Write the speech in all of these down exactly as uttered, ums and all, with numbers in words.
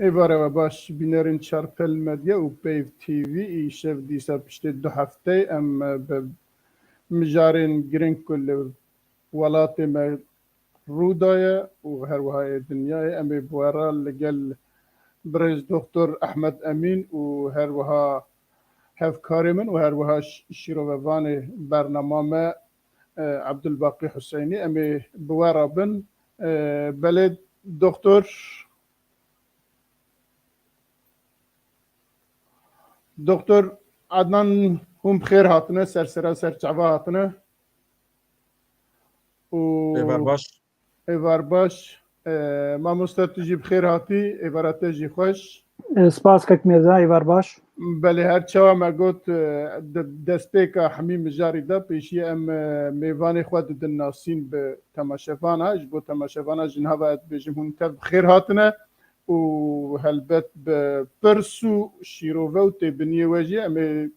Êvara we baş, bînerên Çarpel Medya û Peyv T V. Îşev dîsa piştê du hefteyê em bi mijarên girîng ku li welatê me rû daye û her wiha ê dinyayê, em ê bi we re li gel birêz Doktor Ehmed Emîn û her wiha hevkarê min û her wiha ş-, şîrovevanê bernama me, e, Ebdulbaqî Huseynî, em ê bi we re bin. E, belê Doktor Doktor Adnan, hûn bi xêr hatine, ser sera ser çava hatine. Û Êvar baş. Êvar baş. E, mamoste, tu jî bi xêr hatî, êvara te jî xweş. E, spas kek Mêrza, êvar baş. Belê, her çawa me got, e, de-, destpêka hemî mijarî de pêşî em, e, mêvanê xwe didin nasîn bi temaşevana. Ji bo temaşevana ji niha ve ez dibêjim hûn tev bi xêr hatine û helbet bi pirs û şîrove û têbiniyê we jî em ê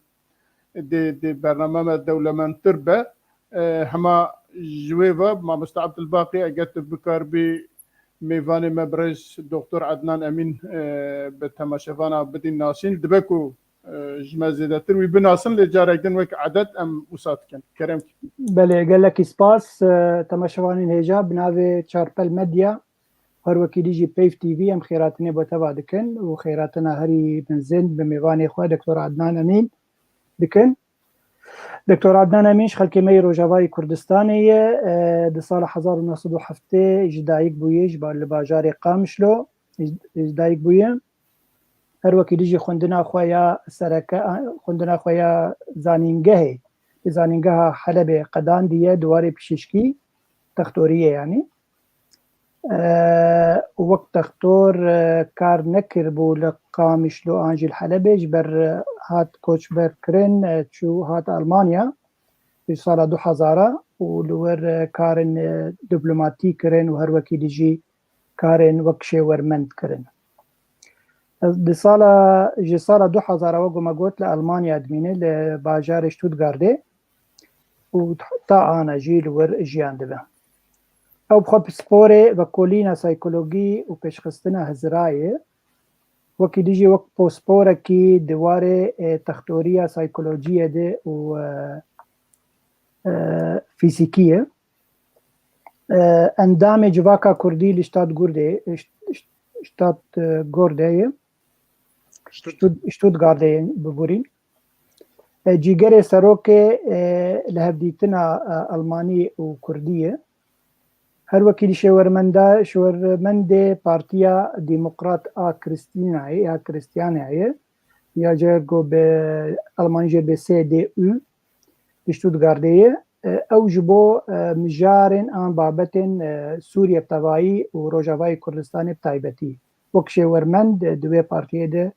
dê, dê bername me dewlemendtir be. E, hema ji wê ve, mamoste Abdulbaqî, eger tu bikaribî mêvanê me birêz Doktor Adnan Emîn, e, bi temaşevana bidîn nasîn, dibe ku, e, ji me zêdetir wî binasin, lê carek din wek edet em wisa dikin. Kerem ki. Belê, gelekî spas, e, temaşevanên hêja, bi navê Çarpel Medya, her wekî dî jî Peyv T V em xêratinê bo teva dikin û xêratina herî mezin bi mêvanê xwe Doktor Adnan Emîn dikin. Doktor Adnan Emîn ji xelkê me yê Rojavayê Kurdistanê ye. E, di sala hezar û neh sed û heftê ji dayik bûye, ji ba-, li bajarê Qamişlo ji, ji dayik bûye. Her wekî dî jî xwendina xwe ya sereke, xwendina xwe ya zanîngehê, li Zanîngeha Helebê qedandiye di warê pişîşkî, textoriyê yanî. E, wek textor, e, kar nekiribû li Qamişlo an jî li Helebê, ji ber, e, hat koçber kirin, e, çû hat Almanya, di sala du hezar û li wir, e, karên, e, diplomatî kirin û her wekî dî jî karên wek şêwermend kirin. Di sala, ji sala du hezar wek me got li Almanya dimîne, li bajarê Stuttgartê û ta ana jî li wir jiyan dibe. Ew bi xwe pisporê vekolîna saykologî û pêşxistina hizirayê. Wekî dî jî wek posporekî di warê, e, textoriya saykolojiyê de û, e, e, fîzîkî ye. E, endamê Civaka Kurdî li Ştat Gurdê, Şt-, Şt-, Ştat, e, Gordê ye. Ştut-, Stuttgartê ye, biborîn. E, cîgerê serokê, e, li hevdîtina, e, Almanî û Kurdî ye. Her wekî dî şêwermenda-, şêwermendê Partiya Demokrat a Kristînayê ya Kristiyanayê, ya jê go bi Almanî jê bi C D U, di Stuttgartê ye. E, ew ji bo, e, mijarên an babetên, e, Sûriye bi tevayî û Rojavayê Kurdistanê bi taybetî wek şêwermend, e, di wê partiyê de,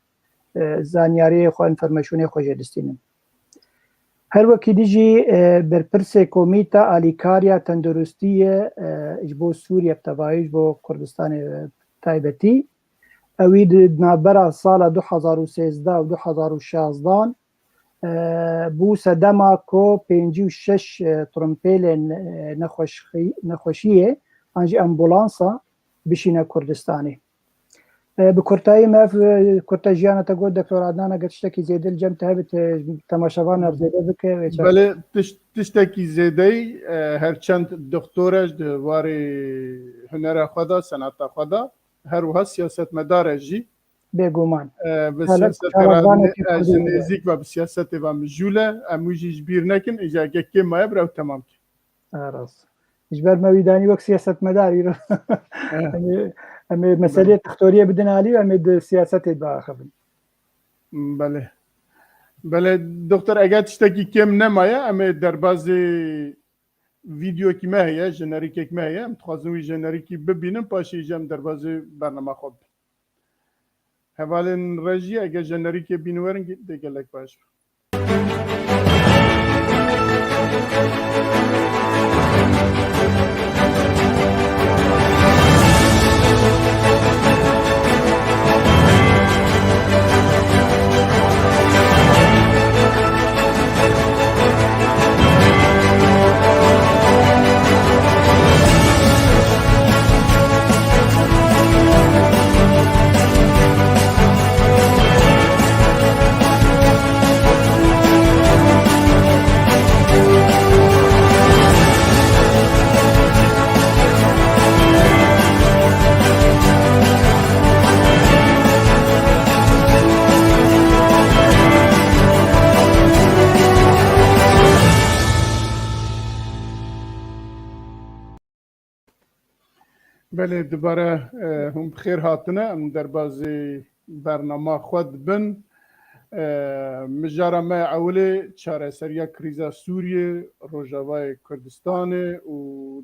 e, zanyariyê xwe, înformasyonê xwe jê distînin. Her wekî dî jî, e, berpirsê Komîta Alîkariya Tenduristî ye, e, ji bo Sûriye bi tevayî, ji bo Kurdistanê bi taybetî. Ewî di navbera sala du hezar û sêzdeh û du hezar û şazdan, e, bû sedema ku pêncî û şeş, e, trumpêlên, e, nexweşxî-, nexweşiyê an jî ambulansa bişîne Kurdistanê. E, bi kurtayî me ev, e, kurte jiyana te got, Doktor Adnan, eger tiştekî zêde li cem te hebe, te temaşevan re zêde bike, wê çav. Belê, tiş-, tiştekî zêdeyî, e, her çend doktor e ji di warê hunera xwe de, senata xwe de, her wiha siyasetmedar e jî. Bêguman. E, bi Hele siyasetê re çarevanekî ne-, e, ji Kurdî nêzîk ve bi siyasetê ve mijûl e, em wî jî ji bîr nekin, îja ge kêm maye bi rew temam ke. Erast. Ji ber me wî danî wek siyasetmedar îro. Eh. Em ê, em ê meseleyê Belê. Textoriyê bidin alî û em ê di siyasetê biaxivin. Belê. Belê, doktor, eger tiştekî kêm nemaye, em ê derbazê vîdeokî me heye, jenerîkek me heye. Em dixwazin wî jenerîkî bibînin, paşê jî em derbazê bernama xwe bibin. Hevalên rejiyê, eger jenerîkê bînin werin, dê gelek baş be. Belê, dubare, e, hûn bi xêr hatine. Em derbazî bernama xwe dibin. E, mijara me ya ewilê çareseriya krîza Sûriyê, Rojavayê Kurdistanê û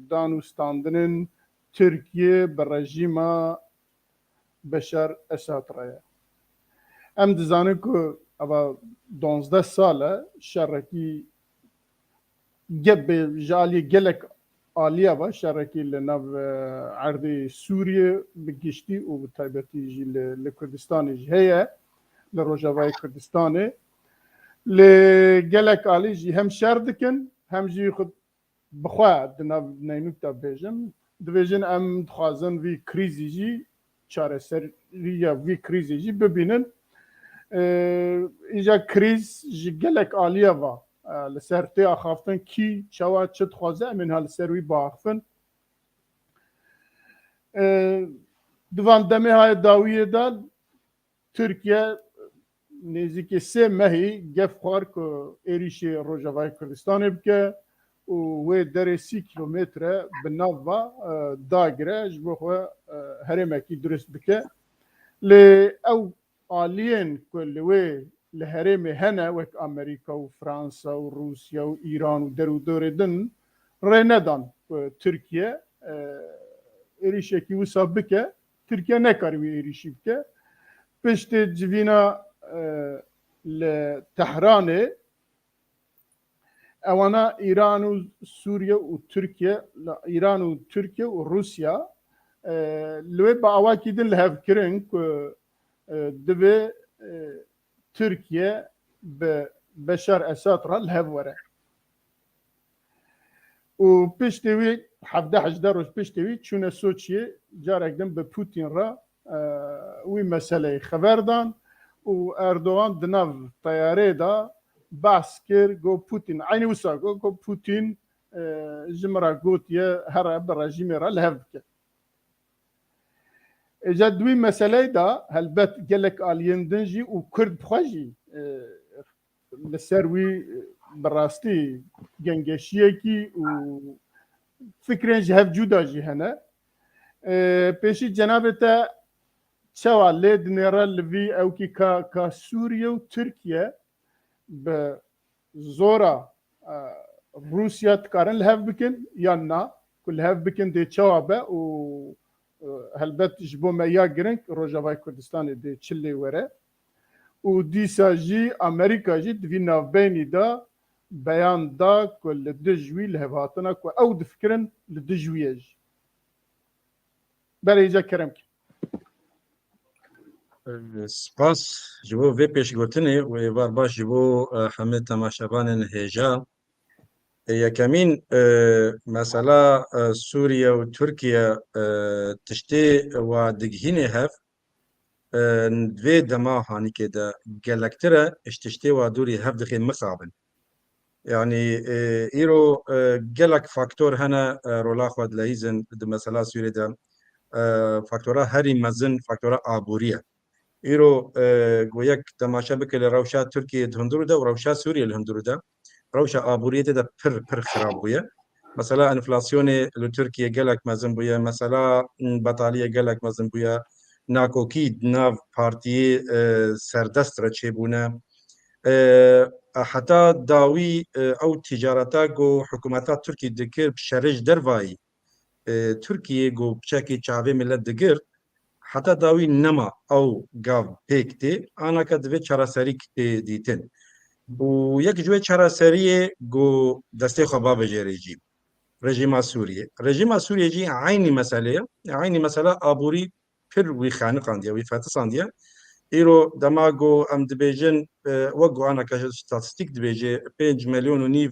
dan û standinên Tirkiye bi rejîma Beşar Esad re ye. Em dizanin ku eva duwazdeh sal e şerekî ge-, be-, ji aliyê gelek aliya ve şerekî li nav, e, erdê Sûriyê bi giştî û bi taybetî jî li, li Kurdistanê jî heye, li Rojavayê Kurdistanê. Lê gelek alî jî hem şer dikin, hem jî xwe bi xwe di nav neynûk de bêjim. Dibêjin em dixwazin vî krîzî jî, çareseriya vî krîzê jî bibînin. Ee, îja krîz ji gelek aliya va, e, li ser tê axaftin, kî çawa çi dixwaze, em ê niha li ser wî biaxifin. Ee, di van demê haya dawiyê de Tirkiye nêzîkî sê mehî gef xwar ku êrîşê Rojavayê Kurdistanê bike û wê derê sî kîlometre bi nav va, e, dagire, ji bo xwe, e, herêmekî dirust bike. Lê ew aliyên ku li wê, li herêmê hene, wek Amerîka û Fransa û Rûsya û Îran û derûdorê din, rê nedan ku Tirkiye, e, êrîşekî wisa bike. Tirkiye nekarî wî êrîşî bike. Piştê civîna, e, li Tehranê, ewana Îran û Sûriye û Tirkiye, Îran û Tirkiye û Rûsya, e, li wê bi awakî din li hev kirin ku, e, divê, e, Tirkiye bi Beşar Esad re li hev were. Û piştê wî, hevdeh hejdeh roj piştê wî çûne Soçiyê, carek din bi Putin re, e, wî meseleyê xeber dan û Erdogan di nav teyarê de behs kir, got Putin, eynî wisa got, got Putin, e, ji min re gotiye here bi rejîmê re li hev bike. Îca di wî meseleyê de helbet gelek aliyên din jî û Kurd bi xwe jî, e, li ser wî, e, bi rastî gengeşiyekî û fikrên ji hev cuda jî hene. E, pêşî cenabê te çawa lê dinêre li vî ewkî ka, ka Sûriye û Tirkiye bi zora, e, Rûsya dikarin li hev bikin yan na? Ku li hev bikin dê çawa be û, e, helbet ji bo me ya giring Rojavayê Kurdistanê dê çi lê were? Û dîsa jî Amerîka jî di vî navbeynî de beyan da ku li dij wî lihevhatina ku ew difikirin li dij wî ye jî. Belê, îca kerem ke. Spas ji bo vê pêşgotinê û êvar baş ji bo, e, hemî temaşevanên hêja. E, yekemîn, e, mesela, e, Sûriye û Tirkiye, e, tiştê wa digihînê hev, e, vê dema hanîkê de gelektir e, ji tiştê wa dûrî hev dixê mixabin. Yanî, e, îro, e, gelek faktor hene, e, rola xwe dileyîzin di mesela Sûriyê de, e, faktora herî mezin faktora aborî ye. Îro, e, go yek temaşe bike li rewşa Tirkiyê di hundirû de û rewşa Sûriyê li hundirû de, rewşa aboriyê tê de pir, pir xirab bûye. Mesela enflasyonê li Tirkiyê gelek mezin bûye, mesela, m, betaliyê gelek mezin bûye, nakokî di nav partiyê, e, serdest re çêbûne. E, heta dawî, e, ew ticareta ku hikûmeta Tirkî dikir bi şerê ji dervayî, e, Tirkiyê ku piçekê çavê milet digir, heta dawî nema ew gav pêk tê, anaka divê çareserîk tê dîtin. Û yek ji wê çareseriyê ku destê xwe bavêjê rejîm, rejîma Sûriyê. Rejîma Sûriyê jî eynî mesele ye, eynî mesela aborî pir wî xeniqandiye, wî fetisandiye. Îro dema ku em dibêjin, e, wek ku anaka statistîk dibêje, pênc milyon û nîv,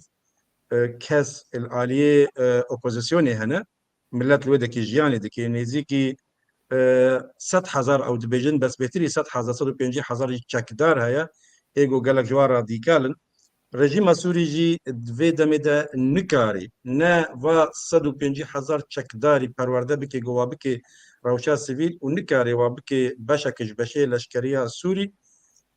e, kes li aliyê, e, opozisyonê hene. Milet li wê dekî jiyanê dike. Nêzîkî, e, sed hezar ew dibêjin, bes bêtirî sed hezar, sed û pêncî hezar jî çekdar heye. Ê ku gelek ji wan radîkal in. Rejîma Sûrî jî di vê demê de nikarî ne va sed û pêncî hezar çekdarî perwerde bike, ku wa bike rewşa sivîl û nikarê wa bike beşek ji beşê leşkeriya Sûrî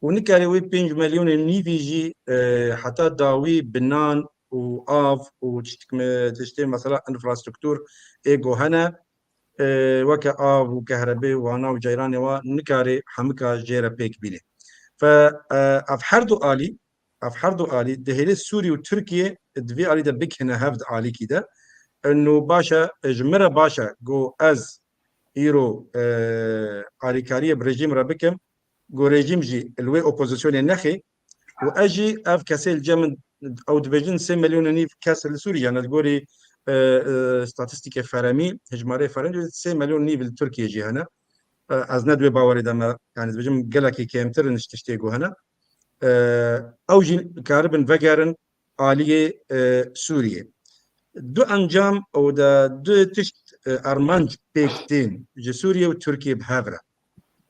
û nikarê wê pênc milyonê nîvî jî, e, heta dawî bi nan û av û tiştik me-, tiştê mesela infrastruktur ê ku hene, e, weke av û kehrebê û wana û ceyranê wa nikare hemika jê re pêk bîne. Fe, e, ev her du alî, ev her du alî dihêlê Sûrî û Tirkiye di vê alî de bikine hev di alîkî de. Eno baş e, ji min re baş e, go ez îro, e, alîkariyê bi rejîm re bikim, go rejîm jî li wê opozisyonê nexê û ez jî ev kesê li cem min, ew dibêjin sê milyon û nîv kes li Sûrî ye, ne di gorî, e, e, statîstîkê feremî, hejmarê feremî sê milyon û nîv li Tirkiye jî hene. E, ez ne di wê bawerê de me, yani dibêjim gelekî kêmtir in ji tiştê ku hene. E, ew jî karibin vegerin aliyê, e, Sûriyê. Du encam û de du tişt, e, armanc pêk tên ji Sûriye û Tirkiye bi hev re.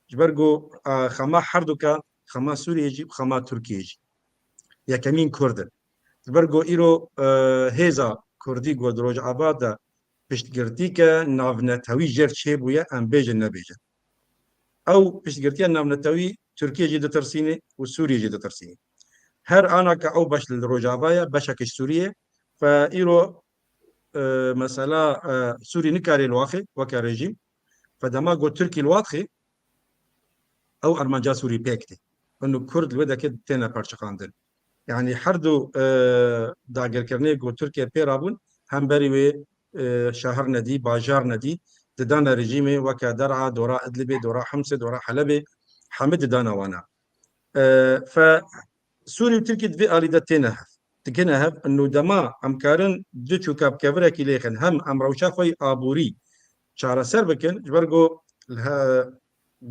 Ji ber ku, a, xema herduka, xema Sûriye jî û xema Tirkiye jî yekemîn Kurd in. Ji ber ku îro, e, hêza Kurdî ku di Rojava de piştgirtîke navnetewî jêr çêbûye, em bêjin nebêjin. Ew piştgirtiya navnetewî Tirkiye jî ditirsînê û Sûriye jî ditirsînê. Her ana ke ew beş li Rojava ye, beşek ji Sûriye. Fe îro, e, mesela, e, Sûrî nikarê li waxê weke rejîm. Fe dema got Tirkî li wa dixê, ew armanca Sûrî pêk tê. Û Kurd li wê dekê têne perçiqandin. Yani her du, e, dagirkirinê ku Tirkiye pê rabûn, hemberî wê, e, şehir nedî, bajar nedî, didane rejîmê weke Der'a, dora Idlibê, dora Himsê, dora Helebê, hemî didane wana. E, fe Sûrî û Tirkî di vê alî de têne hev. Dikine hev, û dema em karin du çûka bi kevirekî lêxin, hem em rewşa xwe yê aborî çareser bikin, ji ber ku li he-,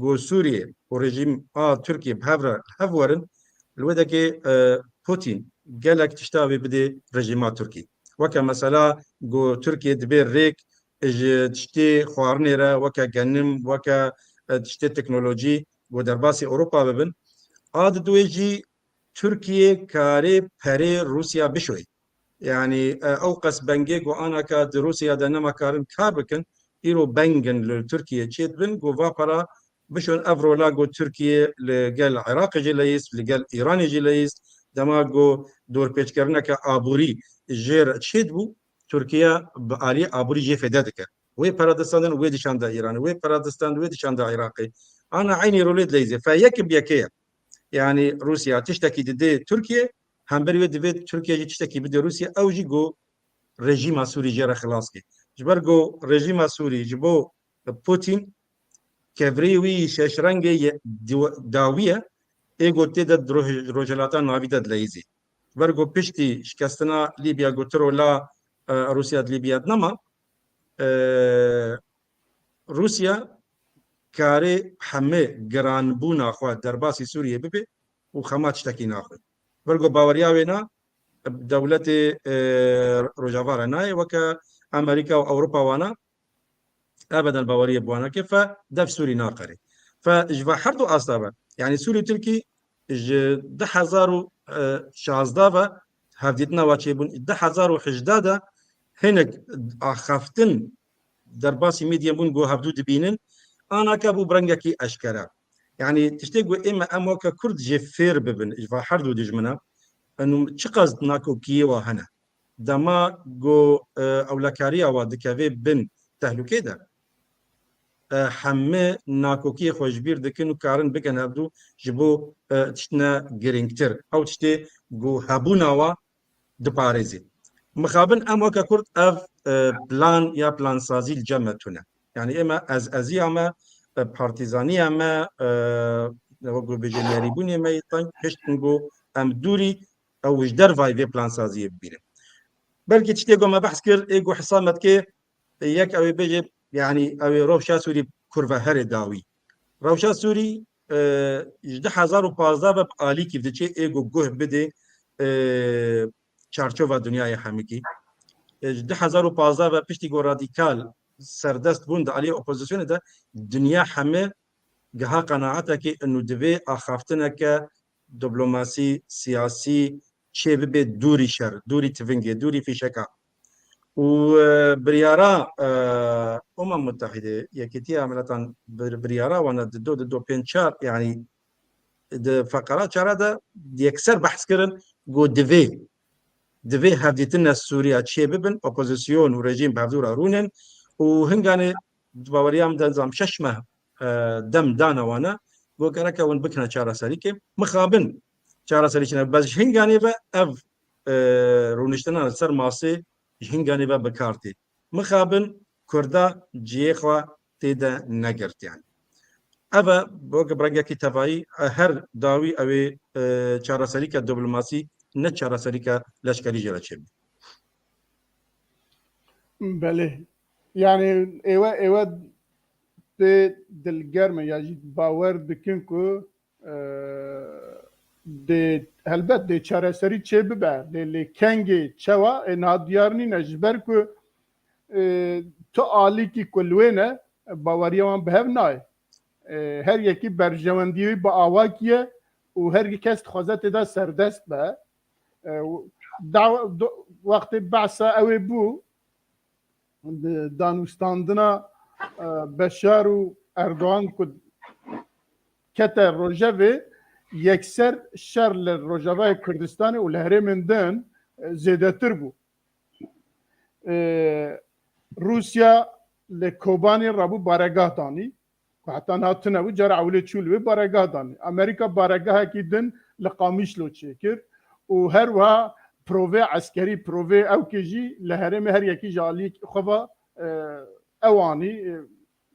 ku Sûriye û rejîm a Tirkiye bi hev re li hev werin, li wê dekê, e, Putin gelek tişta wê bidê rejîma Tirkî. Weke mesela ku Tirkiye dibê rêk ji tiştê xwarinê re, weke genim, weke, e, tiştê teknolojî ku derbasî Ewropa bibin. A di duwê jî Tirkiye karê perê Rûsya bişoyê. Yani, e, ew qas bengê ku anaka di Rûsya de nema karin kar bikin, îro beng in li Tirkiye çêdibin, ku va para bişon ev rola ku Tirkiye li gel Iraqê jî leyîst, li gel Îranê jî leyîst, dema ku dorpêçkirineke aborî jê re çêdibû, Tirkiye bi alî aborî jê fêde dikir. Wê para distandin, wê dişanda Îranê, wê para distand, wê dişanda Iraqê. Ana eynî rolê dileyîzê. Fe yek bi yekê ye. Yani Rûsya tiştekî didê Tirkiye, hemberî wê divê Tirkiye jî tiştekî bide Rûsya, ew jî ku rejîma Sûrî jê re xilas ke. Ji ber ku rejîma Sûrî ji bo Putin kevirê wî şeş rengê ye, diw-, dawî ye, ê ku tê de di roj-, Rojhilata Navî de dileyîzê. Ji ber ku piştî şikestina Lîbya ku tiro la, e, Rûsya di Lîbya de nema, e, Rûsya karê hemê giranbûna xwe derbasî Sûriyê bibe û xema tiştekî naxwe. Ber ku baweriya wê na, dewletê, e, Rojava re nayê, weke Amerîka û Ewropa wana, ebeden baweriyê bi wan nake, fe dev Sûrî naqerê. Fe ji va her du asta ve, yani Sûrî û Tirkî ji du hezar û şazdeh ve hevdîtina wa çêbûn, du hezar û hejdeh de hinek axaftin derbasî medya bûn ku hevdû dibînin, anaka bû bi rengekî eşkere. Yani tiştê ku ême em weke Kurd jê fêr bibin ji va her du dijmina, eno çiqas nakokiyê wa hene. Dema ku, e, ewlekariya wa dikeve bin tehlûkê de, e, hemî nakokiyê xwe ji bîr dikin û karin bikin hevdû ji bo, e, tiştine girîngtir. Ew tiştê ku hebûna wa diparêzê. Mixabin em weke Kurd ev, e, plan ya plansazî li cem me tune. Yani ême ez eziya me, e, partîzaniya me, e, wek ku bêje nerîbûnê me yê teng hiştin ku em dûrî ew ji dervayî vê plansaziyê bibînin. Belkî tiştê ku me behs kir, ê ku hisa me dike, yek ew ê bêje, yanî ew ê rewşa Sûrî kurve herê dawî. Rewşa Sûrî, e, ji du hezar û pazdeh ve bi alîkî diçe ê ku guh bidê, e, çarçova dinyayê hemikî. E, ji du hezar û pazdeh ve piştî ku radîkal serdest bûn di aliyê opozisyonê de, dinya heme giha qenaetekê inu divê axaftineke diplomasî, siyasî çê bibe dûrî şer, dûrî tivingê, dûrî fîşeka. Û, e, biryara, e, Umem Mutehîde, Yekîtiya Miletan bir-, biryara wana di do, di do pênc çar, yanî di feqera çara de yekser behs kirin, got divê, divê hevdîtine Sûriya çê bibin, opozîsyon û rejîm bi hevdû re rûnin û hinganê Di baweriya min de zam şeş meh, e, dem dane wane, got gereke hûn bikine çareserîkê. Mixabin çareserîkê ne, bes ji hinganê ve ev, e, rûniştina li ser masê ji hinganê ve bi kar tê. Mixabin Kurda cihê xwe tê de negirt yani. Ev e, weke bi rengekî tevayî, e, her dawî ew ê, e, çareserîke diplomasî, ne çareserîke leşkerî jê re çêbû. Belê. Yani êwe, êwe tê dilgerm in ya jî bawer dikin ku, e, dê, helbet dê çareserî çê bibe. Lê, lê kengê çewa ê niha diyar nîne, ji ber ku, e, tu alîkî ku li wê ne, baweriya wan bi hev nayê. E, her yekî berjewendiyê wî bi awakî ye û her kes dixwaze tê de serdest be. E, daw-, do-, wextê behsa ew ê bû, di-, danûstandina, e, Beşar û Erdogan ku kete rojevê, yekser şer li Rojavayê Kurdistanê û li herêmên din, e, zêdetir bû. E, Rûsya li Kobanê rabû baregah danî, ku heta niha tune bû, cara ewilê çû li wê baregah danî. Amerîka baregahekî din li Qamişlo çêkir û her wiha provê eskerî, provê ewkê jî li herêmê her yekî ji aliyê xwe ve, e, ew anî, e,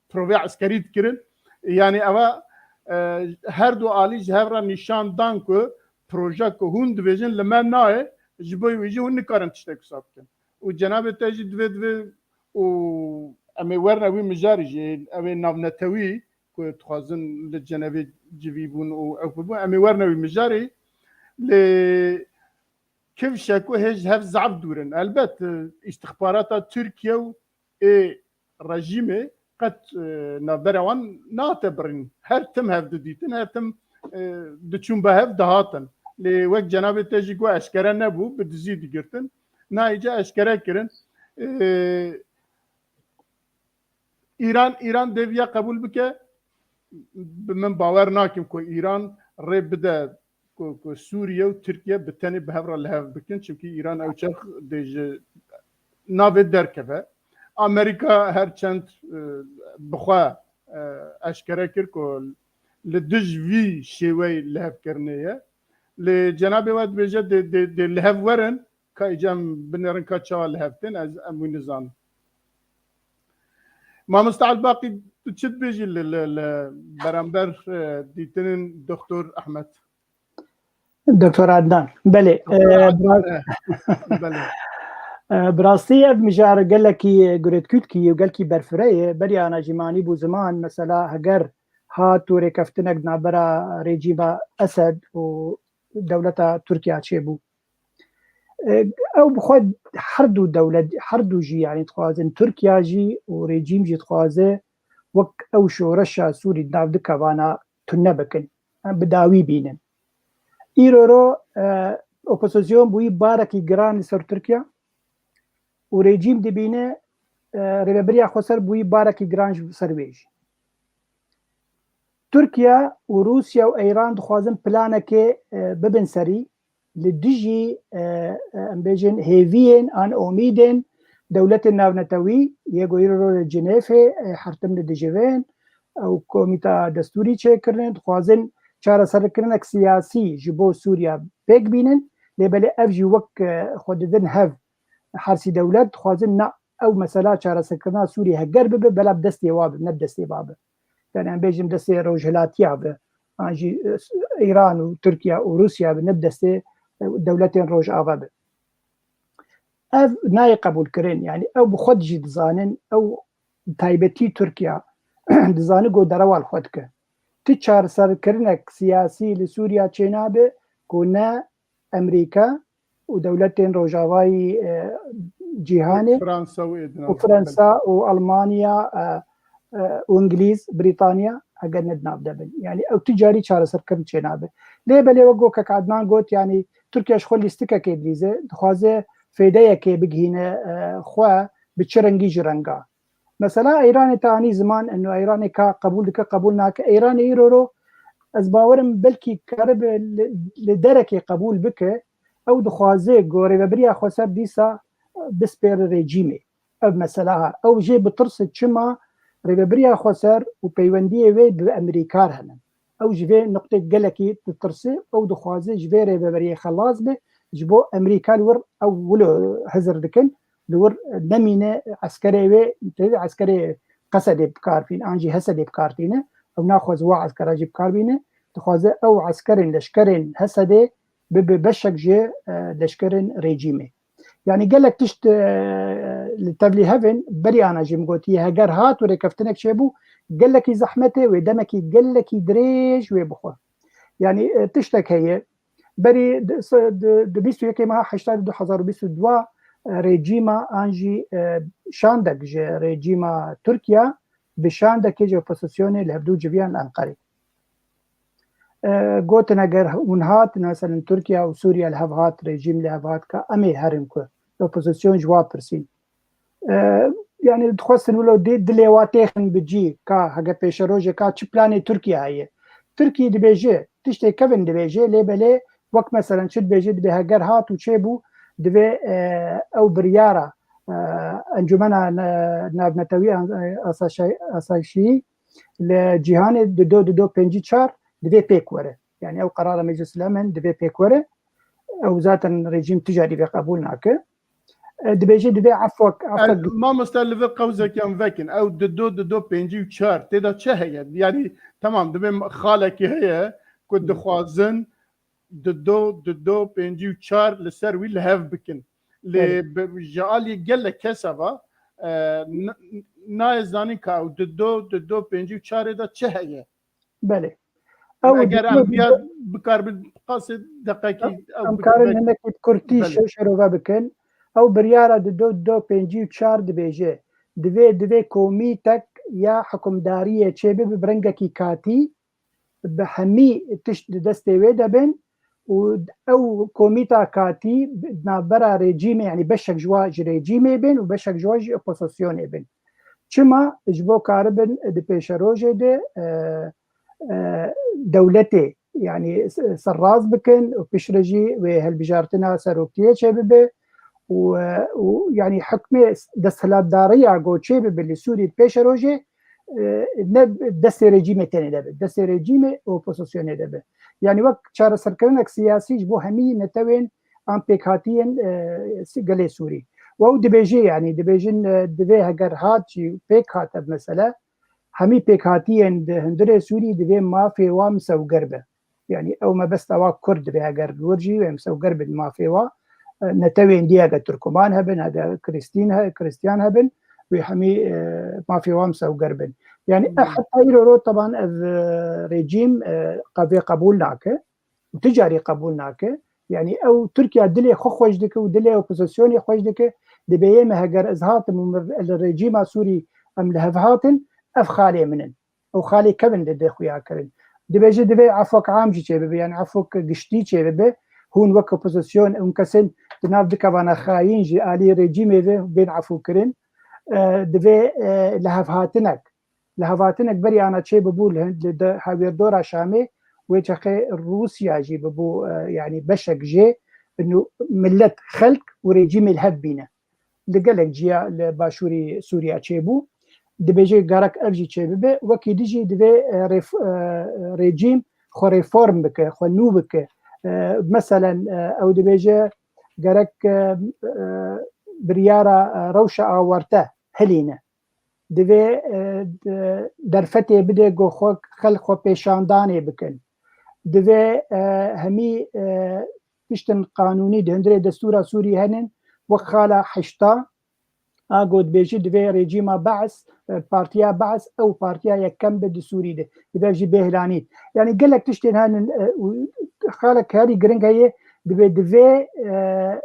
provê eskerî dikirin. Yani eva, e, her du alî ji hev re nîşan dan ku proje ku hûn dibêjin li me nayê, ji bo wî jî hûn nikarin tiştek wisa bikin. Û cenabê te jî divê, divê û em ê werine wî mijarî jî, ew ê navnetewî ku dixwazin li Cenevê civî bûn û ew bûn, em ê werine wî mijarî. Lê kifşe ku hê ji hev zaf dûr in. Elbet, e, îstixbarata Tirkiye û ê rejîmê qet, e, navbera wan nate birîn. Her tim hev didîtin, her tim, e, diçûn bi hev dihatin. Lê wek cenabê te jî got, eşkere nebû, bi dizî digirtin. Nayê îca eşkere kirin. E, Îran, Îran dê viya qebûl bike. Bi min bawer nakim ku Îran rê bide ku, ku Sûriye û Tirkiye bi tenê bi hev re li hev bikin, çimkî Îran ew çax dê ji navê derkeve. Amerîka her çend, e, bi xwe, e, eşkere kir ku li dij vî şêweyî lihevkirinê ye. Lê cenabê we dibêje dê, dê, dê li hev werin, ka îca em binêrin ka çawa li hev tên, ez, em wî nizanin. Mamoste Elbaqî, tu çi dibêjî li, li, li beramber, e, dîtinên Doktor Ehmed? Doktor Adnan, belê. Doktor E, Adnan, bira-, e, belê. E, bi rastî ev mijar gelekî girêdkûtkî û gelkî berfireh ye. Beriya ana jî manî bû ziman, mesela heger hat û rêkeftinek di navbera rejîma Esed û dewleta Tirkiya çêbû. E, ew bi xwe her du dewlet, her du jî, yanî dixwazin, Tirkiya jî û rejîm jî dixwaze wek ew şoreşa Sûrî di nav du kevana tune bikin, em bi dawî bînin. Îro ro, e, opozîsyon bûyî barekî giran li ser Tirkiya û rejîm dibîne, e, rêvebiriya xweser bûyî barekî giran ji ser wê jî. Tirkiye û Rûsya û Îran dixwazin planekê, e, bibin serî, li dijî, e, e, em bêjin hêviyên an omîdên dewletên navnetewî yê ku îro li Cinêfê, e, her tim li dijî vê yên, ew komîta destûrî çêkirine, dixwazin çareserkirinek siyasî ji bo Sûriya pêk bînin, lê belê ev jî wek, e, xwe didin hev hersî dewlet, dixwazin na ew mesela çareserkirina Sûriyê heger bibe, bela bi destê wa be, ne bi destê ba be. Yani em bêjin destê rojhilatiya be, an jî, e, Îran û Tirkiye û Rûsya be, ne bi destê, e, dewletên Rojava be. Ev nayê qebûlkirin, yani ew bi xwe jî dizanin, ew taybetî Tirkiye dizane ku derewa li xwe dike. Ti çareserkirinek siyasî li Sûriya çênabe ku ne Amerîka û dewletên rojavayî, e, cîhanê Fransa û êdî û navê Fransa û Almanya, e, e, û Îngilîz, Brîtanya heger ne di nav de bin. Yani ew tu carî çareserkirin çênabe. Lê belê wek ku kek Adnan got, yani Tirkiye ji xwe lîstikekê dilîze, dixwaze fêdeyekê bigihîne, e, xwe bi çi rengî ji renga. Mesela Îranê te anî ziman, eno Îranê ka qebûl dike, qebûl nake. Îranê îro ro ez bawerim belkî karibe li, li derekê qebûl bike. Ew dixwaze ku rêvebiriya xweser dîsa bispêre rejîmê. Ev mesela ha. Ew jê bitirse çima Rêvebiriya xweser û peywendiyê wê bi Amerîka re hene. Ew ji vê nuqtê gelekî ditirse, ew dixwaze ji vê rêveberiyê xelas be, ji bo Amerîka li wir ew wilo hizir dikin, li wir nemîne eskerê wê, tê eskerê Qesedê bi kar bîne, an jî Hesedê bi kar tîne. Ew naxwaze wa eskera jî bi kar bîne. Dixwaze ew eskerên, leşkerên Hesedê bibe beşek ji, e, leşkerên rejîmê. Yanî gelek tişt, e, li tevlî hev in, berî ana jî min gotiye, heger hat û rêkeftinek çêbû, gelekî zehmet e, wê demekî gelekî dirêj wê bixwe. Yanî, e, tiştek heye, berî di, se-, di, di bîst û yekê meha heştê du hezar û bîst û dua, e, rejîma an jî, e, şandek ji rejîma Tirkiye bi şandekê ji opozisyonê li hevdû civiyan li Enqerê. E, gotin eger hûn hat, mesela Tirkiye û Sûriye li hev hat, rejîm li hev hat, ka em ê herin ku opozisyon ji wa pirsîn. E, yanî dixwestin wilo dê dilê wa têxin bi cî, ka hege pêşerojê ka çi planê Tirkiye heye. Tirkiye dibêje, tiştê kevin dibêje, lê belê wek mesela çi dibêje, dibê heger hat û çêbû, divê, e, ew biryara, e, Encûmena Ne-, Navnetewî An-, Asaşa-, Asayişî li cîhanê dido dido pêncî çar divê pêk were. Yani ew qerara Meclis Lemen divê pêk were. Ew zaten rejîm tijarî vê qebûl nake. E, dibêje divê efwek, efwek. Mamoste, li vir qewzek yan vekin. Ew dido dido pêncî û çar tê de çi heye? Yani tamam, divê xalekî heye ku dixwazin dido dido pêncî û çar li ser wî li hev bikin. Lê bi, ji alî gelek kesa ve, e, n-, nayê zanîn ka ew dido dido pêncî û çarê de çi heye. Belê. Ew eger dido em dido ya bikaribin qasê deqekî em, ew em bikin karin belkî. Hinekî bi kurtî Belê. Şev şerove bikin. Ew biryara dido dido pêncî û çar dibêje. Divê, divê komîtek ya hikimdariyê çêbibe bi rengekî katî, bi hemî tişt di destê wê de bin û ew komîta katî navbera rejîmê, yanî beşek ji wa ji rejîmê bin û beşek ji wa jî opozisyonê bin. Çima? Ji bo karibin di pêşerojê de, e, e, dewletê, yanî s-, serrast bikin û piştre jî wê hilbijartina seroktiyê çêbibe û, e, û, yanî hikmê desthilatdariya ku çêbibe li Sûrî di pêşerojê, e, ne destê rejîmê tenê de be, destê rejîmê û opozisyonê de be. Yanî wek çareserkirinek siyasî ji bo hemî netewên an pêkhatiyên, e, si-, gelê Sûrî. Û ew dibêje, yanî dibêjin, e, divê heger hat jî pêk hat ev mesele, hemî pêkhatiyên di hundirê Sûrî divê mafê wan misewgir be. Yanî ew mebesta wa Kurd divê heger li wir jî wê misewgir bin mafê wa, e, netewên dî hege Tirkuman hebin, hege Kristîn he-, Kristiyan hebin, wê hemî, e, mafê wan misewgir bin. Yanî, e, Hmm. heta îro ro teban ev, e, rejîm, e, qe-, vê qebûl nake û ti carî qebûl nake. Yanî ew Tirkiye dilê xwe xweş dike û dilê opozisyonê xweş dike. Dibê yê me heger ez hatim û me li rejîma Sûrî em li hev hatin, ev xalê min in. Ew xalê kevin dide xuya kirin. Dibêje divê efwek am jî çêbibe, yani efwek giştî çêbibe. Hûn wek opozisyon, hûn kesên di nav du kevana xayîn ji alî rejîmê ve bên efû kirin. E, divê, e, lihevhatinek, lihevhatinek berî ana çêbibû li, li de hawêrdora Şamê, wê çaxê Rûsya jî bibû, e, yani beşek jê, û millet, xelk û rejîmê li hev bîne. Li gelek ciya li başûrî Sûriya çêbû. Dibêje gerek ev jî çêbibe. Wekî dî jî divê, e, ref-, e, rejîm xwe reform bike, xwe nû bike. E, meselen, e, ew dibêje gerek, e, e, biryara, e, rewşa awarte hilîne. Divê, e, de-, derfetê bide ku xwe, xelk xwe pêşandanê bikin. Divê, e, hemî, e, tiştên qanûnî di hundirê destûra Sûrî henin, wek xala heşta, a ku dibêjî divê rejîma Be's, e, partiya Be's, ew partiya yekem be di Sûrî de. Divê jî bêhlanî. Yani gelek tiştên henin, e, û xalek herî giring heye, divê, divê, e,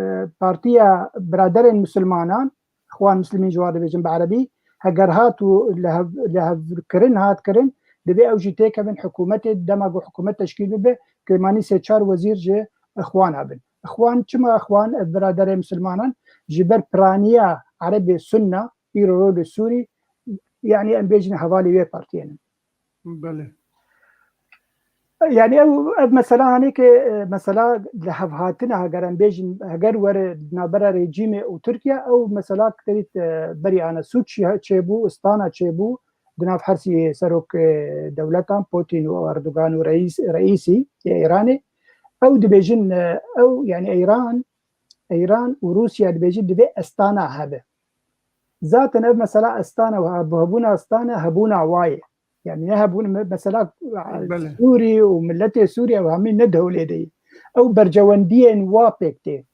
e, partiya biraderên misilmanan, Xwan Muslimîn ji wan dibêjin bi erebî, heger hat û lihev-, lihevkirin hat kirin, divê ew jî têkevin hikûmetê, dema ku hikûmet teşkîl bibe, kêmanî sê çar wezîr ji Xwana bin. Xwan çima Xwan, ev biraderê misilmanan, ji ber piraniya erebê sunna, îro ro li Sûrî, yani em bêjin hevalê wê partiyê ne. Belê. Yani ew, ev mesela hanê ke, e, mesela li hevhatina, heger em bêjin, heger were di navbera rejîmê û Tirkiye, ew mesela tevî, e, berî ana sûc çi-, çêbû, istana çêbû, di nav hersî serok, e, dewletan, Putin û Erdogan û reîs, reîsî yê Îranê. Ew dibêjin, e, ew, yani Îran, Îran û Rûsya dibêjin divê estana hebe. Zaten ev mesela estana, hebûna estana, hebûna wa ye. Yani ne hebûn, me-, mesela, Belê. Sûrî û miletê Sûriye û hemî ne dewlê de ye. Ew bercewendiyên wa pêk tê.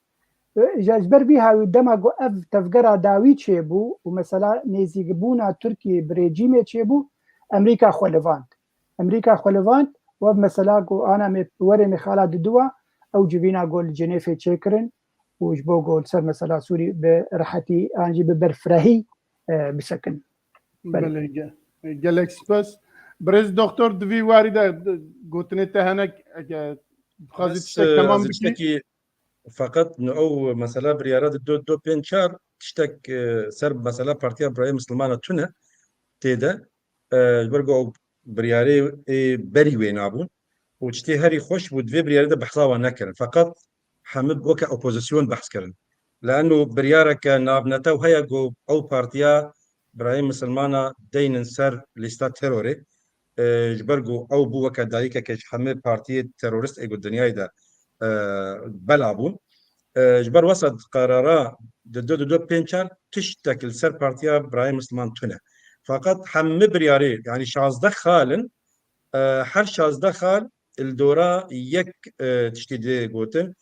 E, ji, ji ber vî hawî dema ku ev tevgera dawî çêbû û mesela nêzîkbûna Tirkiyê bi rejîmê çêbû, Amerîka xwe livand. Amerîka xwe livand û ev mesela ku ana me werê me xala diduwa, ew civîna ku li Cenêfê çêkirin û ji bo ku li ser mesela Sûrî bi rehetî an jî bi berfirehî, e, bisekin. Belê. Belê, ge-, gelek spas. Birêz doktor, di vî warî de, de gotinê te hene, eke dixwazî Bes, tiştek e, temam ez ê bikî? Tiştekî, feqet nu ew mesela biryara di do, do pênc çar tiştek, e, ser mesela Partiya Birayê Misilmana tune tê de, e, ji ber ku ew biryarê ê berî wê nabûn û tiştê herî xweş bû, di vê biryarê de behsa wan nekirin. Feqet hemî weke opozîsyon behs kirin. Leeno biryareke navnetew heye ku ew partiya Birayê Misilmana deynin ser lîsta terorê. E, ji ber ku ew bû weke dayikeke ji hemî partiyê terorist ê ku dinyayê de, e, bela bûn. E, ji ber wesa qarara di du, di du pênc çar tiştek li ser partiya Birayê Misilman tune. Feqet hemî biryarê, yani şazdeh xal in, e, her şazdeh xal li dora yek, e, tiştî dê gotin.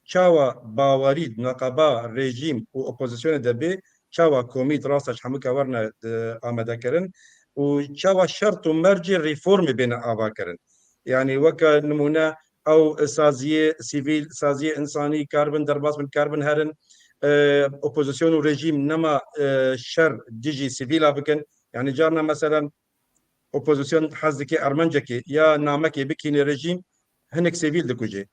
Çawa bawerî di neqeba rejîm û opozisyonê de bê, çawa komî di rasta ji hemû ke werine, e, amadekirin û çawa şert û mercê reformê bêne avakirin. Yani weke nimûne ew saziyê sivîl, saziyê însanî karibin derbas bin, karibin herin, e, opozisyon û rejîm nema, e, şer dijî sivîla bikin. Yani carna meselen opozisyon hez dike Ermencekê ya namekê bikînê rejîm, hinek sivîl dikuje.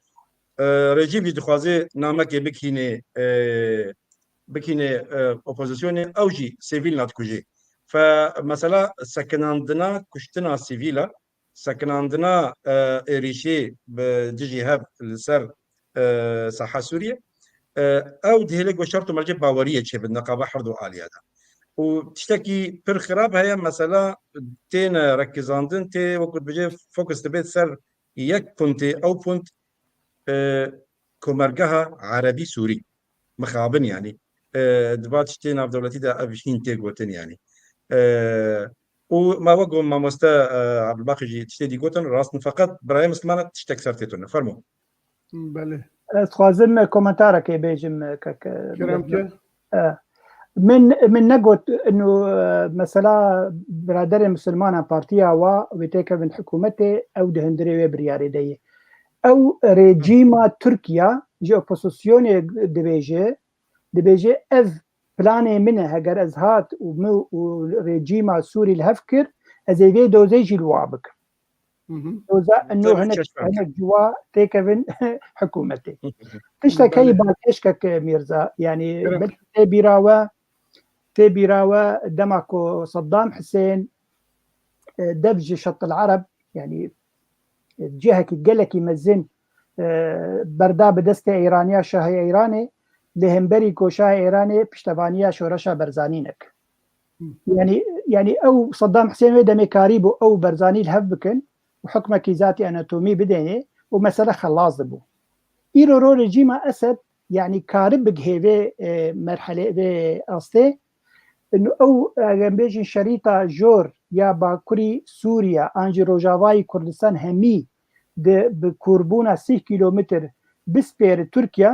E, rejîm jî dixwaze namekê bikînê, e, bikînê, e, opozisyonê, ew jî sivîl nadikuje. Fe mesela sekinandina kuştina sivîla, sekinandina, e, êrîşê bi dijî hev li ser, e, saha Sûriyê, e, ew dihêle ku şert û mercê baweriyê çêbin neqaba her du aliyê de. Û tiştekî pir xirab heye, mesela têne rekizandin, tê wekû dibêje fokus dibêt ser yek puntê, ew punt, e, komergeha Erebî Sûrî. Mixabin yani. E, di va tiştê navdewletî de ev hîn tê gotin yani. E, û ma wek mamoste, e, Abdulbaqî jî tiştê dî gotin, rast in, feqet birayê Mislimana tiştek ser tê tune. Fermo. Belê. Ez dixwazim komentarekê bêjim, kek, Kerem ke. E, min, min negot inu, e, mesela biraderê Misilmanan partiya wa wê têkevin hikûmetê, ew di hundirê wê biryarê de ye. Ew rejîma Tirkiya ji opozisyonê dibêje, dibêje ev planê min e, heger ez hat û min û rejîma Sûrî li hev kir, ez ê vê dozê jî li wa bikim. Hı hı. Doza eno Tabii hinek, çeşme. Hinek ciwa têkevin hikûmetê. Tiştek Belê. Heyî balkêş kek Mîrza, yani Kerem. Belkî tê bîra we, tê bîra we dema ku Saddam Husên, e, dev ji Şatil Ereb, yani, e, cihekî gelekî mezin, e, berda bi destê Îraniya, şahê Îranê, li hemberî ku şahê Îranê piştevaniya şoreşa Berzanî neke. Hı. Yani, yani ew Saddam Husên wê demê karî bû ew Berzanî li hev bikin û hukmekî zatî anatomî bidênê û mesele xelas dibû. Îro ro rejîma Esed, yani karib bigihê vê, e, merhelê, vê astê, Ino ew, eger bêjin şerîta jor ya Bakurî Sûriye an jî Rojavayî Kurdistan hemî di bi kûrbûna sîh kîlometr bispêri Tirkiye,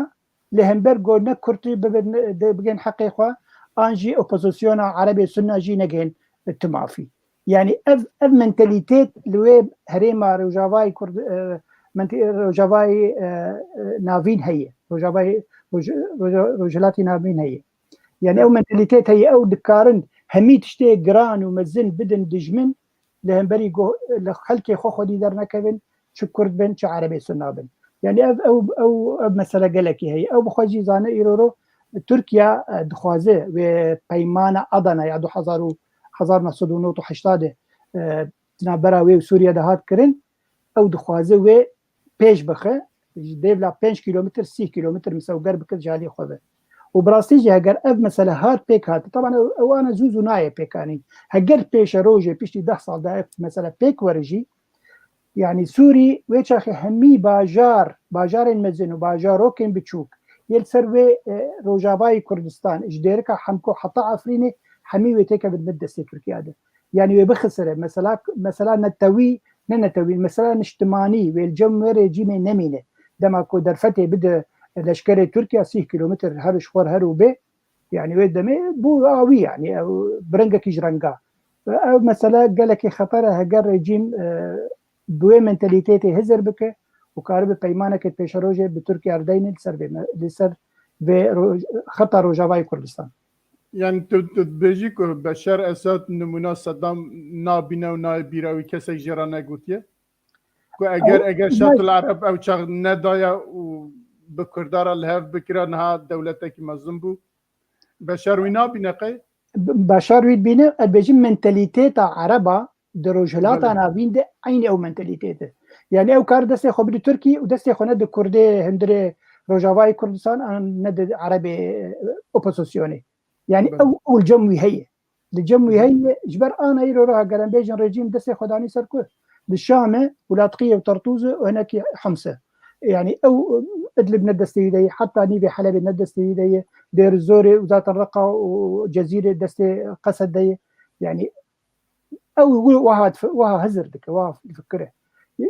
li hember ku ne Kurd bibin, de bigên heqê xwe, an jî opozisyona Erebê Sunna jî negihên ti mafî. Yani ev, ev mentalîtet li wê herêma Rojavayî Kurd, e, menti-, Rojavayî, e, e, Navîn heye. Rojavayî, Roj-, Roj-, Rojhilatî Navîn heye. Yani ew mentalîtet heye, ew dikarin hemî tiştê giran û mezin bidin dijmin, li hemberî go-, li xelkê xwe xwedî dernekevin, çi Kurd bin, çi Erebê Sunna bin. Yani ev, ew, ew, ev mesele gelekî heye. Ew bi xwe jî zane îro ro Tirkiye, e, dixwaze wê peymana Adana ya du hezar û, hezar neh sed û nod û heştê de, e, di navbera wê û Sûriye de hat kirin. ew dixwaze wê pêş bixe, ji dêvla pênc kîlometr, sî kîlometr misewger bike ji alî xwe ve. Û bi rastî jî heger ev mesele hat pêk hate, taban ew, ew ana zû zû nayê pêkanîn. Heger pêşerojê piştî deh sal de ev mesele pêk were jî, yanî Sûrî wê çaxê hemî bajar, bajarên mezin û bajarokên biçûk yê li ser wê, e, Rojavayê Kurdistan, ji Dêrika Hemko heta Efrînê, hemî wê têkevin bin destê Tirkiya de. Yanî wê bixisire. Mesela, mesela netewî, ne netewî, mesela niştimanî wê li cem wê rejîmê nemîne. Dema ku derfetê bide leşkerê Tirkiya sîh kîlometr her ji xwe her û bê, yanî wê demê bû awî, yanî ew bi rengekî ji renga. Ew mesele gelekî xeter e, heger rejîm, e, bi wê mentalîtetê hizir bike û karibe peymaneke pêşerojê bi Tirkiya re deyne li ser vê me-, li ser vê roj-, xeta Rojavayê Kurdistan. Yani tu, tu dibêjî ku Beşar Esad nimûna Sedam nabîne û nayê bîra wî, kesek jê re negotiye? Ku eger, ew, eger Şatul Ereb ew çax nedaya û bi Kurda re li hev bikira, niha dewletekî mezin bû. Beşar wî nabîne qey? B-, Beşar wî dibîne, ez bêjim mentalîteta Ereba di Rojhilata Belê. Navîn de eynî ew mentalîtete. Yani ew kar destê xwe bidî Tirkî û destê xwe nedi Kurdê hundirê Rojavayê Kurdistan an nedi Erebê, e, opozisyonê. Yani Belê. ew, ew li cem wî heye. Li cem wî Hı. heye, ji ber ana îro re heger em bêjin rejîm destê xwe danî ser ku. Li Şamê û Latqiyê û Tertûzê û hinekî Himsê. Yani ew Idlib ne destê wî de ye, heta nîvê Helebê ne destê wî de ye, Dêr Zorê û zaten Reqa û Cezîrê destê Qesed de ye. Yani ew wi-, wiha dif-, wiha hizir dike, wiha fikire.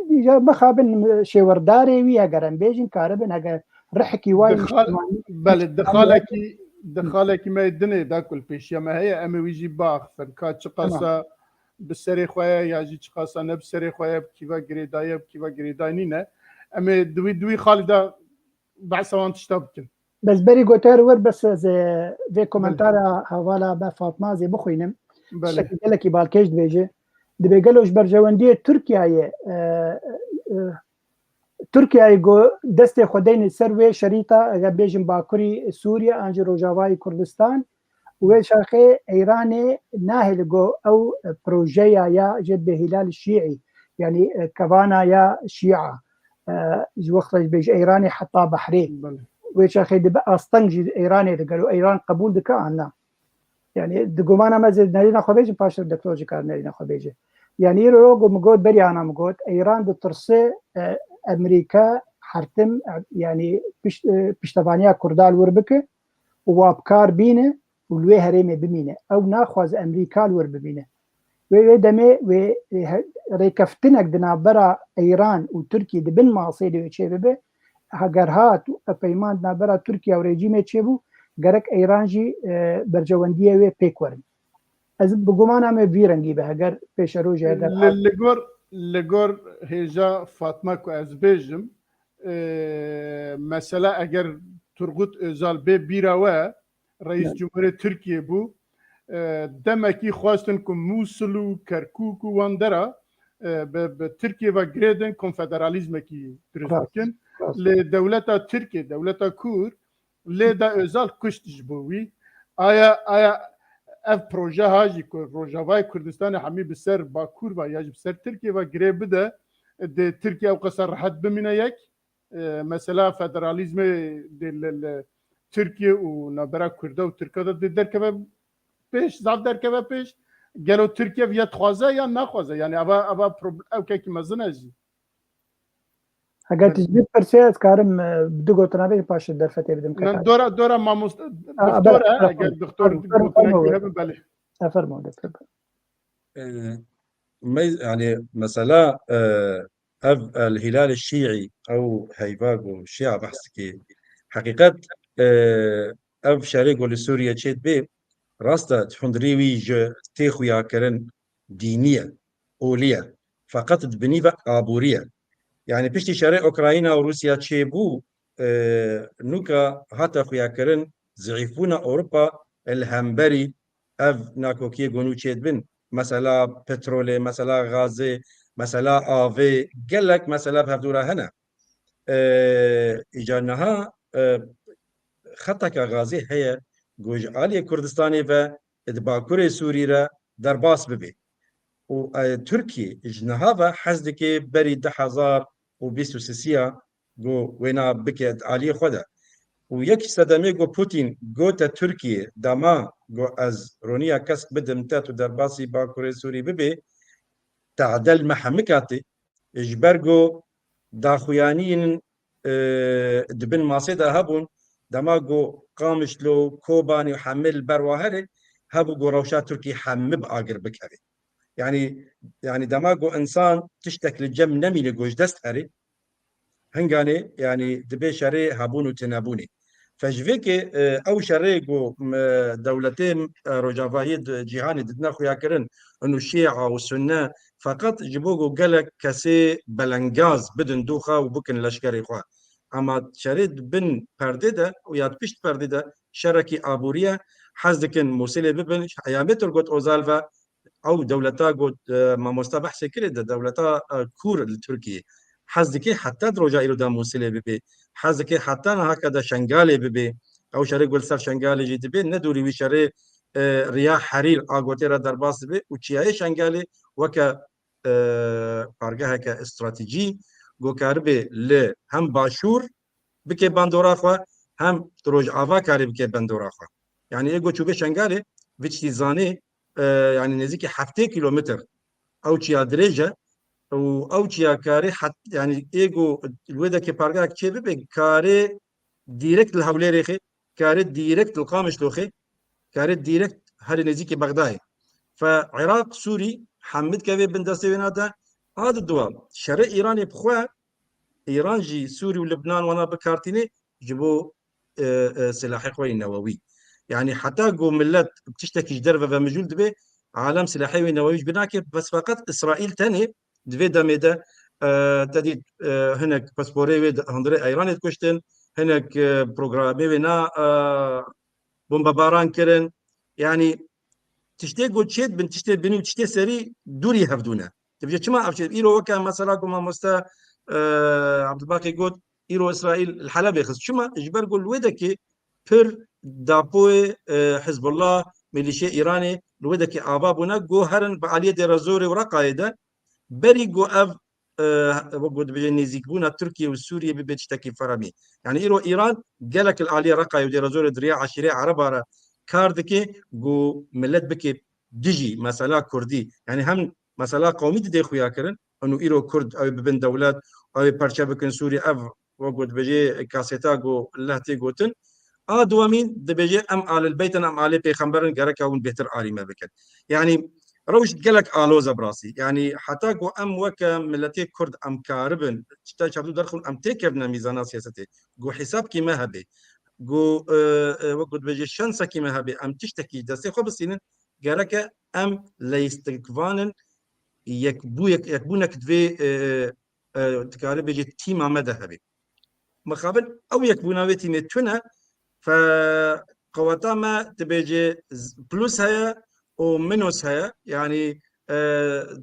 Ya mixabin şêwerdarê wî heger em bêjin, karibin heger rihkî wa Di xal-, niştimanî, belê, di niştimanî xalekî, di xalekî me dinê da ku li pêşiya me heye, em ê wî jî biaxifin. Ka çiqasa Tamam. bi serê xwe ye ya jî çiqasa ne bi serê xwe ye, bi kîva girêdayî ye, bi kîva girêdayî nîne. Em ê di wî, di wî xalî de behsa wan tişta bikin. Bes berî goter wir, bes ez, e, vê Belê. komentara hevala me Fatma zê bixwînim. Belê. Tiştekî gelekî balkêş dibêje. Dibê gelo ji berjewendiyê Tirkiyeyê, e, e, Tirkiyeyê ku destê xwe deyne ser wê şerîta, eger bêjin Bakurî Sûriye an jî Rojavayê Kurdistan, û wê çaxê Îranê nahêle ku ew projeya ya jê dibê Hîlal Şîî, yanî, e, kevana ya Şîa, e, ji wexta ji bê ji Îranê heta Behrê. Belê. Wê çaxê dibe asteng ji Îranê digere û Îran qebûl dike an na. Yani di gumana me zê nerîna xwe bêjin, paştir doktor jî kar nerîna xwe bêje. Yani îro ku min got, berî ana min got, Îran ditirse, e, Amerîka hertim, e, yani pişt-, e, piştevaniya Kurda li wir bike û wa bi kar bîne û li wê herêmê bimîne. Ew naxwaze Amerîka li wir bimîne. Wê, wê demê wê, e, he-, rêkeftinek di navbera Îran û Tirkiyê di bin masê de wê çêbibe. Heger hat û ev peyman di navbera Tirkiye û rejîmê çêbû, gerek Îran jî, e, berjewendiyê wê pêk werin. Ez bi gumana me vî rengî be, heger pêşerojê heger Li, hat. li gor, li gor hêja Fatma ku ez bêjim, e, mesela eger Turgut Özal bê bîra we, Reîs Evet. Cumhurê Tirkiyê bû, e, demekî xwestin ku Mûsil û Kerkûk û wan dera, e, bi, bi Tirkiyê ve girêdin, konfederalîzmekî dirust Rast, bikin. rast. Lê dewleta Tirkiyê, dewleta Kur, lê da Özal kuşt ji bo wî. Aya, aya ev proje ha jî ku Rojavayê Kurdistanê hemî bi ser Bakur ve ya jî bi ser Tirkiyê ve girê bide, dê Tirkiye ew qasa rehet bimîne yek? E, mesela federalîzmê dê li, li Tirkiye û navbera Kurda û Tirka de dê derkeve pêş, zaf derkeve pêş. Gelo Tirkiye viya dixwaze ya naxwaze? Yani eva, eva prob-, ew kekî mezin e jî. Heger tu ji bîr pirsê, ez karim, e, bi du gotina bê paşê derfetê bidim. Nan, kekar. Dora, dora mamoste, A, doktor, bera, e, bera, eger doktor, doktor, gotinekî doktor, hebin, belê. E, fermo, doktor. E, me, yani, mesela, e, ev El Hilal Şîî, ew heyva ku Şîa behs dikî. Heqîqet, e, ev şerê ku li Sûriye çêdibê, rast e, hundirî wî ji tê xuyakirin dînî ye, olî ye. Feqet di binî ve aborî ye. Yani piştî şerê Ukrayna û Rûsya çêbû, e, nûka hate xuyakirin zîîfbûna Ewropa li hemberî ev nakokiyê ku nû çêdibin. Mesela petrolê, mesela gazê, mesela avê, gelek mesela bi hevdû re hene. E, îca niha, e, xeteke gazê heye ku ji aliyê Kurdistanê ve di Bakurê Sûrî re derbas bibê. û, e, Tirkiye ji niha ve hez dike berî du hezar û bîst û sisiya ku wêna bike di aliyê xwe de. Û yek sedemê ku Putin gote Tirkiye dema ku ez roniya kesk bidim te tu derbasî Bakurê Sûrî bibê, tehdel me hemika tê. Ji ber ku daxuyaniyên, e, di bin masê de hebûn, dema ku Qamişlo, Kobanî û hemil ber wa herê, hebû ku rewşa Tirkî hemî bi agir bikeve. Yanî, yanî dema ku insan tiştek li cem nemîne ku ji dest herê, hinganê, yanî dibê şerê hebûn û tinebûnê. Fe ji vê ke, e, ew şerê ku, m, dewletê, e, rojavayî di cîhanê didine xuyakirin, û şîa û sunne, feqet ji bo ku gelek kesê belengaz bidin dûxa û bikin leşkerê xwe. Ema şerê di bin perdê de û ya di pişt perdê de şerekî aborî ye, hez dikin Mûsilê bibin, heyamê Turgut Ozal ve ew dewleta got, e, mamosta behsê kirê de, dewleta, e, Kûr li Tirkiyê. Hez dike heta di roja îro de Mûsilê bibe. Hez dike heta niha ke de Şengalê bibe. Ew şerê ku li ser Şengalê jî dibe, ne dûrî wî şerê, e, riya Herîr a gotê re derbas dibe û çiyayê Şengalê weke, e, pargeheke stratejî ku karibe li hem başûr bike bandora xwe, hem di rojava karê bike bandora xwe. Yanî ê ku çûbe Şengalê, vê tiştî zanê, e, yanî nêzîkî heftê kîlometr ew çiya dirêj e û ew çiya karê het-, yanî ê ku li wê dekê pargehek çê bibe, karê dîrekt li Hewlêrê xê, karê dîrekt li Qamişlo xê, karê dîrekt herê nêzîkî Bexdayê. Fe Iraq, Sûrî, hemî dikeve bin destê wêna de. A di dua, şerê Îranê bi xwe, Îran jî Sûrî û Libnan wana bikartîne ji bo, e, e, silahê xwe yê newewî. Yanî heta ku millet tiştekî ji derve ve mijûl dibe, alem silahê wê newewî ji bîr nake, bes feqet Îsraîl tenê di vê demê de, e, te dît, e, hinek pisporê wê di hundirê Îranê dikuştin, hinek, e, programê wê na, e, bombebaran kirin. Yanî tiştê ku çêdibin, tiştê binî û tiştê serî dûrî hevdû ne. Dibêje çima ev çêdibin? Îro weke mesela ku mamoste, e, Abdulbaqî got, îro Îsraîl li Helebê xist. Çima? Ji ber ku li wê dekê pir dapoyê, e, Hizbullah, milîşê Îranê li wê dekê ava bûne, ku herin bi aliyê Dêrezorê û Reqayê de, berî ku ev, e, wek ku dibêje nêzîkbûna Tirkiye û Sûriye bibe tiştekî feremî. Yanî îro Îran gelek li aliyê Reqayê û Dêrezorê di riya eşîrê Ereba re kar dike, ku millet bike dijî mesela Kurdî. Yanî hem mesela qewmî didê xuya kirin, û îro Kurd ew ê bibin dewlet, ew ê perçe bikin Sûrî, ev wek ku dibêje kaseta ku leh tê gotin. A duwemîn dibêje em alil beyt in, em alê pêxember in, gereke hûn bêhtir alî me bikin. Yanî rewş gelek aloz e bi rastî. Yanî heta ku em weke miletê Kurd em karibin, tişta çavdû derxin, em têkevine mîzana siyasetê. Ku hesabkî me hebe. Ku, e, e, wek ku dibêje şansekî me hebe, em tiştekî destê xwe bistînin, gereke em leyîstikvanin yekbû-, yek-, yekbûnek divê, e, e, dikare bêje tîma me de hebe. Mixabin ew yekbûna wê tîmê tune, fe qeweta me dibêje z-, plus heye û minus heye. Yanî, e,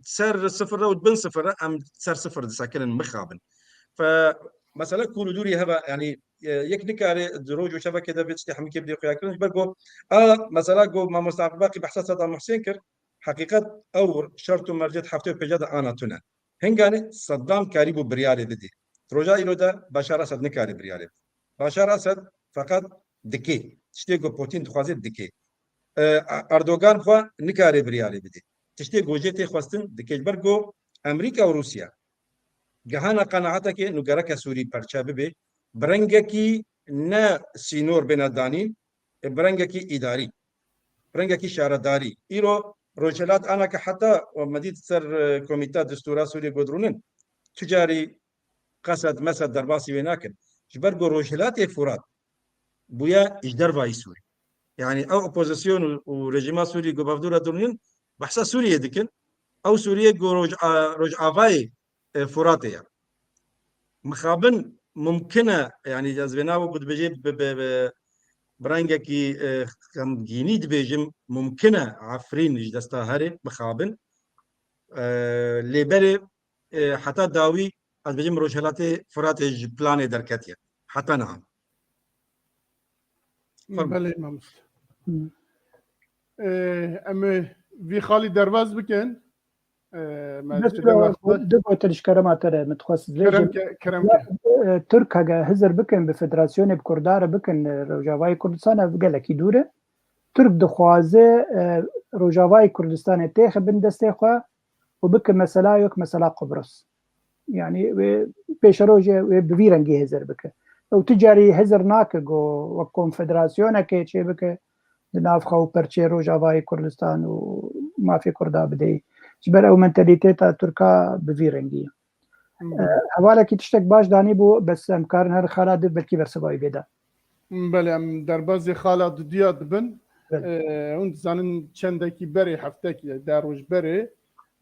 ser sifir re û bin sifir re em ser sifir disekinin mixabin. Fe mesela kûr û dûrî heve, yanî, e, yek nikare di roj û şevekê de vê tiştê hemikê bidê xuya kirin, ji ber ku a mesela ku mamoste Abdulbaqî behsa Sedam Husên kir, heqîqet ew şert û mercê di heftê û pênca de ana tune. Hinganê Sedam karîbû biryarê bidê. Di roja îro de Başar Esed nikare biryarê bidê. Başar Esed feqet dikê. Tiştê ku Putin dixwaze dikê. E, Erdogan xwe nikare biryarê bidê. Tiştê ku jê tê xwestin dikê. Ji ber ku Amerîka û Rûsya gehana qenaetekê nû gereke Sûrî perçe bibe, bi rengekî ne sînor bêne danîn, bi rengekî îdarî, bi rengekî şaredarî. Îro Rojhilat ana ke heta me dît ser, e, Komîta Distûra Sûriyê got rûnin, tu carî qesed mesed derbasî wê nakin. Ji ber ku Rojhilatê Furat bûye ji dervayî Sûrî. Yanî ew opozîsyon û, û rejîma Sûrî ku bavdûra dirûnin behsa Sûriyê dikin. Ew Sûriyê ku Roj-, a-, Rojavayê, e, Furatê ye. Mixabin mumkin e, yanî ez vê navê ku dibêje bi, bi, bi, bi rengekî, e, xemgînî dibêjim, mumkin e Efrîn ji desta here mixabin. E, lê berê, e, heta dawî ez bêjim Rojhelatê Furatê ji planê derketiye. Heta niha. Belê mamoste. Hı. E, em ê vî xalî derbas bikin. E, me Bes tu lê wexta du gotin ji kerema te re min dixwest vêjim. Kerem ke, kerem ke. E, Tirk hege hizir bikin bi federasyonê bi Kurda re bikin, e, Rojavayê Kurdistan ev gelekî dûr e. Tirk dixwaze, e, Rojavayê Kurdistanê têxe bin destê xwe û bike mesela yok mesela Qubris. Yani wê pêşerojê wê bi vî rengî hizir bike. Ew ti carî hizir nake ku wek konfederasyonekê çê bike di nav xwe û perçê Rojavayê Kurdistan û mafê Kurda bideyî. Ji ber ew mentalîteta Tirka bi vî rengî ye. Hmm. E, hevalekî tiştek baş danî bû, bes em karin her xala di belkî bersiva wî bêda. Belê, em derbazê xala duduya dibin. Belê. E, hûn dizanin çendekî berê, heftekî, deh roj berê,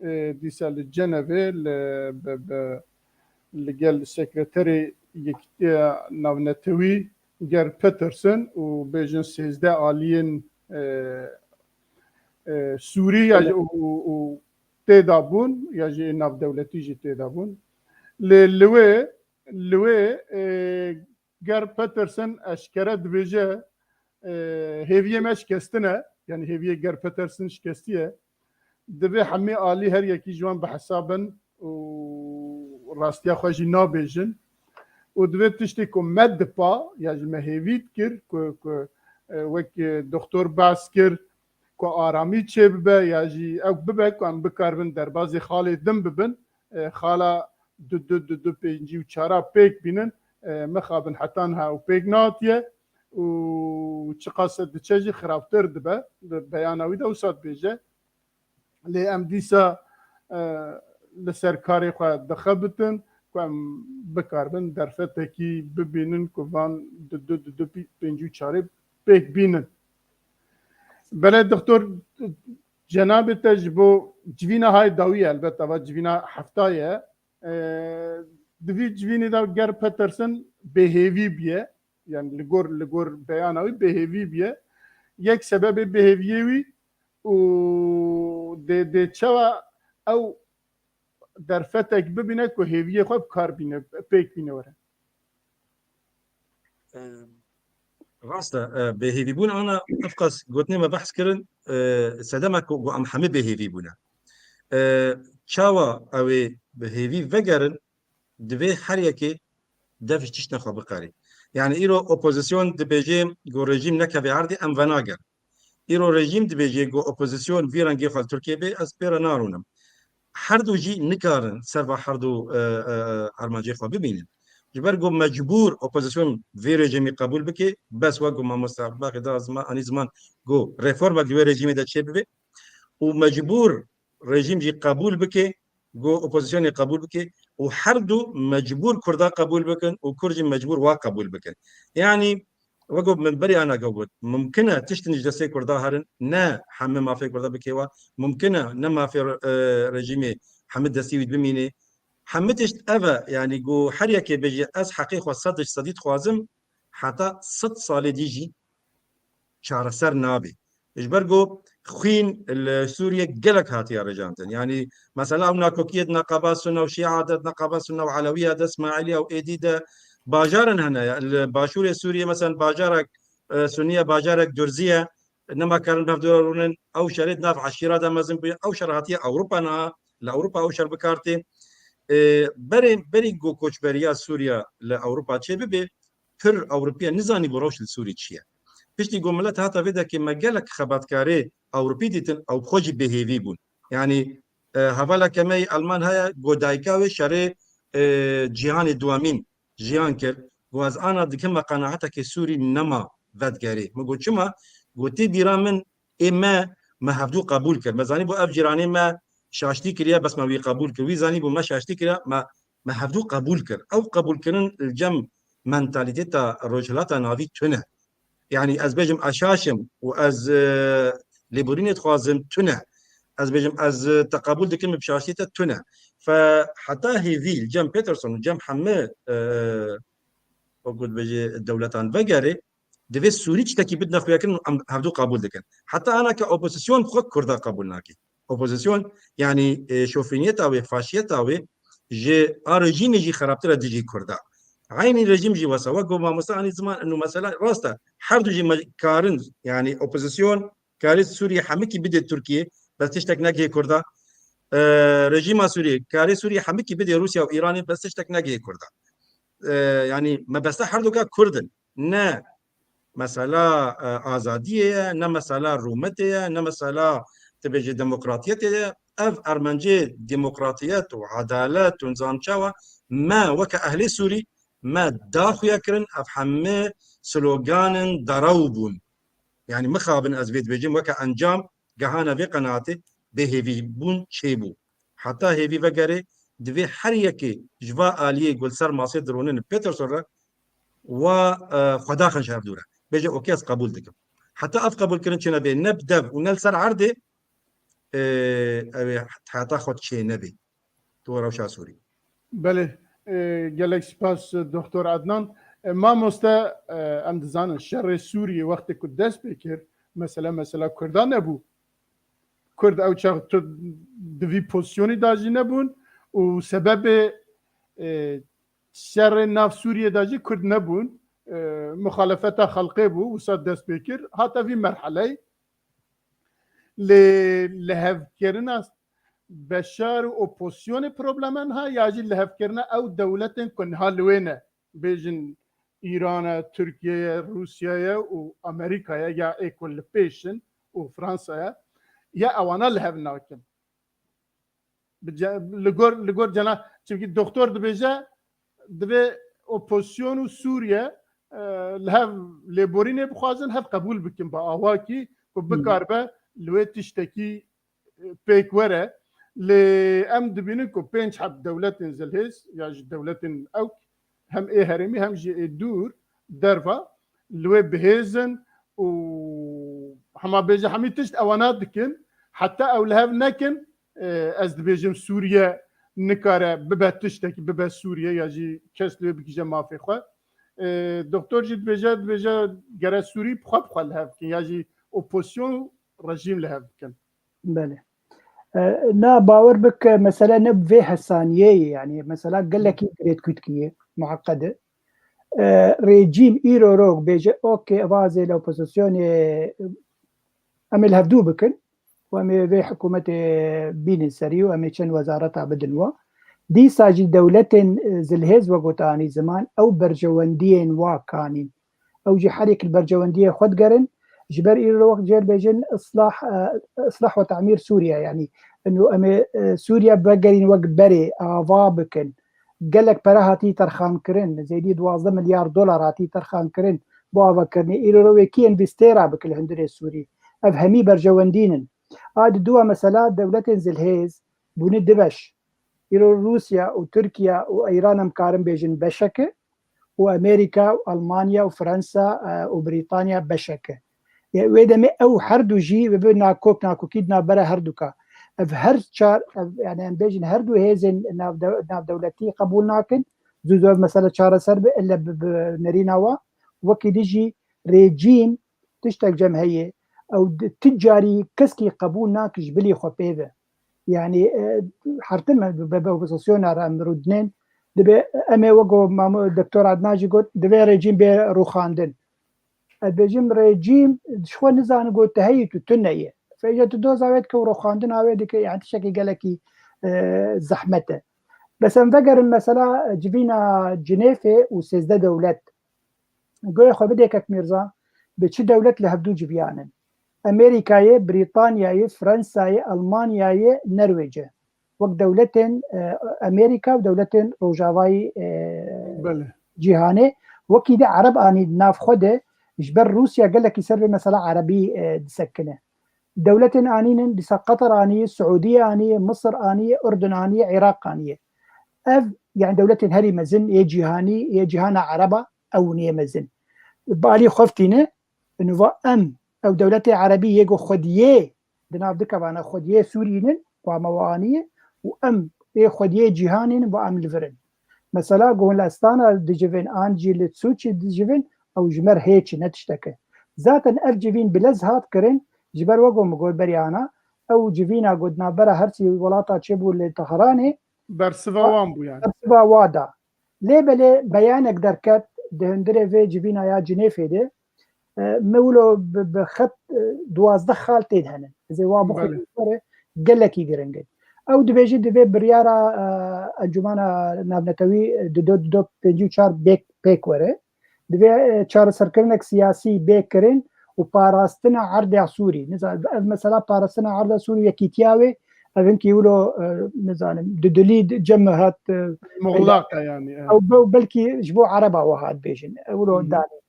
e, dîsa li Cenevê li, bi, bi, li gel sekreterê Yekîtiya Navnetewî Geir Petersen û bêjin sêzdeh aliyên, e, e, Sûrî ya jî û, û, û tê de bûn, ya jî navdewletî jî tê de bûn. Lê li wê, li wê, e, Geir Petersen eşkere dibêje, e, hêviyê me şikestin e, yani hêviyê Geir Petersen şikestî ye. Divê hemî alî her yekî ji wan bihesabin û rastiya xwe jî nabêjin. Û divê tiştê ku me dipa, ya jî me hêvî dikir, ku, ku, e, wek, e, doktor behs kir, ku aramî çêbibe, ya jî ew bibe ku em bikaribin derbazê xalê din bibin. E, xala du du du du pêncî û çara pêk bînin, e, mixabin heta niha ew pêk nehatiye û çiqas diçe jî xirabtir dibe. Di beyana wî de wisa dibêje. Lê em dîsa, e, li ser karê xwe dixebitin ku em bikaribin derfetekî bibînin ku van du du du du pêncî û çarê pêk bînin. Belê doktor, cenabê te ji bo civîna hay dawî ye, elbet ava civîna hefta ye. E, di vî civînê de Geir Petersen bêhêvî bûye, yani li gor, li gor beyana wî bêhêvî bûye. Yek sebebê bêhêviyê wî û dê, dê çawa ew derfetek bibîne ku hêviyê xwe bi kar bîne, pêk bîne were. Em, rast e, e, bêhêvîbûn ana ev qas gotinê me behs kirin, e, sedema ku, ku em hemî bêhêvî bûne. E, çawa ew ê bi hêvî vegerin, divê her yekê dev ji tiştên xwe biqerî. Yani îro opozisyon dibêje ku rejîm nekeve erdê, em venagerin. Îro rejîm dibêje ku opozisyon vî rengê xwe li Tirkiyê bê, ez pê re narûnim. Her du jî nikarin ser va her du, e, e, armancê xwe bibînin. Ji ber ku mecbûr opozisyon vê rejîmî qebûl bike, bes wek ku mamoste Abdulbaqî da ziman, anî ziman ku reformek di wê rejîmê de çêbibe û mecbûr rejîm jî qebûl bike, ku opozisyonê qebûl bike û her du mecbûr Kurda qebûl bikin û Kurd jî mecbûr wa qebûl bikin. Yani, wek min berî ana got, mumkin e tiştin ji destê Kurda herin, ne hemî mafê Kurda bike wa, mumkin e ne mafê, e, rejîmê hemî destî wî bimîne. Hemî tişt ev e, yani, ku her yekê bêje, ez heqê xwe sed ji sedî dixwazim, heta sed salê dî jî çareser nabe. Ji ber ku xwîn li Sûriye gelek hatiye rêjandin. Yani, mesela, ew nakokiyê di neqaba Sunna û Şîa de, di neqaba Sunna û Elewiya de, Îsmaîliya û êdî de bajarin hene. Li başûrê Sûriye, mesela, bajarek, e, Sunniye, bajarek Durzî ye, nema karin navdewra rûnin, ew şerê di nav eşîra de mezin bûye, ew şer hatiye Ewropa niha, li Ewropa ew şer bi kar tê. E, berê, berî ku koçberiya Sûriye li Ewropa çêbibe, pir Ewropiya nizanî bû rewş li Sûrî çi ye. Piştî ku milet hate vê dekê me gelek xebatkarê Ewropî dîtin, ew bi xwe jî bêhêvî bûn. Yanî, e, hevaleke me yê Elman heye, ku dayika wê şerê, e, cîhanê duwemîn jiyan kir. Ku ez ana dikim me qenaetekê Sûrî nema vedigerê. Min got, çima? Gotê bîra min, ê me, me hevdû qebûl kir. Me zanîbû ev cîranê me şaştî kiriye, bes me wî qebûl kir. Wî zanîbû me şaştî kiriye, me, me hevdû qebûl kir. Ew qebûlkirin li cem mentalîteta Rojhilata Navî tune. Yani ez bêjim ez şaş im û ez, e, lêborînê dixwazim, tune. Ez bêjim ez, e, te qebûl dikim, bi şaştî te tune. Fe heta hêvî li cem Peterson û cem hemî, e, wek got bêjê dewletan vegerê, divê Sûrî tiştekî bidine xuyakirin û em hevdû qebûl dikin. Heta ana ke opozisyon xwe Kurda qebûl nake. Opozisyon, yani, e, şofîniyeta wê, faşiyeta wê ji a rejîmê jî xerabtir e dijî Kurda. Eynî rejîm jî wesa, wek ku mamoste anî ziman, inu mesela rast e. Her du jî me-, karin, yani, opozisyon karî Sûriye hemikî bidê Tirkiye, bes tiştek negihê Kurda. E, rejîma Sûriyê, karê Sûriyê hemikî bidê Rûsya û Îranê, bes tiştek negihê Kurdan. E, yanî mebeste herduka Kurd in. Ne mesela, e, azadiyê ye, ne mesela rûmetê ye, ne mesela, tu bêjî, demokratiyetê ye. Ev armancê demokratiyet û edalet û nizam çawa me weke ehlê Sûrî me daxuya kirin, ev hemî sloganin derew bûn. Yanî mixabin ez vê dibêjim, weke encam gehana vê qenaatê bêhêvîbûn çêbû. Heta hêvî vegerê, divê her yekê ji va aliyê ku li ser masê dironin Peterson re wa, e, xwe daxin ji hevdû re. Bêje, okê, ez qebûl dikim. Heta ev qebûlkirin çênebê, ne bi dev û ne li ser erdê, e, ew ê heta xwe çênebê. Tu rewşa Sûrî. Belê, e, gelek spas, e, Doktor Adnan. E, mamoste, e, em dizanin şerê Sûriyê wextê ku dest pê kir, mesela, mesela Kurdan nebû. Kurd ew çax tu di vî pozisyonî de jî nebûn û sebebê, e, şerê nav Sûriyê de jî Kurd nebûn. E, muxalefeta xelqê bû, wisa dest pê kir, hate vî merheleyê. Lê lihevkirina Beşar û opozisyonê problemen ha, ya jî lihevkirina ew dewletên ku niha li wê ne, bêjin Îran e, Tirkiye ye, Rûsya ye û Amerîka ye, ya ê ku li pêş in û Fransa ye, ya ewana li hev nakin. Bi ce-, li gor, li gor cena, çimkî doktor dibêje, divê opozisyon û Sûriye, e, li hev lêborînê bixwazin, hev qebûl bikin bi awakî ku Hmm. bikaribe li wê tiştekî, e, pêk were. Lê em dibînin ku pênc heb dewletên zilhêz ya jî dewletên ewk, hem ê herêmî hem jî ê dûr, derva, li wê bihêz in û hema bêje hemî tişt ewana dikin, heta ew li hev nekin, e, ez dibêjim Sûriye nikare bibe tiştekî, bibe Sûriye ya jî kes li wê bigihîje mafê xwe. E, doktor jî dibêje, dibêje gere Sûrî bi xwe bi xwe li hev bikin ya jî opozisyon û rejîm li hev bikin. Belê. E, na, bawer bike, mesele ne vê hesaniyê ye, yanî mesela gelekî girêdkûtkî ye, muheqed e. E, rejîm îro rok bêje, okê, vazê li opozisyonê, em ê li hevdû bikin û em ê vê hikûmetê bînin serî û em ê çend wezareta bidin wa. Dîsa jî dewletên, e, zilhêz, we got, anî ziman, ew berjewendiyên wa kanîn. Ew jî her yek li berjewendiyê xwe digerin. Ji ber îro wek jê dibêjin islah, e, islah ve tamîr Sûriye, yanî ino em ê, e, Sûriye vegerîn wek berê, ava bikin. Gelek pere hatî terxankirin, zêdî duwazdeh milyar dolar hatî terxankirin bo avakirinê. Îro wê kî envîstêra bike li hundirê Sûrî. Ev hemî berjewendîn in. A di dua mesela dewletên zilhêz bûne du beş. Îro Rûsya û Tirkiye û Îran em karin bêjin beşeke û Amerîka û Almanya û Fransa, e, û Brîtanya beşeke. Ya, wê demê ew her du jî bi, bi nakok, nakokî di navbera her du ka. Ev her çar, ev, yani em bêjin her du hêzên navde-, navdewletî qebûl nakin. Zû zû ev mesele çareser be, elle bi, bi nerîna wa. Wekî dî jî rejîm tiştek cem heye. Ew di, ti carî keskî qebûl nake ji bilî xwe pê ve. Yanî, e, hertin me bi, bi, bi opozisyona re em rûdinên, dibe em ê wek ku Mamo-, Doktor Adnan jî got, divê rejîm bê rûxandin. Ez bêjim rejîm ji xwe nizane ku tu heyî tu tune ye. Fêje tu doza wê dike û rûxandina wê dike, yani tiştekî gelekî, e, zehmet e. Bes em vegerin mesela civîna Cinêfê û sêzdeh dewlet. Goyê xwe bidê kek Mîrza, bi çi dewlet li hevdû civiyanin? Amerîkayê, Brîtanyayê, Fransayê, Almanyayê, Nerwêcê. Wek dewletên, e, Amerîka û dewletên Rojavayî, e, Belê. cîhanê. Wekî de Ereb anî di nav xwe de, ji ber Rûsya gelekî ser vê mesela Erebî, e, disekine. Dewletên anînin, dîsa Qatar aniye, Siûdiye aniye, Misir aniye, Urdun aniye, Iraq aniye. Ev, yani dewletên herî mezin yê cîhanî, yê cîhana Ereba, ew niyê mezin. Bi alî xwe tîne, û va em, ew dewletê Erebî yê ku xwediyê, di nav dikevana xwediyê Sûrî nin, ku me aniye, û em ê xwediyê cîhanê nin, va em li vir in. Mesela, ku hûn li Astana dicivin, an jî li Sûçî dicivin, ew ji me re hêç e, ne tiştek e. Zaten ev civîn bi lez hat kirin, ji ber wek ku min got berî ana, ew civîna ku di navbera her sî welata çêbû li Tehranê, Bersiva wan bû yani. Bersiva wa da. Lê belê beyanek derket di hundirê vê civîna ya Cinêfê de, e, me wilo bi, bi xet, e, duwazdeh xal tê de henin. Ez ê wa bixwînim, Belê. were gelekî giring in. Ew dibêje divê biryara, e, Encûmena Navnetewî, e, dido dido pêncî û çar bêk pêk were. Divê, e, çareserkirinek siyasî bê kirin û parastina erdê Sûrî. Niza-, ev mesela parastina erdê Sûrî yekîtiya wê, ev hinkî wilo, e, nizanim, dudilî cem hat, e, Muxlaq e yani. Evet. Ew be-, belkî ji bo Ereba wiha dibêjin. Ew wilo Hı hı. danê.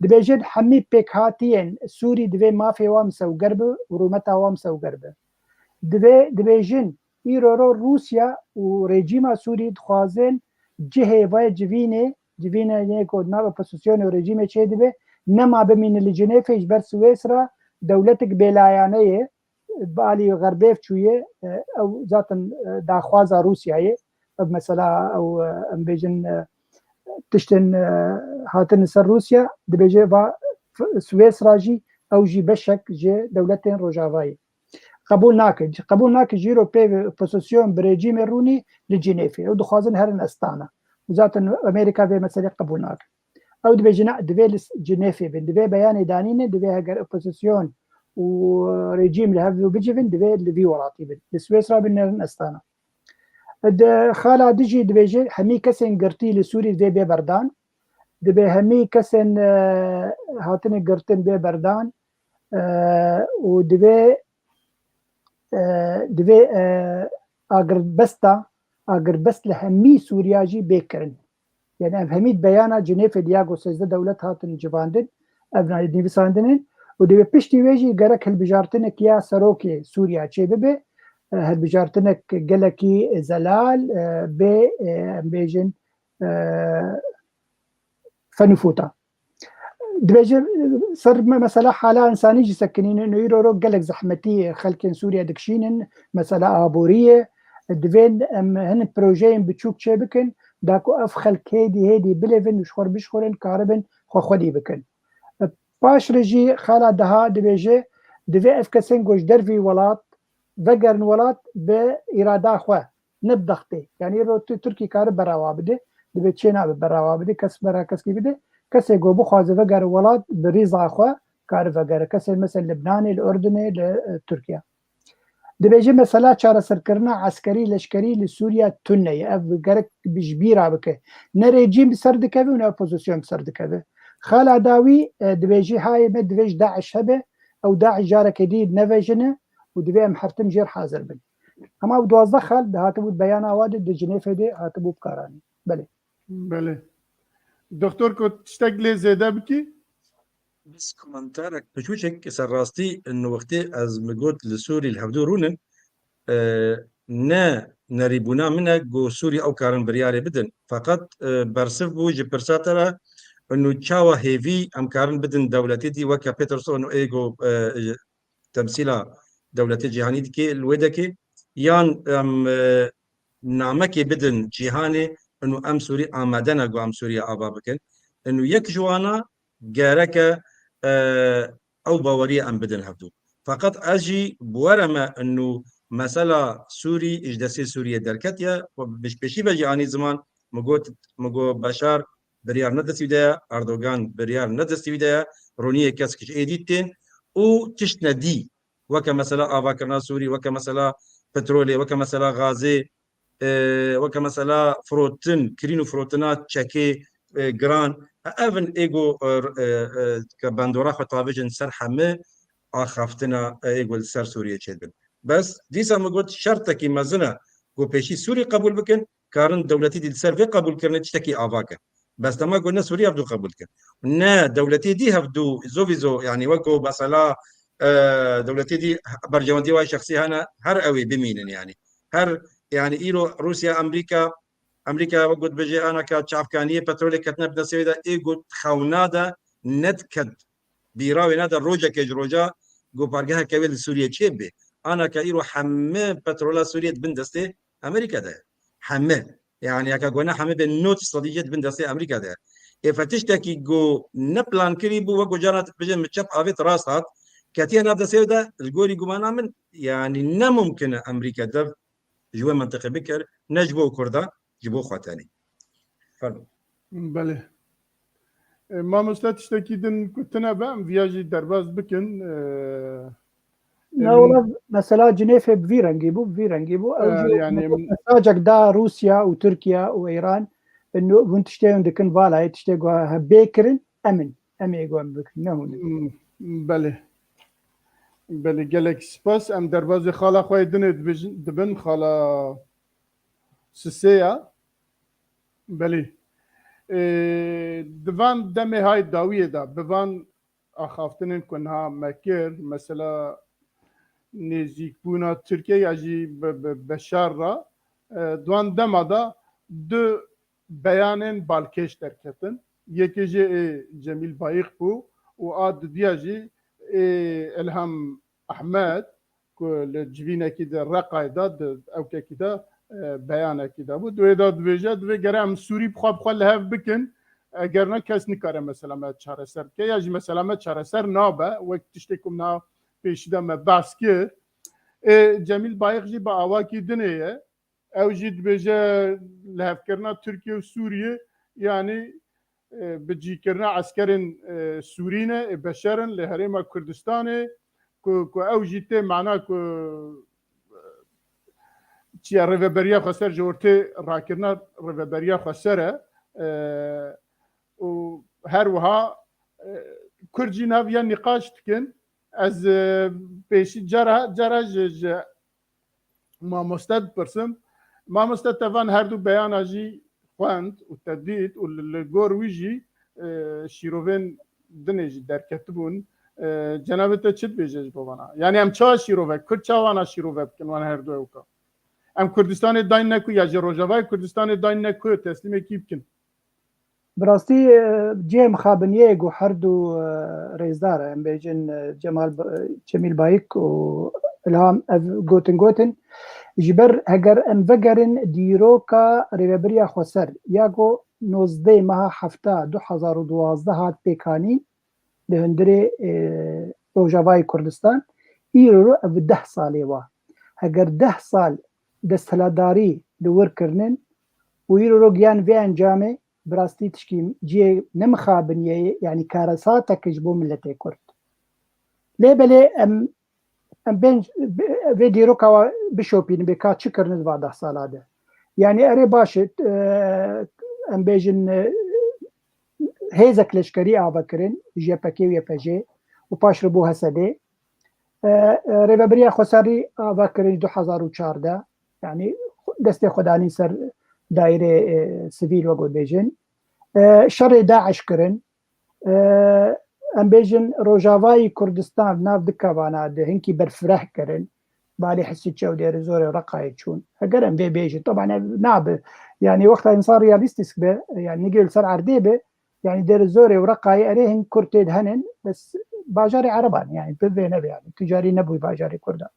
Dibêjin hemî pêkhatiyên Sûrî divê mafê wan misewger bi û rûmeta wan misewger bi. Divê, dibêjin îro ro Rûsya û rejîma Sûrî dixwazin cihê vê civînê, civînê yê ku di nav opozîsyonê û rejîmê çêdibe, nema bimîne li Cinêfê ji ber Swêsra dewletek bêlayane ye, bi alî xerbê çûye, e, ew zaten, e, daxwaza Rûsyayê. Ev mesela ew, e, em bêjin, e, tiştên, e, hatin li ser Rûsya, dibêje va F-, Swêsra jî ew jî beşek ji dewletên Rojavayê. Qebûl nake. Qebûl nake jî ro pê ve opozîsyon bi rejîmê rûnî li Cinêfê. Ew dixwazin herin Estana. Û zaten Amerîka vê meselê qebûl nake. Ew dibêjin, na, divê li Cinêfê bin. Divê beyanê danîne, divê heger opozîsyon û rejîm li hev bicivin, divê li vî welatî bin. Li Swêsra bin nerin Estana. Di xala di jî dibêje hemî kesên girtî li Sûrî divê bê berdan. Divê hemî kesên, e, hatine girtin bê berdan. E, û divê, e, divê, e, agirbesta, agirbest li hemî Sûriya jî bê kirin. Yani ev hemî beyana Cinêfê diya ku sêzdeh dewlet hatin civandin, ev nivîsandin in û divê piştî wê jî gerek hilbijartinek ya serokê Sûriya çêbibe, e, hilbijartinek gelekî zelal, e, bê, e, em bêjin, e, fenûfûta. Dibêje ser me-, mesela hala însanî jî sekinînin û îro ro gelek zehmetî xelkên Sûriye dikişînin, mesela aboriyê. Divên em hin projeyên biçûk çêbikin, da ku ev xelk hêdî hêdî bilêvin û ji xwe re bişxulin, karibin xwe xwedî bikin. Paş re jî xala deha dibêje, divê ev kesên ku ji dervî welat vegerin welat bi îrada xwe, ne bi dextê. Yani îro tu Tirkî kare berawa bide, divê çê nabe berawa bide, kes bera keskî bide. Kesê ku bixwaze vegere welat bi rîza xwe kare vegere. Kesê mesela Libnanê, li Urdunê, li, e, Tirkiye. Dibêje mesela çareserkirina eskerî, leşkerî li Sûriye tune ye. Ev gerek bi ji bîra bike. Ne rejîm bi ser dikeve û ne opozîsyon bi ser dikeve. Xala dawî, e, dibêje hayê me divê ji DAIŞ hebe, ew DAIŞ careke dî nevejine û divê em hertim jêr hazir bin. Hema ew duwazdeh xal dihatibû beyana wa de di Cinêfê de hatibû bikaranî. Belê. Belê. Doktor, ku tiştek lê zêde bikî? Bes komentarek piçûçek, ser rastî, in wextê ez mi got li Sûrî li hevdû rûnin, e, ne nerîbûna min e ku Sûrî ew karin biryarê bidin. Feqet, e, bersiv bû ji pirsa te re, inu çawa hêvî em karin bidin dewletê dî weke Peterson û ê ku, e, temsîla dewletê cîhanî dike, li wê deke, yan em, e, namekê bidin cîhanê, inu em Sûrî amade ne ku em Sûriye ava bikin. Inu yek ji wana gereke, e, ew baweriye em bidin hevdû. Feqet ez jî bi we re me inu mesela Sûrî ji destê Sûriye derketiye. Bi pêşî ve jî anî ziman, min got, min got Beşar biryar ne destî de ye, Erdogan biryar ne destî de ye, roniyê kesk ji êdî tên û tişt ne dî. Weke mesela avakirina Sûrî, weke mesela petrolê, weke mesela gazê, e, weke mesela firotin, kirîn û firotina çekê, e, giran. Ev in ê ku, e, e, e, ke bandora xwe tavêjin ser hemî axaftina, e, ê ku li ser Sûriyê çêdibin. Bes dîsa min got şertekî mezin e ku pêşî Sûrî qebûl bikin, karin dewletî dî li ser vê qebûlkirinê tiştekî ava kin. Bes dema ku ne Sûrî hevdû qebûl kin, ne dewletê dî hevdû zovîzo, yanî wek ku mesela, e, dewletê dî berjewendî wayê şexsî hene, her ew ê bimînin yanî. Her, yanî îro Rûsya, Amerîka, Amerîka wek got bêje ana ka çavkaniyê petrolê ketine bi destê wê de, ê got xewna de nediket, bîra wê nade rojekê ji roja ku pargeheke wê li Sûriyê çêbibe. Ana ka îro hemî petrola Sûriyê di bin destê Amerîka de ye. Hemî. Yanî heke ku ne hemî bê nod sedî jê di bin destê Amerîka de ye. Ê fe tiştekî ku ne plankirî bû, wek ku carna dibêjin min çep avêt rast hat, ketiye nav destê wê de, li gorî gumana min, yanî ne mumkin e Amerîka dev ji wê mentiqê bikir, ne ji bo Kurda, ji bo xwe tenê. Fermo. Belê. E, mamoste, tiştekî din ku tune be, em viya jî derbas bikin. E, Na wala mesela Cinêfê bi vî rengî bû, bi vî rengî bû. Ew jî mesajek da Rûsya û Tirkiye û Îran, inu hûn tiştê hûn dikin, valayê tiştê ku bê kirin, em in. Em ê ku em bikin, ne hûn in. Hmm, belê. Belê, gelek spas. Em derbazê xala xwe yê dinê dibijin-, dibin, xala Sisê ya. Belê. Ê, di van demê hay dawiyê de, bi van axaftinên ku niha me kir, mesela nêzîkbûna Tirkiye ya jî bi, bi Beşar re, e, di wan dema de du beyanên balkêş derketin. Yekê jê ê Cemîl Bayîq bû û a didiya jî ê Ilham Ehmed ku li civînekî di Reqayê de di ewkekî de, e, beyanekî de bû. Di wê de dibêje, divê gere em Sûrî bi xwe bi xwe li hev bikin. Eger ne kes nikare mesela me çareser bike. Ya jî mesela me çareser nabe. Wek tiştê ku niha pêşî de me behs kir. Ê, Cemîl Bayik jî bi awakî dinê ye. Ew jî dibêje lihevkirina Tirkiye û Sûriye, yanî, e, bi cîkirina eskerên, e, Sûrî ne, ê Beşer in li Herêma Kurdistanê, ku, ku ew jî tê mana ku, e, çiya Rêveberiya Xweser ji ortê rakirina Rêveberiya Xweser e, e, û her wiha, e, Kurd jî nav ya nîqaş dikin. Ez, e, pêşî cara, cara ji, ji mamoste dipirsim. Mamoste, te van her du beyana jî xwend û te dît û li, li gor wî jî, e, şîrovên dinê jî derketibûn. E, cenabê te çi dibêje ji bo vana? Yanî em çawa şîrove, Kurd çawa wana şîrove bikin wan her du ewka? Em Kurdistanê dayne ku ya jî Rojavayê Kurdistanê dayne ku teslîmê kî bikin? Bi rastî, e, cihê mixabiniyê ku her du, e, rêzdar, em bêjin, e, Cemal Ba-, e, Cemîl Bayik û Ilham ev gotin gotin. Ji ber heger em vegerin dîroka Rêvebiriya Xweser ya ku nozdeh meha hefta du hezar û duwazdeh hat pêkanîn, li hundirê, e, Rojavayê Kurdistan, îro ev deh salê wa. Heger deh sal desthilatdarî li wir kirinin û îro giyan vê encamê, bi rastî tişkî cihê nemixabiniyê ye, yanî karesatek ji bo miletê Kurd. Lê belê em, em bên vê dîroka wa bişopînin, bê ka çi kirine di va deh sala de. Yanî erê baş e, e, em bêjin, e, hêzek leşkerî ava kirin, J P K û Y P J û paş re bû H S D. E, e, Rêveberiya Xweserî ava kirin du hezar û çardeh. Yanî destê xwe danîn ser daîrê, e, sivîl, wek bêjin. E, şerê DAIŞ kirin. E, em bêjin Rojavayî Kurdistan nav du kevana de hinkî berfireh kirin. Balê Hisî Çew, Dêrizorê û Reqayê çûn. Heger em vê bêjin, teban ev nabe. Yanî wexta însan realîstîk be, yanî nigê li ser erdê be, yanî Dêrizorê û Reqayê erê hin Kurd tê de henin, bes bajarê Ereban, yanî bi vê nebe, yanî ticarî nebû bajarê Kurdan.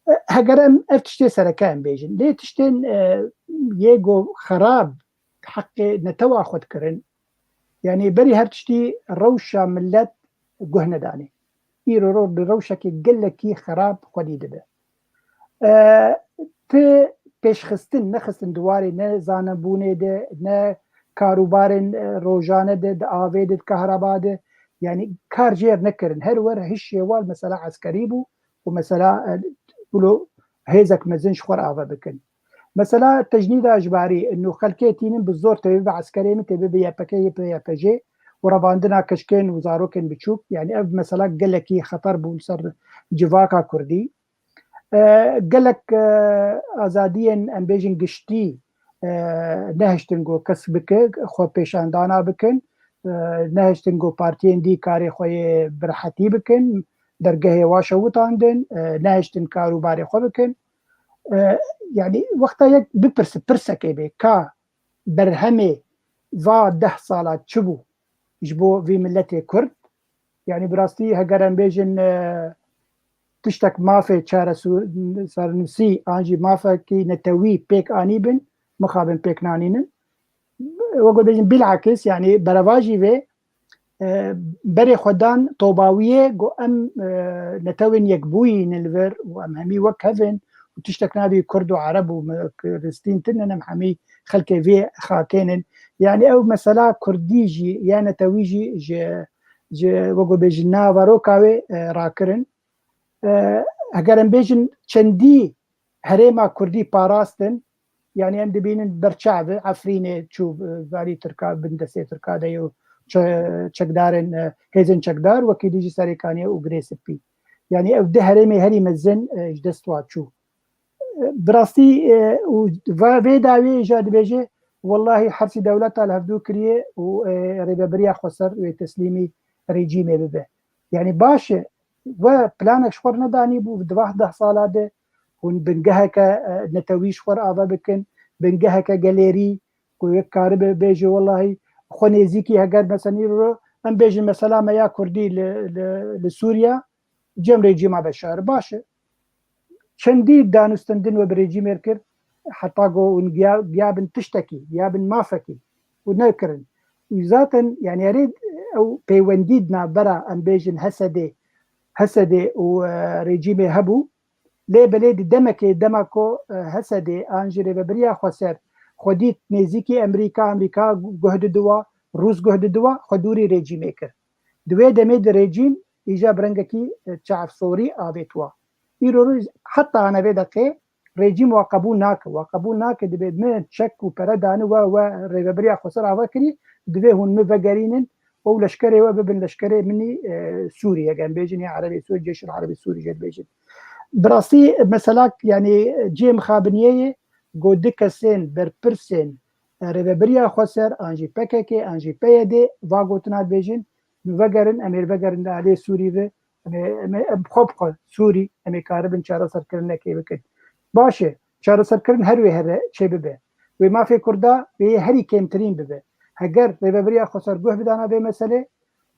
E, heger em ev tiştê sereke em bêjin. Lê tiştên, e, yê ku xerab heqê netewa xwe dikirin, yanî berî her tiştî rewşa milet guh nedanê. Îro ro bi rewşekê gelekî xerab xwedî dibe. E, ti pêşxistin, nexistin di warê ne zanebûnê de, ne karûbarên, e, rojane de, di avê de, di kahraba de, yanî kar jêr nekirin. Her wer hişê wal mesela eskerî bû û mesela, e, wilo hêzek mezin ji xwe re ava bikin. Mesela tecnîda ji barî û xelkê tînin bi zor tê bibe eskerê min, tê bibe Y P K, Y P J û revandina keçikên û zarokên biçûk. Yanî ev mesela gelekî xeter bû li ser civaka Kurdî. E, gelek, e, azadiyên, em bêjin, giştî, e, nehiştin ku kes bike, xwe pêşandana bikin, e, nehiştin ku partiyên dî karê xwe yê bi rehetî bikin, dergehê wa şewitandin, e, nehiştin kar û barê xwe bikin. E, yanî wexta yek bipirse, pirsekê bê, ka berhemê va deh sala çi bû ji bo vî miletê Kurd? Yanî bi rastî heger em bêjin, e, tiştek mafê çaresernusî an jî mafekî netewî pêk anîbin, mixabin pêk nanînin. Wek bêjin bilakis, yanî berevajî vê, e, berê xwe dan tobawiyê ku em, e, netewên yekbûyî ne li vir û em hemî wek hev in û tiştek nabî Kurd û Ereb û me-, Filistîn tinin, em hemî xelkê vê xakê nin. Yanî ew mesela Kurdî jî ya netewî jî ji, ji wek bêjin naveroka wê, e, rakirin. E, Heger em bêjin çendî herêma Kurdî parastin, yanî em dibînin berçav e, Efrînê çû, e, valî Tirka, bin destê Tirka de ye û çe-, çekdarên, e, hêzên çekdar, wekî dî jî Serêkaniyê û Girê Spî. Yanî ev du herêmê herî mezin, e, ji dest wa çû. E, bi rastî, e, û va-, vê dawiyê jî dibêje, wellahî hersî dewleta li hevdû kiriye û, e, rêvebiriya xweser wê teslîmî rejîmê bibe. Yanî baş e, we planek ji xwe re nedanî bû, di va deh sala de hûn bingeheke, e, netewî ji xwe re ava bikin, bingeheke gelêrî, ku yek karibe bêje, wellahî xwe nêzîkî heger mesela îro em bêjin mesela me ya Kurdî li, li, li Sûriya cem rejîma Beşar. Baş e. Çendî danûstendin we bi rejîmê kir, heta ku hûn giya-, giyabin tiştekî, giyabin mafekî û nekirin. Û zaten, yanî, erê ew peywendî di navbera, em bêjin, Hesedê, Hesedê û, e, rejîmê hebû. Lê belê di demekê, dema ku, e, Hesedê an jî rêvebiriya xweser xwe dît nêzîkî Amerîka, Amerîka guh didiwa, Rûs guh didiwa, xwe dûrî rejîmê kir. Di wê demê de rejîm îja bi rengekî, e, çavsorî avêt wa. Îro roj heta ana vê deqê rejîm wa qebûl nake. Wa qebûl nake, dibê min çek û pere dane we, we rêvebiriya xweser ava kirî, divê hûn min vegerînin û leşkerê we bibin leşkerê min î, e, Sûrî, eger em bêjin ya Erebê Sûrî, Ceyşul Erebê Sûrî jê dibêjin. Bi rastî mesela, yanî cihê mixabiniyê ye, ku du kesên berpirsên, e, rêvebiriya xweser, an jî P K K, an jî P Y D, va gotina dibêjin, min vegerin, em ê vegerin li aliyê Sûrî ve, em ê, em ê, em xwe bi xwe Sûrî, em ê karibin çareserkirinekê bikin. Baş e, çareserkirin her wê here çê bibe. Wê mafê Kurda wê yê herî kêmtirîn bibe. Heger rêvebiriya xweser guh bidana vê meselê,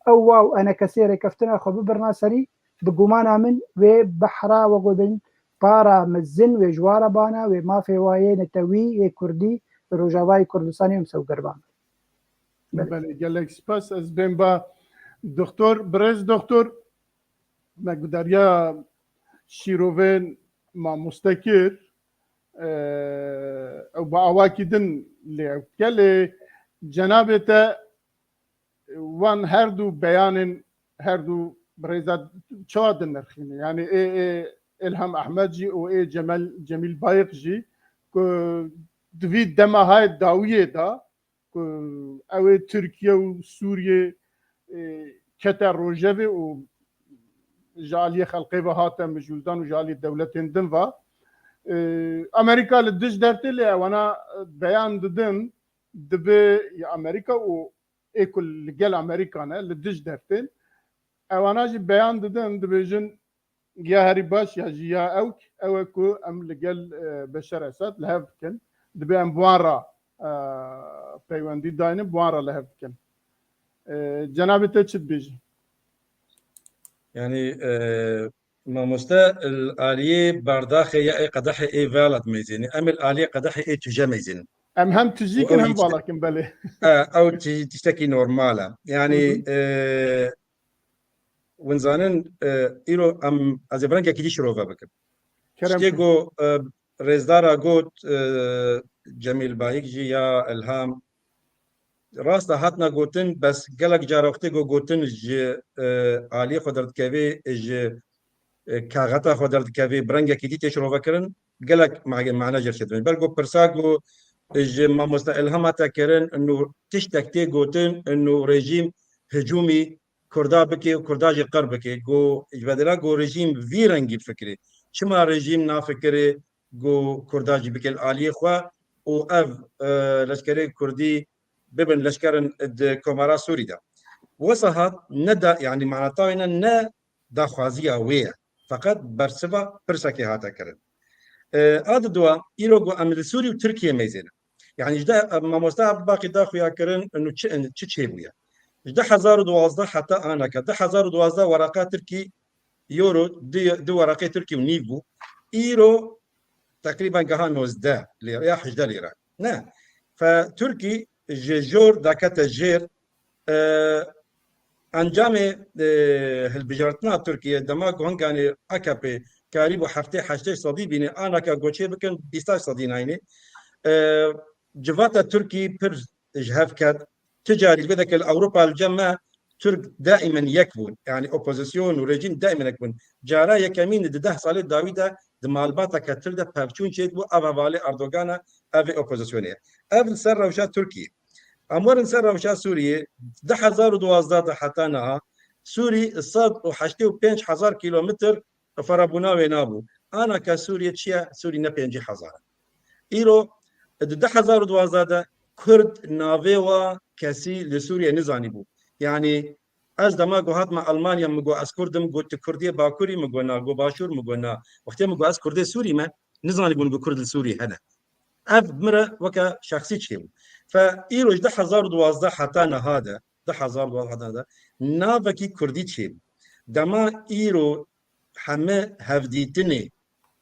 ew wa û enekesê rêkeftina xwe bibirna serî, bi gumana min wê behra we gotin para mezin wê ji wa re bana, wê mafê wa yê netewî, yê Kurdî, li Rojavayê Kurdistanê em sewgervan. Belê. Belê, gelek spas. Ez bên ba doktor, birêz doktor, me gudariya şîrovên mamoste kir, e, ew bi awakî din lê ew dike, lê cenabê te wan her du beyanên her du birêza çawa dinirxîne? Yanî ê, ê Îlham Ehmed jî û ê Cemel, Cemîl Bayik jî ku di vî dema hayê dawiyê de ku ew ê Tirkiye û Sûriye, e, kete rojevê û ji aliyê xelkê ve hate mijûldan û ji aliyê dewletên din ve, e, Amerîka li dij dertê lê ewana beyan didin, dibe ya Amerîka û ê ku li gel Amerîka ne, li dij dertên, ewana jî beyan didin, dibêjin ya herî baş ya jî ya ewk, ew e ku em li gel, e, Beşar Esad li hev bikin. Dibe em bi wan re, e, peywendî daynin, bi wan re li hev bikin. E, cenabê te çi dibêjî? Yanî, e, mamoste, li aliyê bardaxê ya ê qedehê ê vela dimeyzênî. Em ê li aliyê qedehê ê tije meyzênin. Em hem tijî kin hem vala kin, belê. E, ew tij-, tiştekî normal e. Yanî, Hı hı. e, Hûn zanin, e, îro em, ez ê bi rengekî dî şirove bikim. Kerem Tiştê ku, e, rêzdara got, e, Cemîl Bayik jî ya Ilham, rast e, hatina gotin, bes gelek cara wextê ku gotin ji, e, aliyê xwe derdikevê, ji, e, kaxeta xwe derdikevê, bi rengekî dî tê şirove kirin, gelek ma-, mane jê re çêdibin. Ber ku pirsa ku ji mamoste Ilham hate kirin, inu tiştek tê gotin, inu rejîm hicûmî Kurda bike û Kurda jî qir bike. Got, ji bedela ku rejîm vî rengî bifikirê, çima rejîm nafikirê ku Kurda jî bike li aliyê xwe û ev, e, leşkerê Kurdî bibin leşkerin di Komara Sûrî de? Wisa hat ne da, yanî mana tawê ne, ne daxwaziya wê ye. Feqet bersiva pirsekê hate kirin. E, a di dua, îro ku em li Sûrî û Tirkiye meyzêne. Yanî ji de, e, mamoste Ebubakî da xuya kirin, inu çi, inu çi çêbûye. Ji du hezar û duwazdeh heta anaka, du hezar û duwazdeh wereqa Tirkî, euro, du, du wereqê Tirkî û nîv bû. Îro teqrîben geha nozdeh lîre ya hejdeh lîre. Ne. Fe Tirkî ji jor dakete jêr, e, encamê, e, hilbijartina Tirkiye dema ku hinganê A K P karîbû heftê heştê sedî bîne, anaka goçê bikin bîst sedî nayne. E, civata Tirkî pir ji hev ket. Ti carî li vê deke li Ewropa li cem me Tirk daimen yek bûn. Yani opozisyon û rejîm daimen yek bûn. Cara yekemîn di deh salê dawî de di malbata Ketir de pevçûn çêdibû, ev hevalê Erdogan e, ev ê opozisyonê ye. Ev li ser rewşa Tirkiyê. Em werin ser rewşa Sûriyê, di hezar û duwazdeh de heta niha Sûrî sed û heştê û pênc hezar kilometr ferabûna wê nabû. Ana ke Sûriyê çi ye? Sûrî ne pêncî hezar e. Îro di du hezar û duwazdeh de Kurd navê wa kesî li Sûriyê nizanîbû. Yanî ez dema ku hatime Almanya, min got ez Kurd im, got tu Kurdiyê Bakurî, min got na, got Başûr, min got na. Wextê min got ez Kurdê Sûrî me, nizanîbûn ku Kurd li Sûriyê hene. Ev min re weke şexsî çêbû. Fe îro ji du hezar û duwazdeh heta niha de, du hezar û duwazdeh heta niha de, navekî Kurdî çêbû. Dema îro heme hevdîtinê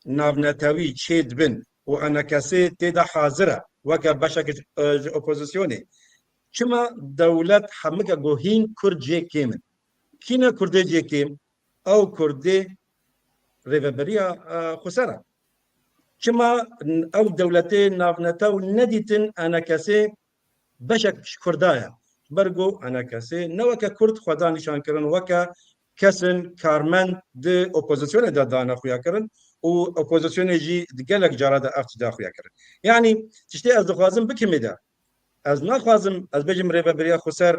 navnetewî çêdibin û enekesê tê de hazir e, weke beşek ji, e, ji opozisyonê. Çima dewlet hemike ku hîn Kurd jê kêm in? Kî ne Kurdê jê kêm? Ew Kurdê rêveberiya, e, xweser e. Çima ew dewletê navnetew nedîtin enekesê beşek ji Kurda ye? Ji ber ku enekesê ne weke Kurd xwe da nîşan kirin, weke kesin karmend di opozisyonê de dane xuya kirin û opozisyonê jî di gelek cara de ev tişt da xuya kirin. Yanî tiştê ez dixwazim bikimê de, ez naxwazim ez bêjim rêveberiya xweser,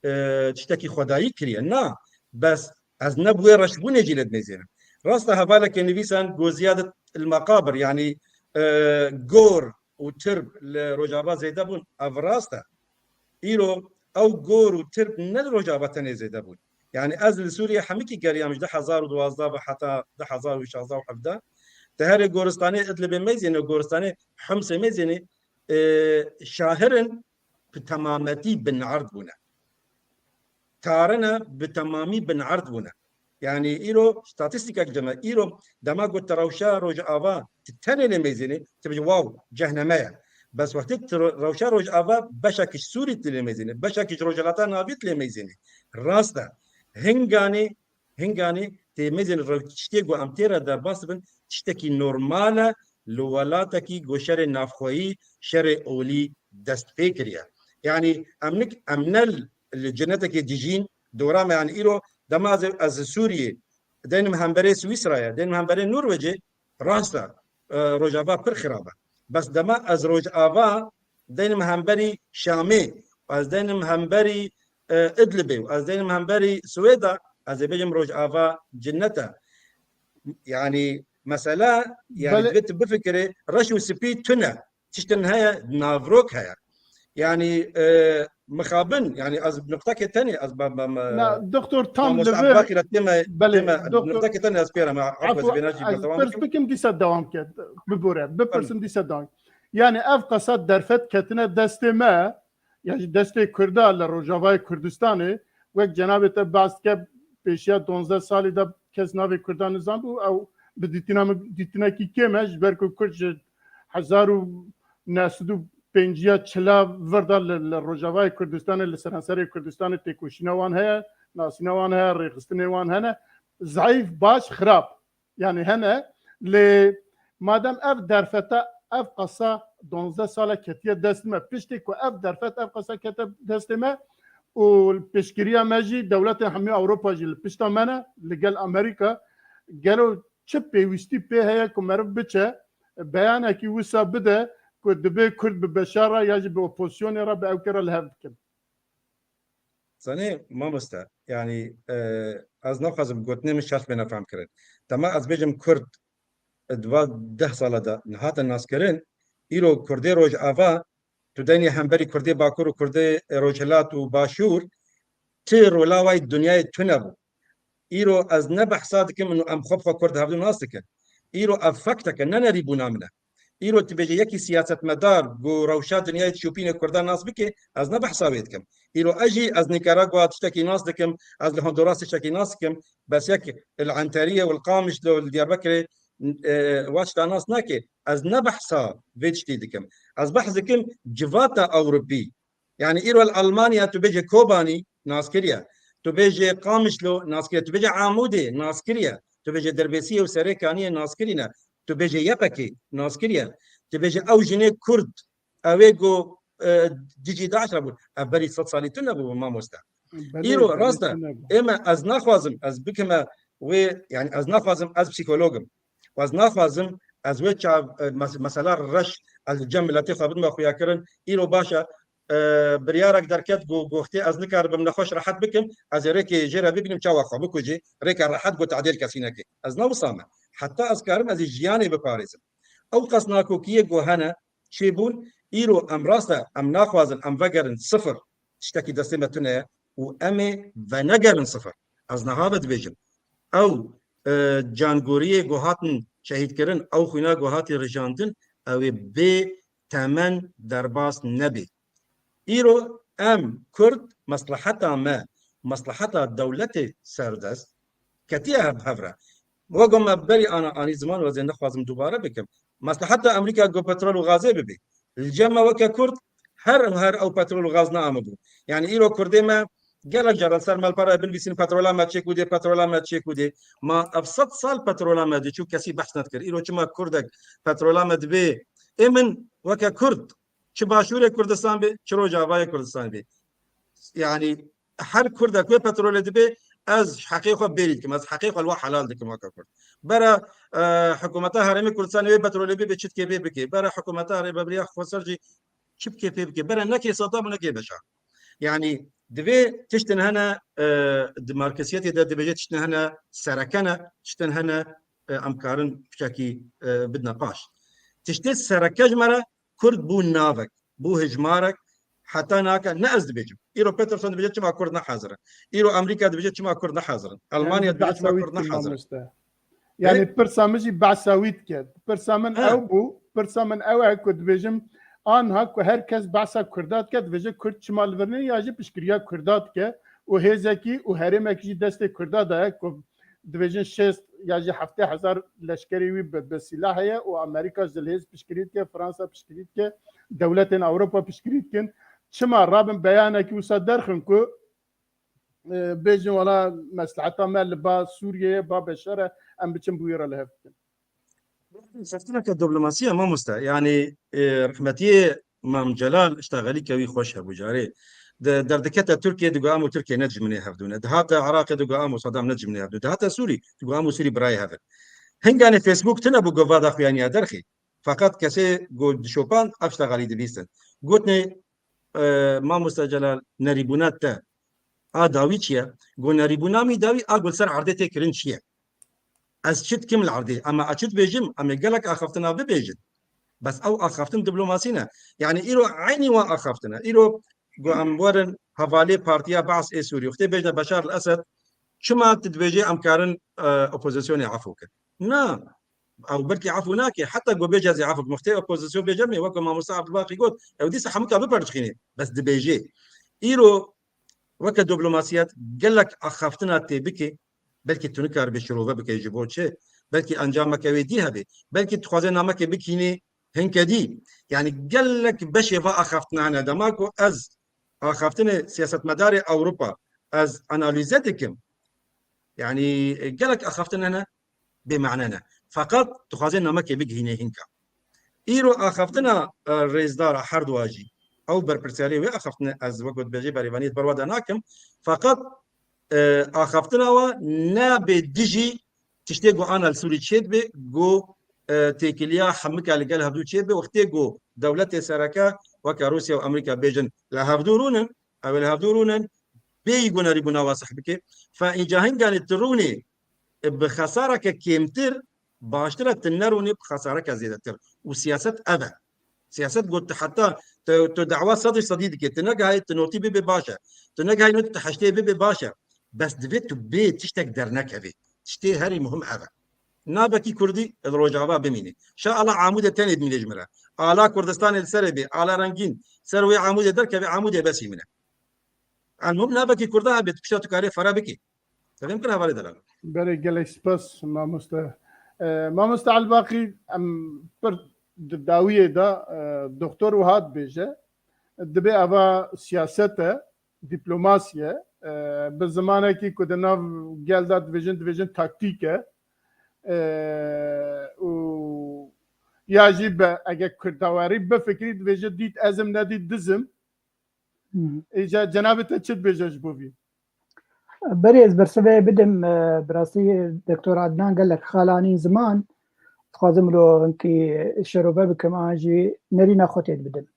e, tiştekî xwedayî kiriye. Na, bes ez ne bi wê reşbûnê jî lê dimêzênim. Rast e, hevalekê nivîsand ku ziyade il maqabir, yanî, e, gor û tirb li Rojava zêde bûn. Ev rast e. Îro ew gor û tirb ne li Rojava tenê zêde bûn. Yanî ez li Sûriyê hemikî geriyam ji du hezar û duwazdeh ve heta du hezar û şazdeh û hevdeh. Teherê goristanê Idlibê meyzêne, goristanê Himsê meyzêne, e, şahirin bi temametî binard bûne. Tarine bi temamî binard bûne. Yanî îro statîstîkek dime. Îro dema got te rewşa Rojava, tu tenê lê meyzênê, tu bêjî, wow, cehneme ye. Bes wextê tu ro-, rewşa Rojava beşek ji Sûrî tu lê meyzênê, beşek ji Rojhilata Navî tu lê meyzênê. Rast e. Hinganê, hinganê tê meyzênê rew-, tiştê ku em tê re derbas dibin, tiştekî normal e, li welatekî ku şerê navxweyî, şerê olî dest pê kiriye. Yanî em nik-, em ne li cinetekê dijîn, dora me, yanî îro dema ez, ez Sûriyê, deynim hemberê Swîsrayê, deynim hemberê Norwecê, rast e, e, Rojava pir xirab e. Bes dema ez Rojava deynim hemberî Şamê, ez deynim hemberî, e, Idlibê, ez deynim hemberî Swêda, ez ê bêjim Rojava cinnet e. Yanî mesela, yanî Belê. Divê tu bifikirê, reş û spî tune. Tiştin heye, navrok heye. Yanî, e, mixabin, yanî ez bi nuqtekê tenê, ez ba, ba, ma-, Na, doktor, tam mamoste li vir Ebubakir e, tême, Belê, tême, doktor, nuqtekê tenê ez pêre me, afwe, afwe, ez vêna jî ez berdewam pirs bikim. Bikim, dîsa dewam ke. Bibore, bipirsim, Tamam. Dîsa dewam. Yanî ev qasa derfet ketine destê me, ya jî destê Kurda li Rojavayê Kurdistanê, wek cenabê te behs dike, pêşiya duwazdeh salî de kes navê Kurdan nizanbû, ew bi dîtina min dîtinekî kêm e, ji ber ku Kurd ji hezar û neh sed û pêncî ya çila vir de li, li Rojavayê Kurdistanê, li seranserê Kurdistanê têkoşîna wan heye, nasîna wan heye, rêxistinê wan hene. Zeîf, baş, xirab. Yanî hene, lê madem ev derfeta, ev qasa duwazdeh sal e ketiye destê me, piştê ku ev derfet, ev qasa kete destê me û piştgiriya me jî, dewletên hemî Ewropa jî li pişta me ne, li gel Amerîka, gelo çi pêwîstî pê heye ku meriv biçe, beyanekî wisa bide ku dibê Kurd bi Beşar re ya jî bi opozisyonê re bi ewkê re li hev bikin? Zanê mamoste, yanî, e, ez naxwazim gotinê min şert bêne fehmkirin. Dema ez bêjim Kurd di va deh sala de nehate naskirin, îro Kurdê Rojava, tu deynî hemberî Kurdê Bakur û Kurdê Rojhilat û Başûr, ti rola wê dinyayê tune bû. Îro ez ne behsa dikim û em xwe bi xwe Kurd hevdû nas dikin. Îro ev faktek e, ne nerîbûna min e. Îro tu bêje yekî siyasetmedar ku rewşa dinyayê dişopîne Kurdan nas bike, ez ne behsa wê dikim. Îro ez jî, ez Nikaragua tiştekî nas dikim, ez li Honduras tiştekî nas dikim, bes yek li Enteriyê û li Qamişlo, li Diyarbekirê, e, wa tişta nas nake. Ez ne behsa vê tiştî dikim. Ez behs dikim civata Ewropî. Yanî îro li Almanya tu bêje Kobanî nas kiriye. Tu bêje Qamişlo nas kiriye. Tu bêje Amûdê nas kiriye. Tu bêje Dirbêsiyê û Serê Kaniyê nas kirîne. Tu bêje Y P G nas kiriye. Tu bêje ew jinê Kurd, ew ê ku, e, dijî DAIŞ re bûn. Ev berî sed salî tune bû, mamoste. Îro rast e. Ê me, ez naxwazim, ez bikime wê, yani ez naxwazim, ez psîkolog im. Û ez naxwazim, ez wê çav, e, mes-, mesela reş, ez li cem miletê xwe bidime xuyakirin. Îro baş e, e, biryarek derket, got, got, "Xwedê ez nikaribim nexweş rehet bikim, ez ê rêkê jê re bibînim, çawa xwe bikujê, rêke rehet got tadêl kesî neke." Ez ne wisa me. Heta ez karim, ez ê jiyanê biparêzim. Ew qas nakokiyê ku hene çêbûn, îro em rast e, em naxwazin, em vegerin sifir, tiştekî destê me tune ye û em ê venegerin sifir. Ez niha ve dibêjim. Ew, e, cangoriyê ku hatin şehîdkirin, ew xwîna ku hatî rijandin, ew ê bê temen derbas nebê. Îro em Kurd, mesleheta me, mesleheta dewletê serdest ketiye hev-, hev re. Wego me berî ana anî ziman, wezê nexwazim dubare bikim. Mesleheta Amerîka ku petrol û gazê bibe. Li cem me weke Kurd her, her ew petrol û gaz neamibû. Yani îro Kurdê me gelek caran ser malpera binivîsîn, "Petrola me çêkû dê, petrola me çêkû dê." Ma ev sed sal petrola me diçû, kesî behs nedikir. Îro çima Kurdek petrola me dibê? Ê min weke Kurd, çi Başûrê Kurdistan be, çi Rojavayê Kurdistan be. Yani her Kurdek wê petrolê dibê, ez heqê xwe bêrî dikim, ez heqê xwe li we helal dikim weke Kurd. Bere, e, hikûmeta Herêmê Kurdistanê wê petrolê bibê, çi dikê pê bike. Bere hikûmeta Rêveberiya Xweser jî çi bikê pê bike. Bere nekê Sedam û nekê Beşar. Yani divê tiştin hene, e, di markesiyetê de dibêje tiştin hene sereke ne, tiştin hene, e, em karin piçekî, e, bidine paş. Tiştê sereke ji me re Kurd bû navek, bû hijmarek, heta nake, ne ez dibêjim. Îro Peterson dibêje çima Kurd ne hazir in. Îro Amerîka dibêje çima Kurd ne hazir in. Elmanya dibêje çima Kurd ne hazir in. Yani pirsa min jî behsa wî dike. Pirsa min ew bû, pirsa min ew e ku dibêjim, anha ku her kes behsa Kurda dike, dibêje Kurd çima li vir ne, ya jî piştgiriya Kurda dike û hêzekî û herêmekî jî destê Kurda de ye ku dibêjin şêst ya jî heftê hezar leşkerê wî bi, bi sîlah heye û Amerîka ji li hêz piştgirî dike, Fransa piştgirî dike, dewletên Ewropa piştgirî dikin. Çima rabin beyanekî wisa derxin ku, e, bêjin wela mesleheta me li ba Sûriyeyê, ba Beşar e, em biçin bi wî re li hev bikin. Şeftineke diplomasî ye mamoste. Yani, e, rehmetiyê Mam Celal, işte xelîke wî xweş hebû carê. De, derdikete Tirkiye, digo em û Tirkiye ne dijminê hevdû ne. Dihate Iraqê, digo em û Sedam ne dijminê hevdû. Dihate Sûrî, digo em û Sûrî birayê hev in. Hinganê Facebook tine bû, go va daxuyaniya derxî. Feqet kesê go dişopand, ev işte xelî dibîstin. Gotine, e, mamoste Celal, nerîbûna te a dawî çi ye? Go nerîbûna min dawî a go li ser erdê tê kirin çi ye? Ez çi dikim li erdê? Ama ez çi dibêjim? Em ê gelek axaftina bibêjin. Bes ew axaftin diplomasî ne. Yani îro eynî wan axaftin e. Îro go em werin hevalê partiya Baas ê Sûrî. Wextê bêjne Beşar el Esed, çima tu dibêjê em karin, e, opozisyonê efû kin? Na. Ew belkî efû nake. Heta go bêje ez ê efû kim. Wextê opozisyon bêje me, weke mamoste Abdulbaqî got, ew dîsa hemûka biperçxînê. Bes dibêjê. Îro weke diplomasiyet gelek axaftina tê bike, belkî tu nikaribê şirove bike ji bo çi? Belkî encameke wê dî hebe. Belkî dixwaze nameke bikînê hinke dî. Yani gelek beşê va axaftina hene. Dema ku ez axaftinê siyasetmedarê Ewropa ez analîze dikim. Yani, e, gelek axaftin hene bê mane ne. Feqet dixwaze namekê bigihîne hinka. Îro axaftina, e, rêzdara her dua jî, ew berpirsiyarê wê axaftine ez wek dibêjê berêvaniyê ber we de nakim. Feqet, e, axaftina we nebe dijî tiştê ku ana li Sûrî çêdibe, ku, e, têkiliya hemika li gel hevdû çêdibe, wextê ku dewletê sereke weke Rûsya û Amerîka bêjin li hevdû rûnin, ew ê li hevdû rûnin, bêyî ku nerîbûna we sih bike. Fe înca hinganê tu rûnê, e, bi xesareke kêmtir, baştir e tu nerûnê bi xesareke zêdetir. Û siyaset ev e. Siyaset got tu heta tu, tu dawa sedî sedî dike. Tu negehayê tu notî bibe baş e. Tu negehayê notî tu heştê bibe baş e. Bes divê tu bê tiştek dernekevê. Tiştê herî muhim ev e. Navekî Kurdî li Rojava bimîne. Şa ala Amûdê tenê bimîne ji min re. Ala Kurdistanê li serê bê, ala rengîn. Ser wê Amûdê derkeve, Amûdê besî min e. Elmûm navekî Kurda hebe, tu pişta tu karê fera bikî. Tevê min kir hevalê delal. Belê, gelek spas mamoste. E, mamoste Elbaqî, em pir di dawiyê de, e, doktor wiha dibêje, dibe eva siyaset e, dîplomasî ye, e, bi zimanekî ku di nav gel de dibêjin, dibêjin taktîk e. E, û ya jî be, eger kurdawerî bifikirî, dibêje dît ez im, nedît diz im. Hı hı. Îca cenabê te çi dibêje ji bo vî? Berê ez bersivê bidim, e, bi rastî Doktor Adnan gelek xal anîn ziman. Dixwazim lo hinkî şerove bikim, an jî nerîna xwe tê bidim.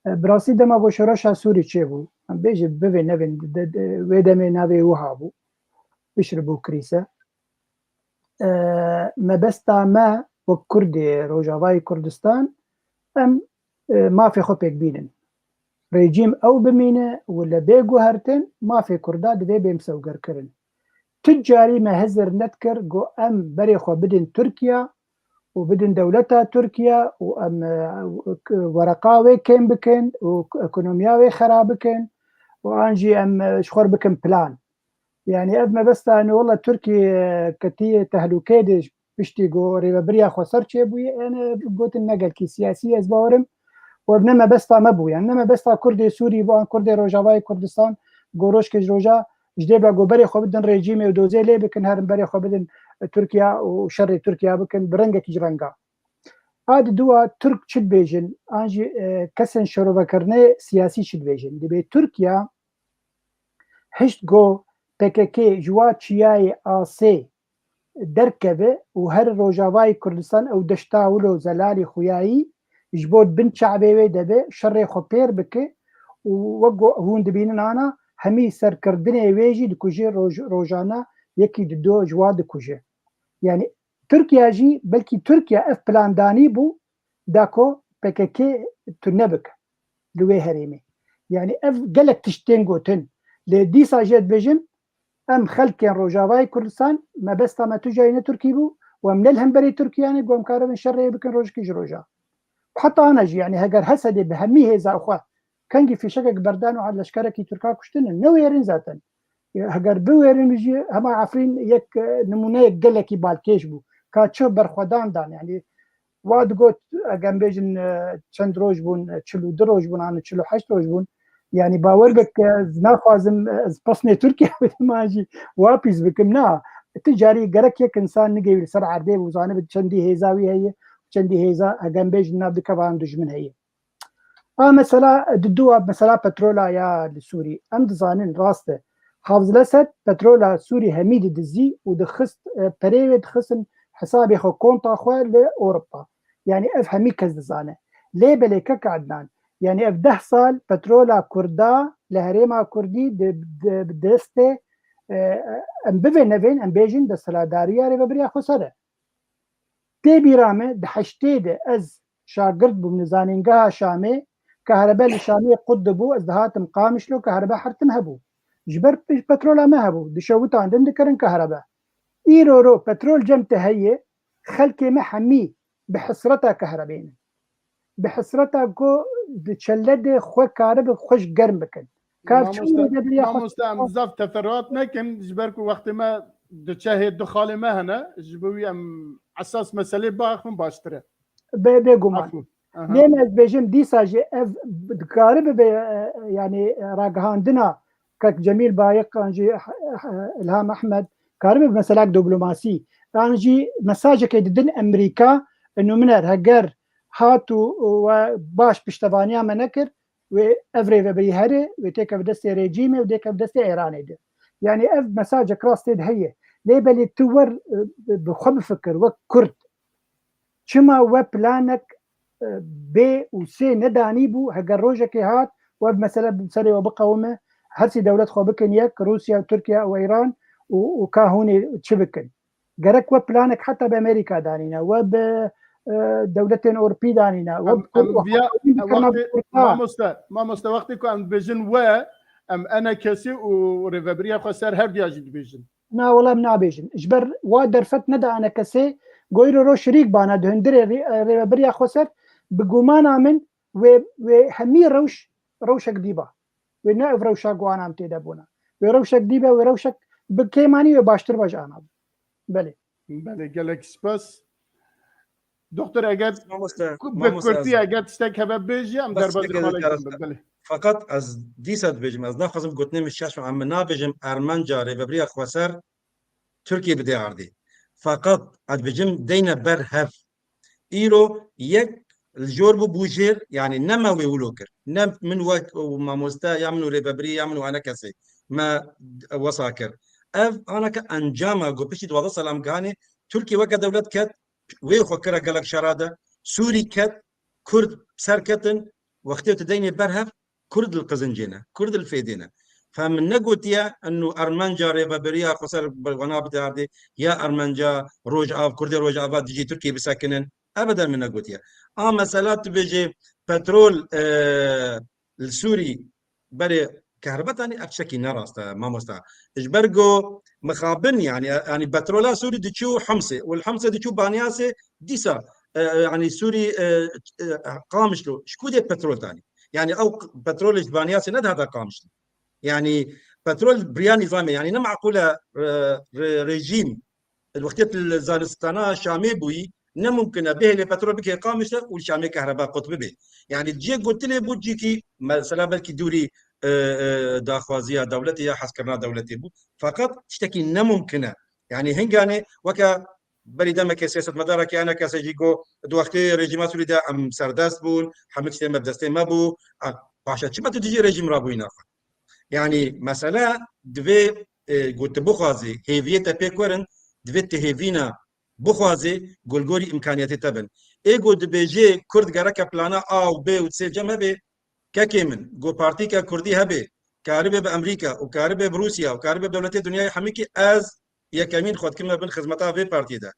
E, bi rastî dema ku şoreşa Sûrî çêbû, em bêjin bivê nevên, de, de, wê demê navê wiha bû, bişiribû krîse. E, mebesta me wek Kurdê Rojavayê Kurdistan, em, e, mafê xwe pêk bînin. Rejîm ew bimîne û le bê guhertin, mafê Kurda divê bê misewgerkirin. Tu carî me hizir nedikir ku em berê xwe bidin Tirkiye û bidin dewleta Tirkiye û em, e, wereqa wê kêm bikin û ekonomiya wê xera bikin û an jî em, e, ji xwe bikin plan. Yani ev mebesta, yani wela Tirkiye, e, ketî tehlûkê de piştî ku rêvebiriya xweser çêbûye, yani gotin ne gelkî siyasî, ez bawerim. Û ev ne mebesta me bû, yani ne mebesta Kurdê Sûrî bû, an Kurdê Rojavayê Kurdistan, ku rojkê ji roja ji dê be ku berê xwe bidin rejîmê û dozê lê bikin, herin berê xwe bidin, e, Tirkiye û şerê Tirkiye bikin, bi rengekî ji renga. A di dua Tirk çi dibêjin, an jî, e, kesên şerovekirinê siyasî çi dibêjin. Dibê Tirkiye hişt ku P K K ji wa çiyayê asê derkeve û her Rojavayê Kurdistan ew deşta wilo zelalî xuyayî ji bo bin çavê wê de be şerê xwe pêr bike û wek ku hûn dibînin ana hemî serkirdinê wê jî dikuje, roj-, rojana yekî dido ji wa dikuje. Yani Tirkiye jî, belkî Tirkiye ev plan danî bû, da ku P K K tune bike li wê herêmê. Yani ev gelek tişt tên gotin. Lê dîsa jê dibêjim, em xelkên Rojavayê Kurdistan, mebesta me tu carî ne Tirkî bû û em ne li hemberî Tirkiye ne, ku em karibin şerê bikin rojekî ji roja. Heta ana jî, yani heger Hesedê bi hemî hêza xwe kengî fîşekek berdan û leşkerekî Tirka kuştine, ne wêrin zaten. Heger biwêrin jî hema Efrîn yek, e, nimûneyek gelekî balkêş bû. Ka çi berxwedan dan, yani wa digot, eger em bêjin, e, çend roj bûn, e, çil û du roj bûn, an çil û heşt roj bûn. Yani bawer bik, e, ez naxwazim, e, ez pesnê Tirkiye bidim, an jî wa pîs bikim. Na, ti carî gerek yek insan nigê wî li ser erdê bû, zanibe çendî hêza wî heye, çendî hêza, eger em bêjin, nav dikevan dijmin heye. A mesela, di dua mesela petrola ya li Sûrî. Em dizanin rast e. Hafzil Esed petrola Sûrî hemî didizî û dixist, e, perê wê dixistin hesabê xwe, konta xwe li Ewropa. Yani ev hemî kes dizane. Lê belê kek Adnan, yani ev deh sal petrola Kurda li herêma Kurdî di, di, di destê, e, em bivê nevên, em bêjin desthilatdariya Rêvebiriya Xweser e. Tê bîra me di heştê de ez şagirt bûm li zanîngeha Şamê, kehrebe li Şamê qut dibû, ez dihatim Qamişlo, kehrebe her tim hebû. Ji ber pe-, petrola me hebû, dişewitandin dikirin kehrebe. Îro ro petrol cem te heye, xelkê me hemî bi hesreta kehrebê ne. Bi hesreta ku di çelle de xwe karibe xwe ji germ bikin. Ka çi Mamoste, rêvebiriya xwe mamoste, em zaf teferruat nekin, ji ber ku wextê me diçe hê du xalê me hene, ji bo wî em esas meselê biaxivin baştir e. Bê, bêguman. Afû. Aha. Lê me ez bêjim dîsa jî ev dikare bibe, e, yani ragihandina kek Cemîl Bayiq an jî, e, e, Îlham Ehmed, karibe bi meselak diplomasî. An jî mesajekê didin Emerîka, û min er heger hat û, û we baş piştevaniya me nekir, wê ev rêvebirî here, wê têke bi destê rejîmê û dêke bi destê Êranê de. Yani ev mesajek rastê de heye. Lê belê tu wer, e, bi xwe bifikir, wek Kurd. Çima we planek, e, bê û sê nedanî bû, heger rojekê hat, we bi mesele bi serê we biqewime, her sê dewlet xwe bikin yek, Rûsya, Tirkiye û Îran û, û ka hûn ê çi bikin? Gerek we planek heta bi Amerîka danîne, we bi, e, dewletên Ewropî danîne, we Em, bi Kur-, em viya, wextê, mamoste, mamoste, wextê ku em dibêjin we, em enekesê û rêvebiriya xwe ser hevdiya jî dibêjin. Na, wela em nabêjin. Ji ber wa derfet neda enekesê, goyro ro şirîk bana di hundirê rê-, rêvebiriya xwe ser, bi gumana min wê, wê hemî rewş, rewşek dî ba. Wê ne ev rewşa guanan tê de bûna. Wê rewşek dî be, wê rewşek bi kêmanî wê baştir be ji ana. Belê. Belê, gelek spas. Doktor, eger Mamoste, ku-, bi mamoste kurtî, ez eger tiştek hebe bêjî, em bes derbazî xwe dikare. Belê. Feqet ez dîsa dibêjim, ez naxwazim gotinê min şaş be, em nabêjim Ermenca rêvebiriya xweser Tirkiyê bidê ardê. Feqet ez dibêjim deyne ber hev. Îro yek li jor bû bûjêr, yani ne me wê wilo kir. Ne min wek û mamoste ya min û rêvebirî ya min û ene kesê. me wesa kir. Ev aneke encama ku piştî duwazdeh sal em gihanê, Tirkiye weke dewlet ket, wê xwe kire gelek şera de, Sûrî ket, Kurd serketin, wextê tu deynê ber hev, Kurd li qizincê ne, Kurd li fêdê ne. Fe min negotiye, inu Ermenca rêveberiya xweser bi wana bide erdê, ya Ermenca Rojav, Kurdê Rojava dijî Tirkiyê bisekinin. Ebeden min negotiye. A mesela tu bêjê petrol, e, li Sûrî berê kehrebetanî, ev tiştekî ne rast e, mamosta. Ji ber ku mixabin, yani, yani petrola Sûrî diçû Himsê û li Himsê diçû Banyasê, dîsa, e, yani Sûrî, e, e, Qamişlo, ji ku dê petrol tanî? Yani ew q-, petrol ji Banyasê nedihata Qamişlo. Yani petrol bi riya nîzamê, yani ne meqûl e, re-, re-, rejîm Wextê tu li zanistana Şamê bûyî, ne mumkin e bihêlê petrol bikê Qamişlo û li Şamê kehreba qut bibê. Yani cihê gotinê bû cihekî mesela belkî dûrî, e, e, daxwaziya dewletê ya hezkirina dewletê bû. Feqet tiştekî ne mumkin e. Yani hinganê weke berî demekê siyasetmedarekî ene kesê jî got, di wextê rejîma Sûrî de em serdest bûn, hemî tiştê me bi destê me bû. A, paşa çima tu dijî rejîm rabûyî naxwe? Yani mesele divê, e, ku tu bixwazî hêviyê te pêk werin, divê tu hêvîna bixwazê ku li gorî îmkaniyetê te bin. Ê ku dibêjê Kurd gereke plana A û B û C cem hebe, kekê min, ku partîke Kurdî hebe, karibe bi Amerîka û karibe bi Rûsya û karibe bi dewletê dinyayê hemîkî ez yekemîn xwe dikime bin xizmeta vê partiyê de.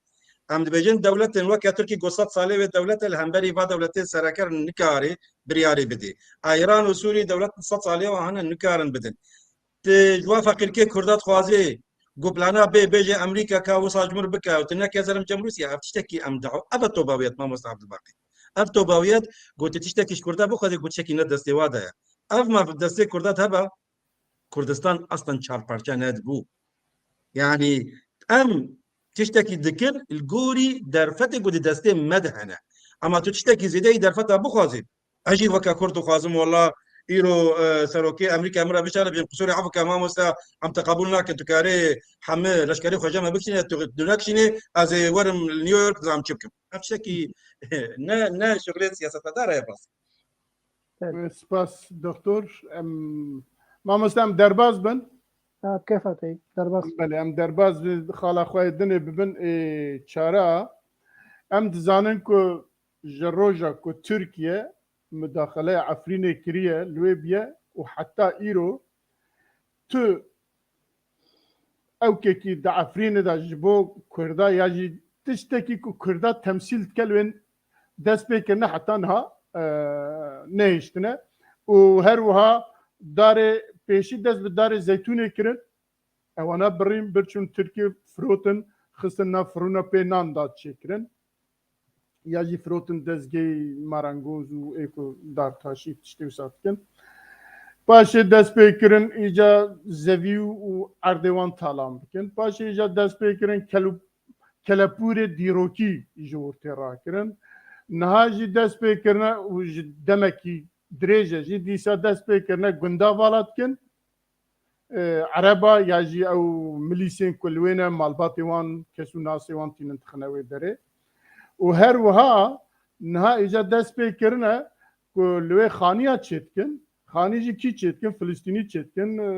Em dibêjin dewletên weke Tirkî ku sed salê wê dewlet e, li hemberî va dewletê sereker nikare biryarê bidê. Îran û Sûrî dewlet sed salê wan hene nikarin bidin. Tu ji wa feqîrkê Kurda dixwazê ku plana bê bêje Amerîka ka wisa ji min bike û tu neke zerem cem Rûsya, ev tiştekî em daw-, ev e tobawiyet mamosta Abdulbaqî. Ev tobawiyet ku tu tiştekî ji Kurda bixwazê ku tiştekî ne destê wa de ye. Ev ma destê Kurda de hebe, Kurdistan aslen çar parçe nedibû. Yani em tiştekî dikin li gorî derfetê ku di destê me de hene. Ama tu tiştekî zêdeyî derfeta bixwazî. Ez jî weke Kurd dixwazim wela îro, e, serokê Amerîka min re bişare bîn qusûrê ev ke mamoste em te qebûl nakin, tu karê hemî leşkerê xwe jeme bikişîne, tu, tu nekişînê, ez ê werim li New York, dizam çi bikim. Ev tiştekî ne, ne şixulê siyasetmedar e bas. Evet. Spas doktor. Em, mamoste em derbas bin. Ha, kêfa te, derbas. Belê, em derbas bi xala xwe dinê bibin, ê, çara. Em dizanin ku ji roja ku Tirkiye mudaxeleya Efrînê kiriye, li wê biye û heta îro tu ewkekî di Efrînê de ji bo Kurda ya jî tiştekî ku Kurda temsîl dike li wê dest pê kirine heta niha, e, nehiştine û her wiha darê pêşî dest bi darê zeytûnê kirin. Ewana birîn birçûn Tirkî firotin, xistin nav firûna pê nan da çêkirin. Ya jî firotin dezgehê marangoz û ê ku dartaşî tiştê wisa dikin. Paşê dest pê kirin îca zevî û erdê wan talan bikin. Paşê îca dest pê kirin kelu-, kelepûrê dîrokî ji wir tê rakirin. Niha jî dest pê kirine û ji demekî dirêj e jî dîsa dest pê kirine gunda vala dikin. E, ereba ya jî ew milîsên ku li wê ne malbatê wan, kes û nasê wan tînin dixine wê derê. Û her wiha niha îca dest pê kirine ku li wê xaniya çêdikin. Xanî jî kî çêdikin? Filistînî çêdikin, e,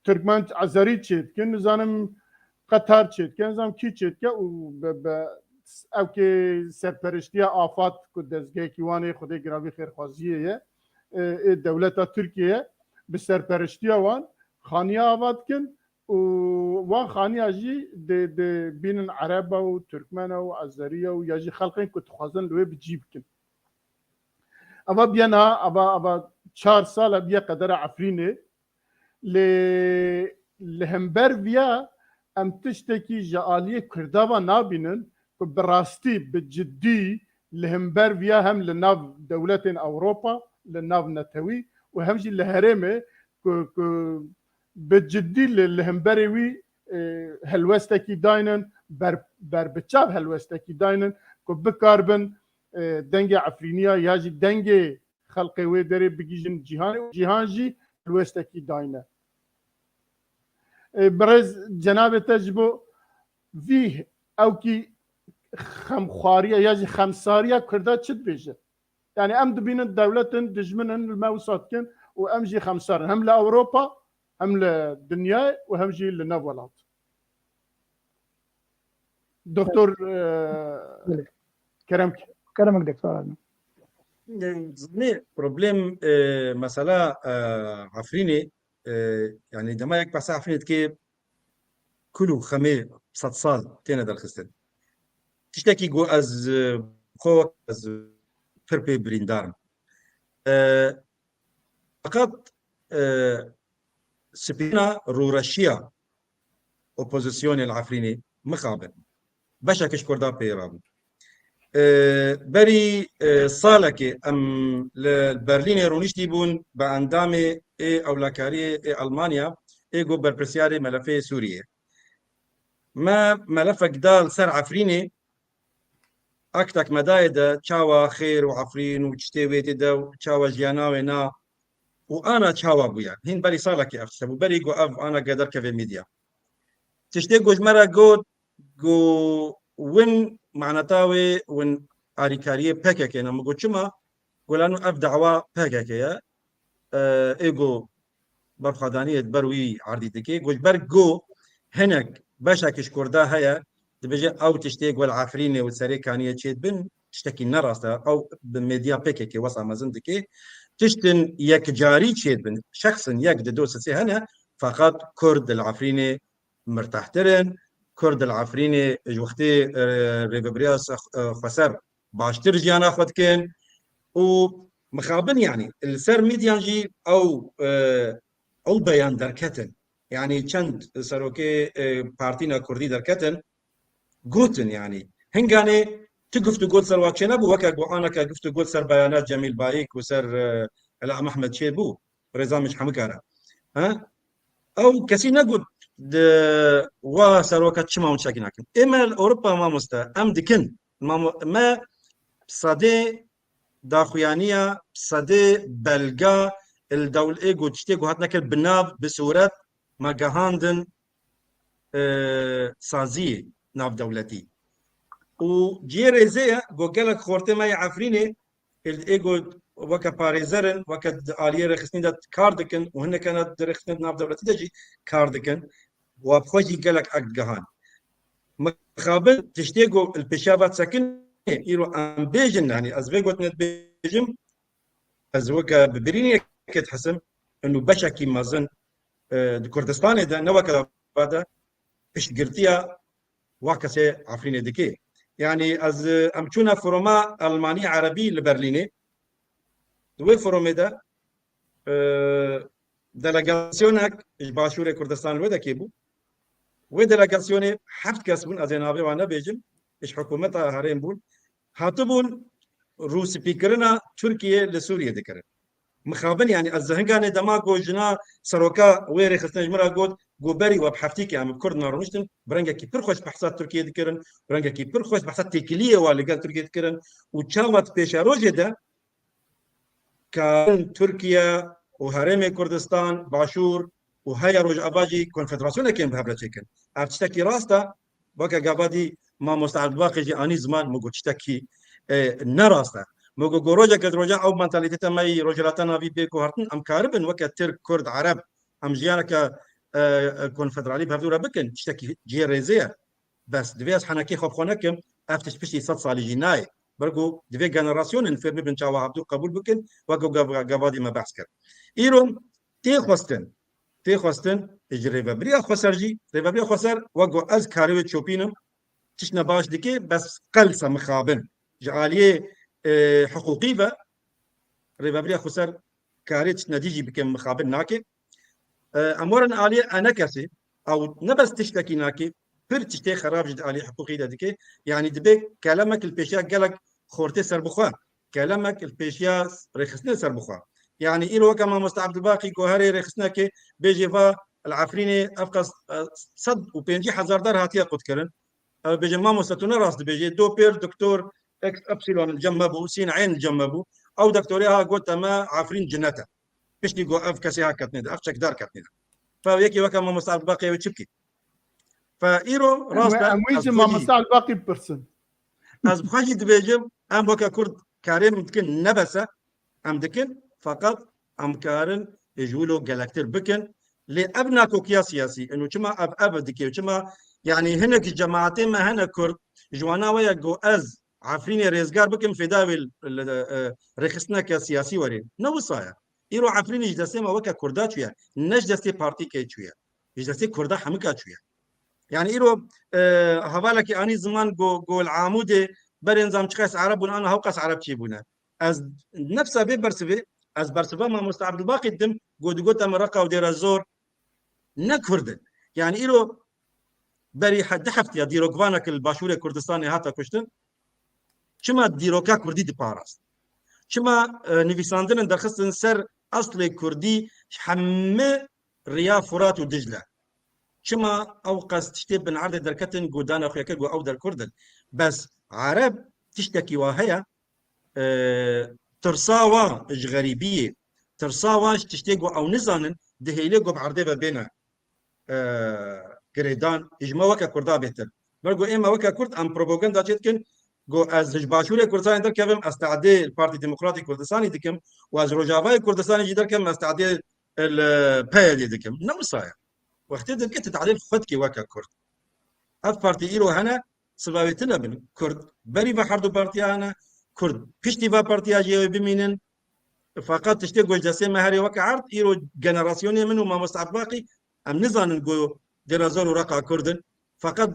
Tirkmen Ezerî çêdikin, nizanim Qetar çêdikin, nizanim kî çêdike û bi, bi ewkê serperiştiya afat ku dezgehekî wan ê Xwedê giravî xêrxwaziyê ye, e, ê dewleta Tirkiye ye, bi serperiştiya wan xaniya ava dikin û wan xaniya jî dê, dê bînin Ereba û Tirkmena û Ezeriya û ya jî xelqên ku dixwazin li wê bi cî bikin. Eva biye niha, eva, eva çar sal e biye qedera Efrînê. Lê li hember viya em tiştekî ji aliyê Kurda ve nabînin ku bi rastî, bi ciddî li hember viya hem li nav dewletên Ewropa, li nav netewî û hem jî li herêmê ku, ku bi ciddî li, li hemberê wî, e, helwestekî daynin, ber, berbiçav helwestekî daynin ku bikaribin, e, dengê Efrîniya ya jî dengê xelqê wê derê bigihîjin cîhanê û cîhan jî helwestekî dayne. E, birêz cenabê te ji bo vî ewkî xemxwariya ya jî xemsariya Kurda çi dibêje? Yani em dibînin dewletin dijmin in li me wisa dikin û em jî xemsar in. Hem li Ewropa hem li dinyayê û hem jî li nav welat. Doktor, e, Belê. Kerem ki. Kerem ki, doktor. Zanî problem, e, mesela, e, Efrînê, e, yani dema yek behsa Efrînê dike, kul û xemê sed sal têne derxistin. Tiştekî ku ez, e, xwe ez pir pê birîndar im. E, Feqet, e, spîna rûreşiya opozisyonê li Efrînê mixabin. Beşek ji Kurda pê rabû. E, berî, e, salekê em li Berlînê rûniştî bûn bi endamê ê ewlekariyê ê Elmanya, ê ku berpirsiyarê melefê Sûriyê. Me melefek da li ser Efrînê, aktek me dayê de çawa xêr û Efrîn û tiştê wê tê de û çawa jiyana wê na û ana çawa bûye. Hîn berî salekê ev tişt hebû, berî ku ev aneke derkeve medya. Tiştê ku ji me re got, ku win maneta wê win arîkariyê P K K ne. Min got, çima? Got, lano ev dawa P K K ye. E, ê ku berxwedaniyê di ber wî erdî dike. Got, ji ber ku hinek beşek ji Kurda heye, dibêje ew tiştê ku li Efrînê û Serê Kaniyê çêdibin, tiştekî ne rast e. Ew bi medya P K K wesa mezin dike. Tiştin yekcarî çêdibin. Şexsin yek di do sisê hene, feqet Kurd li Efrînê mirtehtir in. Kurd li Efrînê ji wextê, e, rêvebiriya se-, e, xweser baştir jiyana xwe dikin û mixabin, yanî li ser medyan jî ew, e, ew beyan derketin. Yanî çend serokê, e, partîna kurdî derketin, gotin, yanî hinganê tu guftûgo ser wa çênebû, weke ku aneke guftûgo ser beyana Cemîl Bayik û ser, e, Ela Mehmed çêbû, rêza min ji hemû kare. Ha? Ew kesî negot di wa seroka çima hûn çekî nakin. Ê me li Ewropa mamoste, em dikin. Mamo-, me sedê daxuyaniya, sedê belga li dewl-, ê ku tiştê ku hatine kir bi nav, bi sûret me gehandin, e, saziyê navdewletî. Û cihê rêzê ye ku gelek xortê me yê Efrînê ê, ê ku weke parêzer in, weke di aliyê rêxistinê de kar dikin û hinekane di rêxistinê navdewletî de jî kar dikin. Wa bi xwe jî gelek erd digehan. Mixabin tiştê ku li pêşiya ve disekinê, îro em bêjin, yanî ez vê gotinê dibêjim, ez weke bi birînê yekê dihesim, inu beşekî mezin, e, di Kurdistanê de, ne weke de, piştgirtiya wa kesê Efrînê dike. Yanî ez, e, em çûne foruma Elmanî Erebî li Berlînê. Di wê forumê de, e, delegasyoneke ji Başûrê Kurdistan li wê de kê bû. Wê delegasyonê heft kes bûn, ez ê navê wan nebêjim, ji hikûmeta herêm bûn. Hatibûn rûspîkirina Tirkiyê li Sûriyê dikirin. Mixabin, yanî ez hinganê dema ku jina seroka wê rêxistinê ji min re got, ku berî we bi heftîkê em bi Kurd me rûniştin, bi rengekî pir xweş behsa Tirkiyê dikirin, bi rengekî pir xweş behsa têkiliyê we li gel Tirkiyê dikirin û çawa di pêşerojê de karin Tirkiye û Herêmê Kurdistan, Başûr û heya Rojava jî konfederasyonekên bi hev re çêkin. Ev tiştekî rast e, weke gava dî mamoste Ebdulbaqî jî anî ziman, min got tiştekî, e, ne rast e. Min got, got rojeke di roja ew mentalîteta me yî Rojhilata Navî bê guhertin, em karibin weke Tirk, Kurd, Ereb, em jiyaneke, e, e, konfederalî bi hevdû re bikin, tiştekî cihê rêzê ye. Bes divê ez henekê xwe bi xwe nekim, ev tişt piştî sed salî jî nayê. Ber ku divê generasyonên fêr bibin çawa hevdû qebûl bikin, wek ku gav-, gavadî me behs kir. Îro tê xwestin, tê xwestin ji rêvebiriya xweser jî, rêvebiriya xweser wek ku ez karê wê çopînim, tiştine baş dike, bes qelsa mixabin. Ji aliyê, e, hiqûqî ve rêvebiriya xweser karê tiştine dî jî bike, mixabin nake. E, em werin aliyê enekesê, ew ne bes tiştekî nake, pir tiştê xerab jî di aliyê hiqûqî de dike. Yanî dibe kelemek li pêşiya gelek xortê serbixwe, kelemek li pêşiya rêxistinê serbixwe. Yanî îro weke mamoste Ebdulbaqî ku herê rêxistinekê bêjê va li Efrînê ev qas, e, sed û pêncî hezar dar hatiye qutkirin. Ew bêje, mamoste, tu ne rast dibêjê. Do pêr doktor X Y cem me bû, sîn eyn cem me bû. Ew doktorê ha got, te me Efrîn cinet e. Piştî got, ev kesê ha ketnê de, ev çekdar ketnê de. Fe yekê weke mamoste Ebdulbaqî ew çi bikî? Fe îro rast e, em wî ez ji xwe jî mamoste Ebdulbaqî bipirsin. Ez bi xwe jî dibêjim, em weke Kurd karê min dikin, ne bes e, em dikin, feqet em karin ji wilo gelektir bikin. Lê ev nakokiya siyasî, ino çima ev, ev dike, çima, yanî hinek ji cemaetê me hene Kurd, ji wana we ye ku ez Efrînê rêzgar bikim, fêda wê li, li, e, rêxistineke siyasî were. Ne wisa ye. Îro Efrînê ji destê me weke Kurda çûye. Ne ji destê partîkê çûye. Ji destê Kurda hemika çûye. Yani îro, e, hevalekî anî ziman go, go li Amûdê berên zam çiqas Ereb bûn, ana hewqas Ereb çê bûne. Ez nefsa vê bersivê, ez bersiva mamoste Ebdulbaqî didim, go digot em Reqa û Dêra Zor ne Kurd in. Yani îro berî he-, du heftiya dîrokvanek li Başûrê Kurdistanê hate kuştin. Çima dîroka Kurdî diparast? Çima, e, nivîsandinin derxistin ser eslê Kurdî hemî riya Furat û Dicle? Çima ew qas tiştê bin erdê derketin ku dana xwe yeke ku ew der Kurd in? Bes Ereb tiştekî wa heye, e, tirsa wan ji xerîbiyê, tirsa wan ji tiştê ku ew nizanin, dihêlê ku bi erdê ve bêne, e, girêdan, ji me weke Kurda bêtir. Ber ku ê me weke Kurd, em propaganda çê dikin, ku ez ji Başûrê Kurdistanê derkevim, ez tehdê li Partî Demokratîk Kurdistanê dikim û ez Rojavayê Kurdistanê jî derkevim, ez tehdê li P Y D dikim. Ne wisa ye. Wextê dike tu tehdê li xwe dikî weke Kurd. Ev partî îro hene, siva wê tune bin. Kurd berî ve herdu partiya hene, Kurd piştî ve partiya jî ew ê bimînin. Feqet tiştê ku ji destê me herê weke erd, îro generasyonê min û mamoste Ebdulbaqî, em nizanin ku Dêra Zor û Reqa Kurd in. Feqet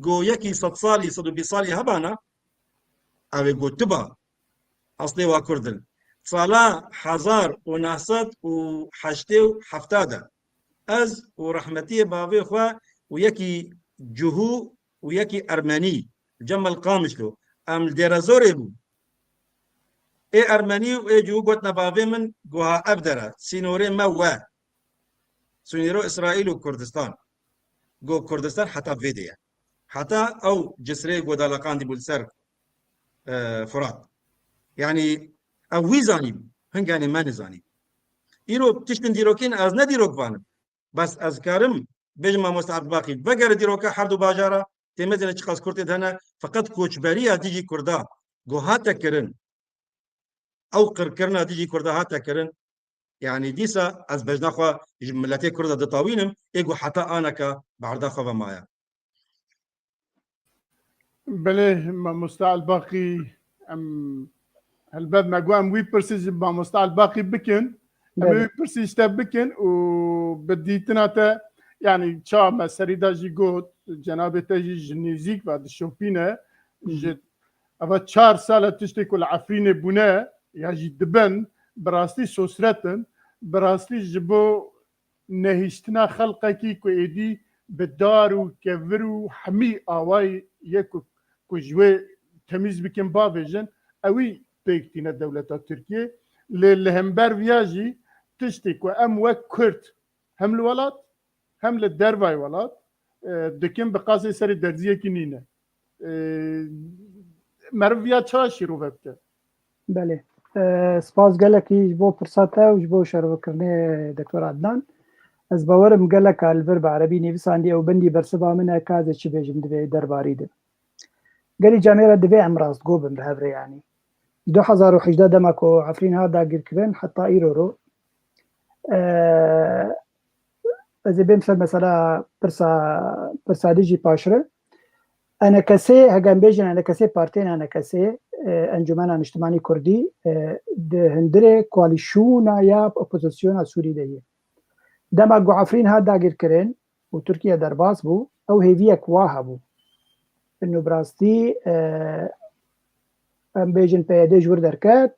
ku yekî sed salî, sed û bîst salî hebana, ew ê ku tiba eslê wa Kurd in. Sala hezar û neh sed û heştê û hefta de ez û rehmetiyê bavê xwe û yekî Cihû û yekî Ermenî, Cemal Qamişlo, em li Dêrezorê bûn. Ê Ermenî û ê Cihû gotine bavê min, guha ev dere, sînorê me we. Sînoro Îsraîl û Kurdistan. Got Kurdistan heta vê de ye. Heta ew cisrê ku daleqandî bû li ser, e, Furat. Yanî ew wî zanî, hinganê me nizanî. Îro tiştin dîrokîn ez ne dîrok vanim. Bes ez karim bêjim mamoste Ebdulbaqî, vegere dîroka her du bajara, tê mezêne çiqas Kurd tê de hene, feqet koçberiya dijî Kurda ku hate kirin, ew qirkirina dijî Kurda hate kirin, yanî dîsa ez bejna xwe ji miletê Kurda ditawînim, ê ku heta aneka berda xwe ve maye. Belê, mamoste Elbaqî, em helbet me got em wî pirsî ji mamoste Elbaqî bikin. Em ê Belê. wî pirsî ji te bikin û bi dîtina te, yanî çawa me serî de jî got, cenabê te jî ji nêzîk ve dişopîne, Hı hı. ji eva çar sal e tiştê ku li Efrînê bûne ya jî dibin, bi rastî sosret in, bi rastî ji bo nehiştina xelqekî ku êdî bi dar û kevir û hemî awayê ku, ku ji wê temîz bikin bavêjin, ewî pêk tîne dewleta Tirkiyê. Lê li hember viya jî tiştê ku em wek Kurd hem li welat hem li dervayê welat, e, dikin bi qasê serê derziyekî nîne. E, meriv viya çawa şîrove bike? Belê. E, spas gelekî ji bo pirsa te û ji bo şervekirinê Doktor Adnan. Ez bawerim geleka li vir bi erebî nivîsandî ew bendî bersiva min e, ka ez ê çi bêjim di vê derbarî de. Gelî camêra divê em rastgo bin bi hev re yanî. Du hezar û hejdeh dema ku Efrîn hat dagirkirin heta îro ro, e, ez ê bêm ser mesela pirsa, pirsa dijî paşre. Enekesê, hege em bêjin enekesê, partiyên enekesê, e, Encûmena Niştimanî Kurdî, e, di hundirê koalîsyona ya opozisyona Sûrî de ye. Dema ku Efrîn hat dagirkirin û Tirkiye derbas bû, ew hêviyek wa hebû. Ino bi rastî, e, em bêjin P Y D ji wir derket,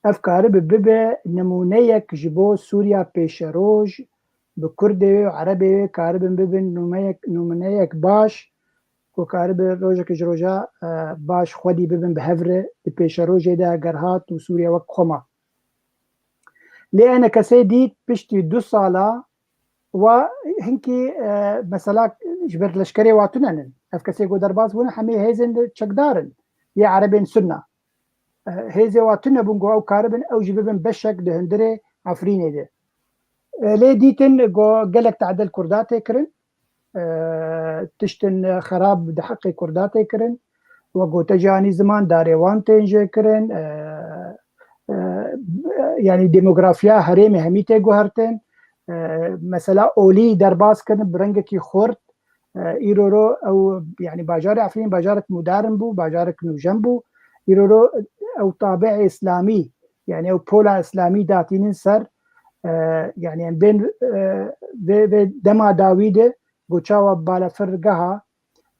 ev karibe bibe nimûneyek ji bo Sûriya pêşeroj, bi Kurdê wê û Erebê wê karibin bibin numeyek, numûneyek baş, ku karibe rojeke ji roja, e, baş xwedî bibin bi hev re, di pêşerojê de eger hat û Sûriye wek xwe ma. Lê enekesê dît piştî du sala wa hinkî, e, mesela ji ber leşkerê wa tune nin. Ev kesê ku derbas bûne hemî hêzên de çekdar in. Yê erebên sunna. E, hêzê wa tune bûn ku ew karibin ew jî bibin beşek di hundirê Efrînê de. E, lê dîtin ku gelek tehdê li Kurda tê kirin. E, tiştin xerab di heqê Kurda tê kirin. Wek gote jî anî ziman darê wan tên jê kirin. E, e, yanî demografiya herêmê hemî tê guhertin. e, mesela olî derbas kirin bi rengekî xurt. E, îroro ew, yani bajarê Efrîn bajarek modern bû, bajarek nûjen bû. Îroro ew tabi'ê îslamî, yani ew pola îslamî datînin ser, e, yani em bên, e, vê, vê dema dawî de goçawa balafirgeha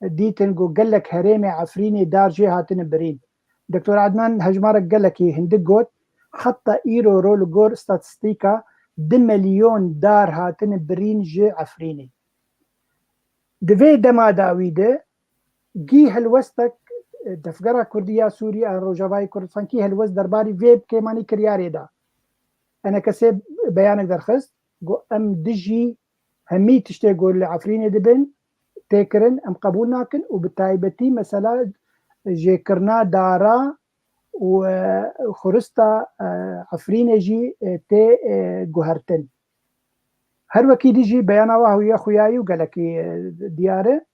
dîtin ku gelek herêmê Efrînê dar jê hatine birîn. Doktor Adnan hejmarek gelekî hindik got, heta îro ro li gor statistîka du milyon dar hatine birîn ji Efrînê. Di vê dema dawî de gî helwestek, e, Devgera Kurdî ya Sûrî an Rojavayê Kurdistan kî helwest derbarî vê kêmanî kiryarê da. Enekesê beyanek derxist, got, em dijî hemî tiştê ku li Efrînê dibin tê kirin, em qebûl nakin û bi taybetî mesela jêkirina dara û, e, xurista, e, Efrînê jî, e, tê, e, guhertin. Her wekî dî jî beyana wa ya xuyayî û gelekî, e, diyar e.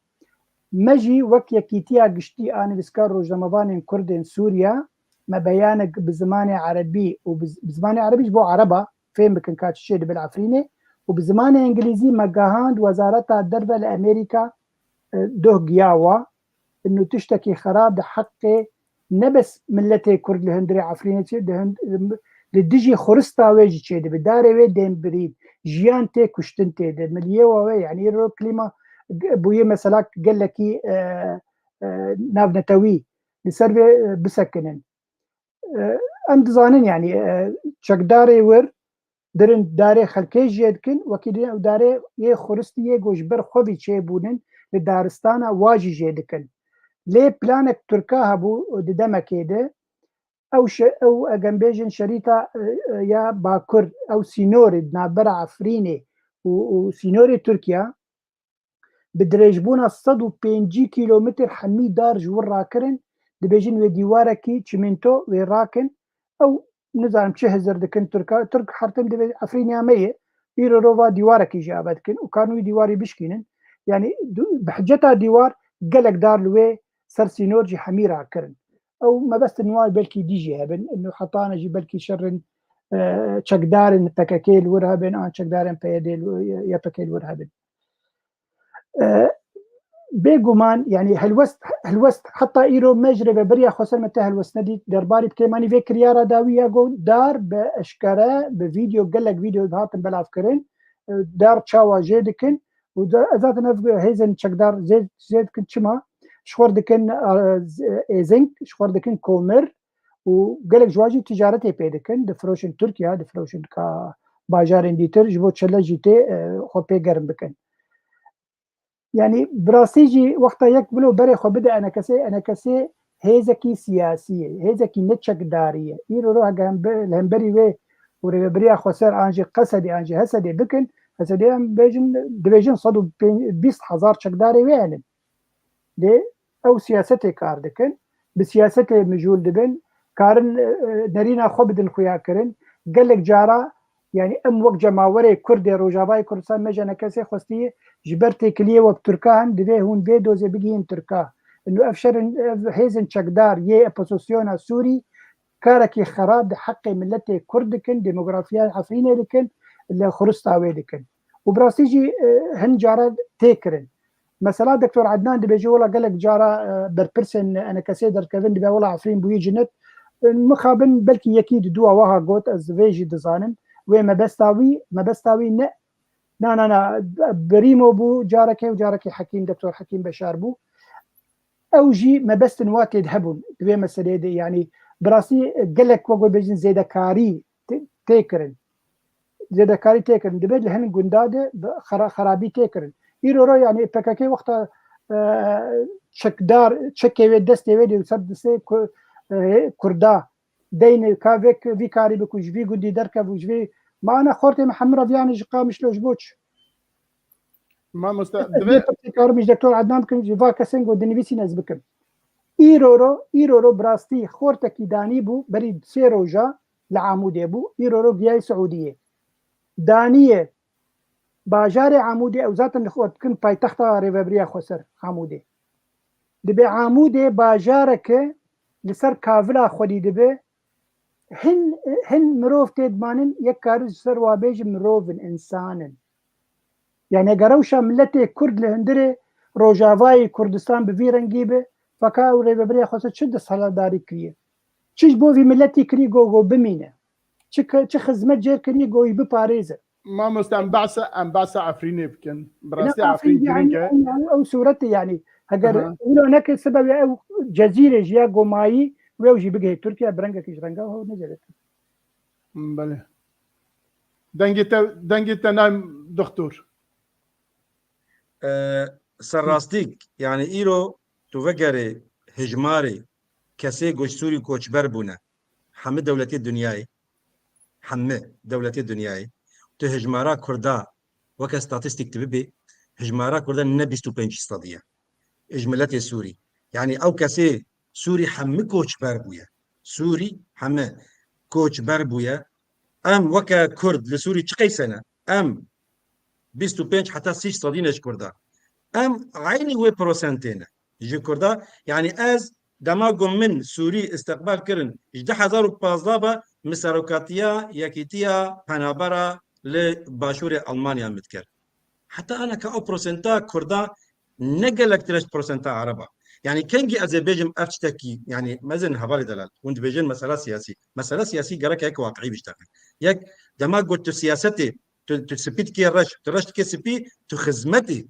Me jî wek Yekîtiya Giştî a Nivîskar Rojnamevanên Kurdên Sûriya, me beyanek bi zimanê erebî û bi, bi zimanê erebî ji bo ereba fêm bikin ka çi çê dibe li Efrînê û bi zimanê îngilîzî me gehand Wezareta Derve li Amerîka, e, doh giya wa. Ino tiştekî xerab di heqê ne bes miletê Kurd li hundirê Efrînê çê, di hund-, li dijî xurista wê jî çêdibe. Darê wê dên birîn, jiyan tê kuştin tê de. Miliyê wa wê, yani îro klîma bûye mesela gelekî, e, e, navnetewî li ser vê, e, bisekinin. E, em dizanin yani, e, çekdarê wir dirin darê xelkê jê dikin, wekî din ew darê yê xuristî yê ku ji ber xwe vî çêbûnin li daristana wa jî jê dikin. Lê planek Tirka hebû di demekê de, ew şe-, ew egem bêjin şerîta, e, e, ya Bakur, ew sînorê di navbera Efrînê û, û sînorê Tirkiya, bi dirêjbûna sed û pêncî kîlometr hemî dar ji wir rakirin, dibêjin wê dîwarekî çimento wê rakin. Ew nizanim çi hizir dikin Tirka. Tirk her tim dibê Efrîniya me ye. Îro rova dîwarekî jî ave dikin û karin wî dîwarî bişkînin. Yani du-, bi hiceta dîwar gelek dar li wê ser sînor jî hemî rakirin. Ew mebestin wan belkî dî jî hebin. Ino hetane jî belkî şerin, e, çekdarên P K K li wir hebin, an çekdarên P Y D li wir, Y P G li wir hebin. E, bêguman, yani helwest, helwest heta îro me ji rêveberiya xweser me te helwest nedît. Derbarî bi kêmanî vê kiryara dawî ya got dar bi eşkere, bi vîdeo, gelek vîdeo hatin belavkirin. E, dar çawa jê dikin û da, zaten ev hêzên çekdar zê, zê dikin çima? Ji xwe dikin, e, z-, êzing, ji xwe dikin komir û gelek ji wan jî ticaretê pê dikin, difiroşin Tirkiye, difiroşin ka bajarên dîtir, ji bo çele jî tê, e, xwe pê germ bikin. Yani bi rastî jî wexta yek wilo berê xwe bide enekesê, enekesê hêzekî siyasî ye, hêzekî ne çekdarî ye. Îro ro hege em bi-, li hemberî wê û rêveberiya xweser an jî Qesedê an jî Hesedê bikin, Hesedê em bêjin, dibêjin sed û bîst hezar çekdarê wê hene. Lê ew siyasetê kar dikin, bi siyasetê mijûl dibin, karin, e, e, nerîna xwe bidin xuyakirin. Gelek cara, yani em wek cemawerê Kurd ê Rojavayê Kurdistan me ji enekesê xwestiye, ji ber têkiliyê we bi Tirka hene, divê hûn vê dozê bigihîn Tirka. Ino ev şerin, ev hêzên çekdar yê opozisyona Sûrî karekî xerab di heqê miletê Kurd dikin, demografiya Efrînê dikin, li xurista wê dikin. Û bi rastî jî, e, hin cara tê kirin. Mesela Doktor Adnan dibêje, wela gelek cara, e, berpirsên enekesê derdikevin, dibe wela Efrîn bûyî cinet. E, mixabin belkî yekî di dû a wiha got, ez vê jî dizanim. Wê mebesta wî, mebesta wî ne, na, na, na, Berîmo bû carekê û carekê Hekîm, Doktor Hekîm Beşar bû. Ew jî mebestin wa tê de hebûn di vê meseleyê de, yanî bi rastî gelek wek we bêjin zêdekarî tê, tê kirin. Zêdekarî tê kirin. Dibe li hin gunda de bi xera-, xerabî tê kirin. Îro ro, yanî P K K wexta, e, çekdar, çekê wê destê wê de û ser distê ku-, e, Kurda deyne ka vê, vî karî bikû, ji vî gundî derkev û ji vî, ma ana xortê me hemû re viyanê ji Qamişlo ji bo çi? Mamoste, divê pirsî karim ji Doktor Adnan bikim, ji va kesên ku dinivîsîn ez bikim. Îro ro, îro ro bi rastî xortekî danî bû, berî sê roja li Amûdê bû, îro ro giyayî Siûdiyê. Daniyê bajarê Amûdê, ew zaten li xwe dikin paytexta rêvebiriya xweser Amûdê. Dibe Amûdê bajareke li ser kavila xwedî dibe, hin, hin mirov tê dimanin, yek karî ji ser wa bêjin mirov in, însan in. Yani eger rewşa miletê Kurd li hundirê Rojavayê Kurdistan bi vî rengî be, feka ew rêveberiya xwe çi desthilatdarî kiriye? Çi ji bo vî miletî kirî go, go bimîne? Çi ke-, çi xizmet jêr kirî go wî biparêze? Mamoste, em behsa, em behsa Efrînê bikin. Bi rastî Efrîn giring e. Ew, ew sûretê yani. Heger wilo neke sebebê ew cezîrê ji ya gomayî wê ew jî bigihê Tirkiye, bi rengekî ji renga ew necere. Belê. Dengê te, dengê te nayê doktor. E, serrastîk, yani îro tu vegerê hijmarê kesê ku ji Sûrî koçber bûne, hemî dewletê dinyayê, hemî dewletê dinyayê, tu hijmara Kurda weke statîstîk tu bibê, hijmara Kurda ne bîst û pênc sedî ye. Ji miletê Sûrî. Yani ew kesê Sûrî hemî koçber bûye. Sûrî hemî koçber bûye. Em weke Kurd li Sûrî çi qeyse ne? Em bîst û pênc heta sî sedî ne ji Kurda. Em eynî wê prosentê ne ji Kurda. Yani ez dema ku min Sûrî îstiqbal kirin, ji du hezar û pazdeh ve min serokatiya Yekîtiya Penabera li başûrê Almanya min dikir. Heta aneka ew prosenta Kurda ne gelektir e ji prosenta Ereba. Yani kengî ez ê bêjim ev tiştekî, yani mezin hevalê delal, hûn dibêjin mesela siyasî. Mesela siyasî gerek yek waqiî biştexin. Yek, dema got tu siyasetê, tu, tu spî dikê reş, tu reş dikê spî, tu xizmetê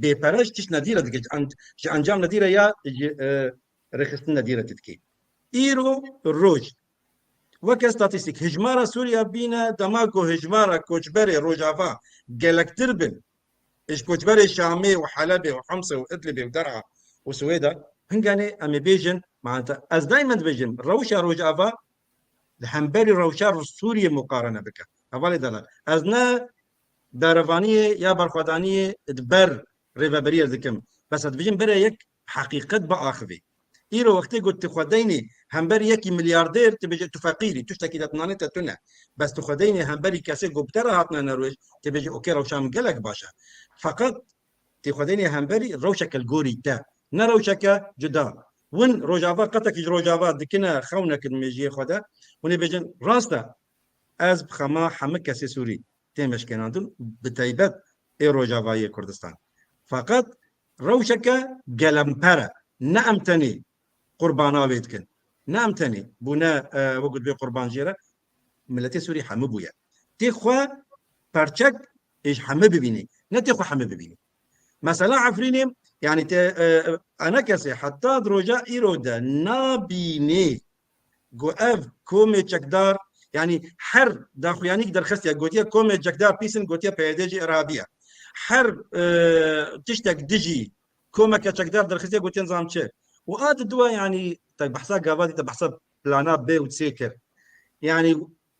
bêpere ji tişt nedîre dike, ji en-, ji encam nedîre ya ji, e, rêxistin nedîre tu dikê. Îro roj, weke statîstîk, hijmara Sûriya bîne, dema ku hijmara koçberê Rojava gelektir bin, ji koçberê Şamê û Helebê û Himsê û Idlibê û Der'a û Swêda, hinganê em ê bêjin, maneta, ez daymen dibêjim, rewşa Rojava li hemberî rewşa Sûriyê muqarene bike. Hevalê delal. Ez ne berevaniyê ya berxwedaniyê di ber rêveberiyê dikim. Bes ez dibêjim bere yek heqîqet biaxivê. Îro wextê got tu xwe deynê hemberî yekî milyardêr, tu bêje tu feqîrî, tiştekî de nanê te tune. Bes tu xwe deynê hemberî kesê ku bi te re hatine nerwêj, tu bêje okê, rewşa min gelek baş e. Feqet tê xwe deynê hemberî rewşeke li gorî te. Ne rewşeke cuda. Win Rojava, qetekî ji Rojava dikine xewnek di mêjiyê xwe de. Hûn ê bêjin, rast e, ez bi xema hemû kesê Sûrî têm eşkenandin, bi taybet ê Rojavayê Kurdistan. Feqet rewşeke gelemper e. Ne em tenê qurbana wê dikin. Ne em tenê bûne, e, wek dibê qurban jê re. Miletê Sûrî hemû bûye. Tê xwe perçek ê ji hemû bibînî. Ne tê xwe hemû bibînî. Mesela Efrînê, yani te, e, ene kesê heta di roja îro de nabînê ku ev komê çekdar, yani her daxuyanîk derxestiye, gotiye komê çekdar pîs in, gotiye P Y D jî irhabî ye. Her, e, tiştek dijî komeke çekdar derxestiye, gotiye nizam çi. Û a di dua, yani te behsa gava dî, te behsa plana B û C kir. Yani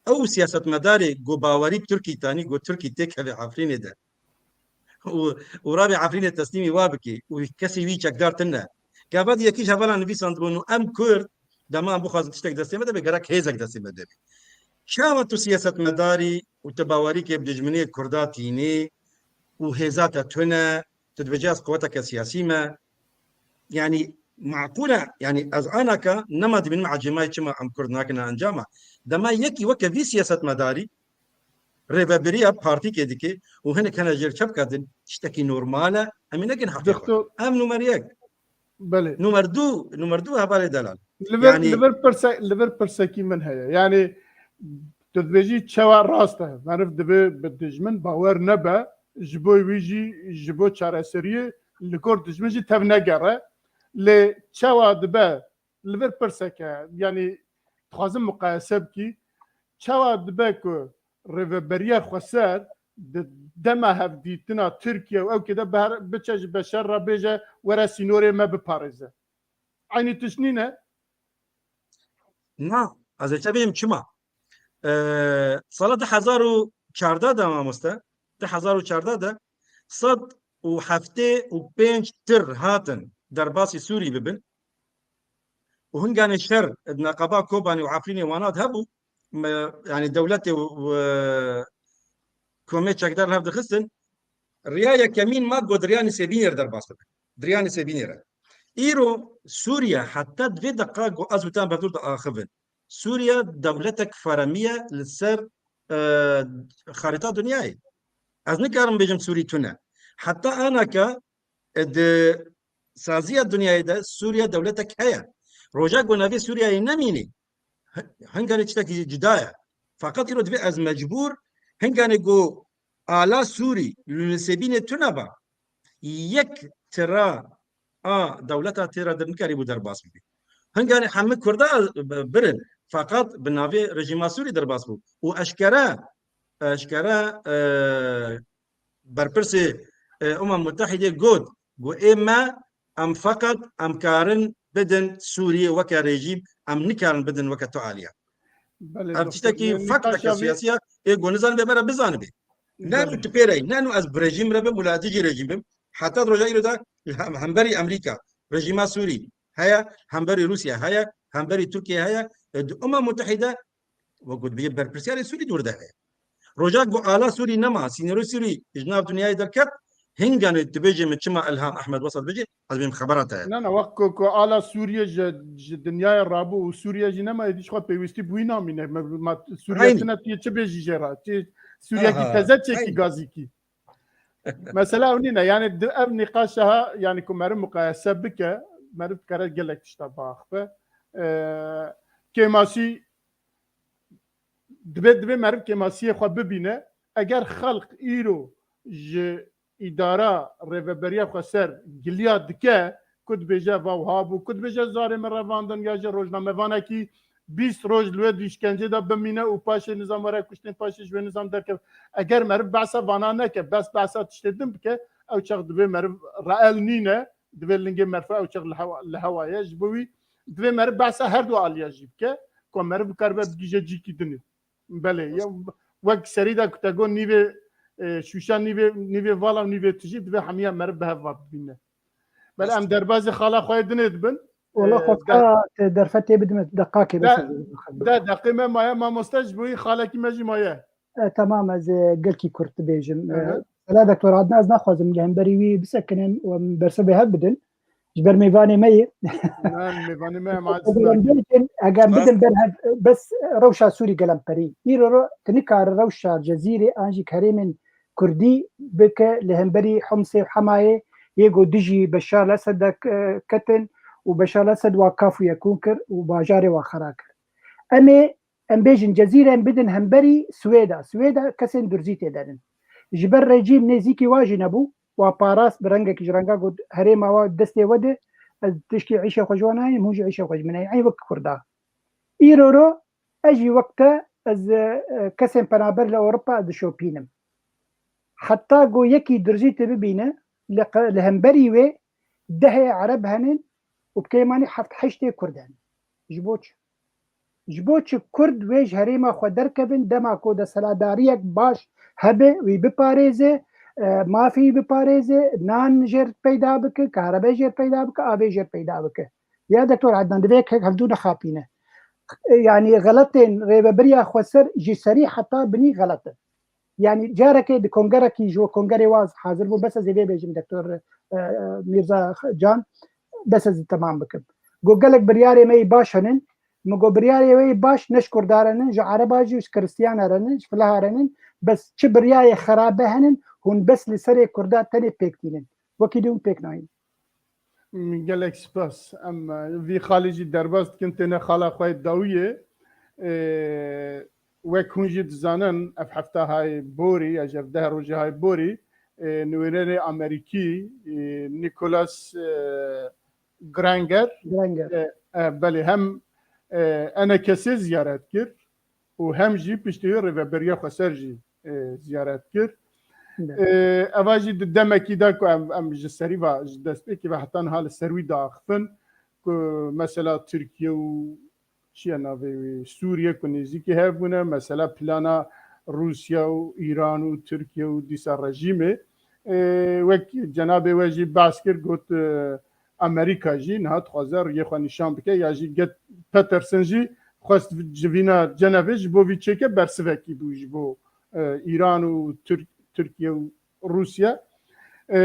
ew siyasetmedarê ku bawerî bi Tirkî tanî, ku Tirkî têkeve Efrînê de. Û, û rabê Efrînê teslîmî wa bikî. Û kesî wî çekdar tune. Gava dî yekî ji hevalan nivîsandibûn û em Kurd, dema em bixwazin tiştek destê me de be, gerek hêzek destê me de be. Çawa tu siyasetmedarî û tu bawerîkê bi dijminê Kurda tînî û hêza te tune, tu dibêjî ez quweteke siyasî me? Yani, maqûl e, yani, ez anaka nema dibînim ecêmayî çima em Kurd nakine encama. Dema yekî weke vî siyasetmedarî rêvebiriya partîkê dike û hinek hene jêr çepka din, tiştekî normal e, em ê nekin heqê xwe. Doktor. Em numer yek. Belê. Numer du, numer du hevalê delal. Li vir, yani li vir pirse-, li vir pirsekî min heye. Yani, tu dibêjî çawa rast e. Meriv divê bi dijmin bawer nebe, ji bo wî jî, ji bo çareseriyê li gor dijmin jî tev negere. Lê çawa dibe, li vir pirseke, yani dixwazim muqayese bikî, çawa dibe ku rêveberiya xweser di dema hevdîtina Tirkiye û ewkê de ber-, biçe ji beşer re bêje, were sînorê me biparêze. Eynî tişt nîne? Na, ez ê te bêjim çima. Ee, sala du hezar û çardeh de, mamoste, du hezar û çardeh de sed û heftê û pênc tir hatin derbasî Sûrî bibin. Û hinganê şer di neqeba Kobanê û Efrînê wana de hebû, me, yani dewletê û, û, e, komê çekdar li hev dixistin, riya yekemîn ma got riya Nisêbînê re derbas bibe. Riya Nisêbînê re. Îro Sûriye heta di vê deqa got ez û te em bi hevdûr diaxivin. Sûriye dewletek feremî ye li ser, e, xarîta dinyayê. Ez nikarim bêjim Sûrî tune. Heta anaka, e, di saziya dinyayê de Sûriye dewletek heye. Roja ku navê Sûriyeyê nemînî, hi-, hinganê tiştekî cuda ye. Feqet îro divê ez mecbûr hinganê ku ala Sûrî li Nisêbînê tune ba, yek tira a dewleta têra de nikarîbû derbas bibî. Hinganê hemî Kurda birin, feqet bi navê rejîma Sûrî derbas bû. Û eşkere, eşkere, e, berpirsê, e, Umem Mutehîdê got, got, ê me, em feqet, em karin bidin Sûriyê weke rejîm, em nikarin bidin weke tu aliye. Belê, Ev doktor, tiştekî yani fakt e, nîqaşa vê siyasiya, ê ku nizanibê me re bizanibê. Ne Belê. tu pê re, ne nu ez bi rejîm re bim, wila dijî rejîm bim. Heta di roja îro de hem-, hemberî Amerîka, rejîma Sûrî heye, hemberî Rûsya heye, hemberî Tirkiye heye, e, di Umem Mutehîde, wek got, bê berpirsiyarê Sûrî dûr de heye. Roja ku ala Sûrî nema, sînorê Sûrî ji nav dinyayê derket, hinganê dibêje min çima Ilham Ehmed wesa dibêje, ez bêm xebera te ye. Na, na, wek ku, ku ala Sûriye ji, ji dinyayê rabû û Sûriye jî nema, êdî ji xwe pêwîstî bi wî namîne. Me, ma, Sûriye Eynî. tune, tu yê çi bêjî jê re? Tu yê Sûriyekî Aha, teze çêkî eynî. gazîkî. Mesela ew nîne, yani di, ev nîqaşa ha, yani ku meriv muqayese bike, meriv dikare gelek tişta biaxife. Ee, kêmasî, divê, divê meriv kêmasiyê xwe bibîne. Eger xelq îro ji îdara rêveberiya xweser giliya dike, ku dibêje, "Va wiha bû", ku dibêje, "Zarê min revandin", ya jî rojnamevanekî bîst roj li wê di îşkencê de bimîne û paşê nizam were kuştin, paşê ji wê nizam derkeve. Eger meriv behsa vana neke, bes behsa tiştê din bike, ew çax divê meriv reel nîne, divê lingê merfa ew çax li hewa, li hewa ye. Ji bo wî divê meriv behsa her du aliya jî bike, ku meriv bikaribe bigihîje cîkî dinê. Belê, ya wek serî de ku te got nîvê, e, şûşa nîvê, nîvê vala û nîvê tijî, divê hemiya meriv bi hev ve bibîne. Belê, em derbazê xala xwe yê dinê dibin. Wala E, xwesta de- te derfetê bidime, deqakê de, bes ez ê bixebim. De deqê me maye, mamoste, ji bo wî xalekî me jî maye. E, temam, ez, e, gelkî kurt dibêjim. E, Aha. Sela Doktor Adnan, ez naxwazim li hemberî wî bisekinin û em bersivê hev bidin. Ji ber mêvanê me yê. Na, mêvanê me em aciz Eger em nakin. bêjin, eger em Spas. bidin ber hev, bes rewşa Sûrî gelemperî. Îro ro tu nikare rewşa Cezîrê an jî herêmên Kurdî bike li hemberî Homsê û Hemayê yê ku dijî Beşar Esed de, e, ketin û Beşar Esed wa kaf û yekûn kir û bajarê wa xera kir. Em ê em bêjin Cezîre em bidin hemberî Swêda. Swêda kesên Durzî tê de nin. Ji ber rejîm nêzîkî wa jî nebû. Wa parast bi rengekî ji renga got herêma wa destê we de, ez tişkî îşê xwe ji we nayêm, hûn jî îşê xwe ji min nayên. Ey wek Kurda. Îro ro ez jî wek te ez, e, kesên penaber li Ewropa ez dişopînim. Heta ku yekî Durzî te bibîne, li qe-, li hemberî wê dehê Ereb henin û bi kêmanî heft heştê Kurd henin. Ji bo çi? Ji bo çi Kurd wê ji herêma xwe derkevin, dema ku desthilatdariyek baş hebe, wî biparêze, e, mafê wî biparêze, nan jêr peyda bike, kahrebe jêr peyda bike, avê jêr peyda bike. Ya Doktor Adnan, divê yek hevdû nexapîne. E, yanî xeletên rêvebiriya xweser ji serî heta binî xelet in. Yanî carekê di kongerekî ji we kongerê waz hazir bû, bes ez ê vê bêjim Doktor, e, e, Mîrza Can, bes ez ê temam bikim. Got gelek biryarê me yê baş henin, min got biryarê we yê baş ne ji Kurda re nin, ji Ereba jî û ji Kristiyana re nin, ji filaha re nin, bes çi biryayê xerabe henin, hûn bes li serê Kurda tenê pêk tînin. Wekî dî hûn pêk nayîn. Gelek spas. Em, e, vî xalê jî derbas dikin, têne xala xwe yê dawiyê. E, wek hûn jî dizanin, ev hefta hay borî, ya ji ev deh rojê hay borî, e, nivînerê Amerîkî, e, Nicholas, e, Granger, Granger. E, e, belê, hem, e, enekesê ziyaret kir û hem jî piştî wê rêveberiya xweser jî, e, ziyaret kir. Belê. E, eva jî di demekî de ku em, em ji serî ve, ji destpêkê ve heta niha li ser wî diaxifin ku mesela Tirkiye û çi ye navê wî, Sûriye ku nêzîkî hev bûne, mesela plana Rûsya û Îran û Tirkiye û dîsa rejîmê. E, wek cenabê we jî behs kir, got, e, Amerîka jî niha dixwaze riyê xwe nîşan bike, ya jî Get Peterson jî xwest civîna Cenevê ji bo vî çêke bersivekî bû ji bo, e, Îran û Tirk-, Tirkiye û Rûsya. E,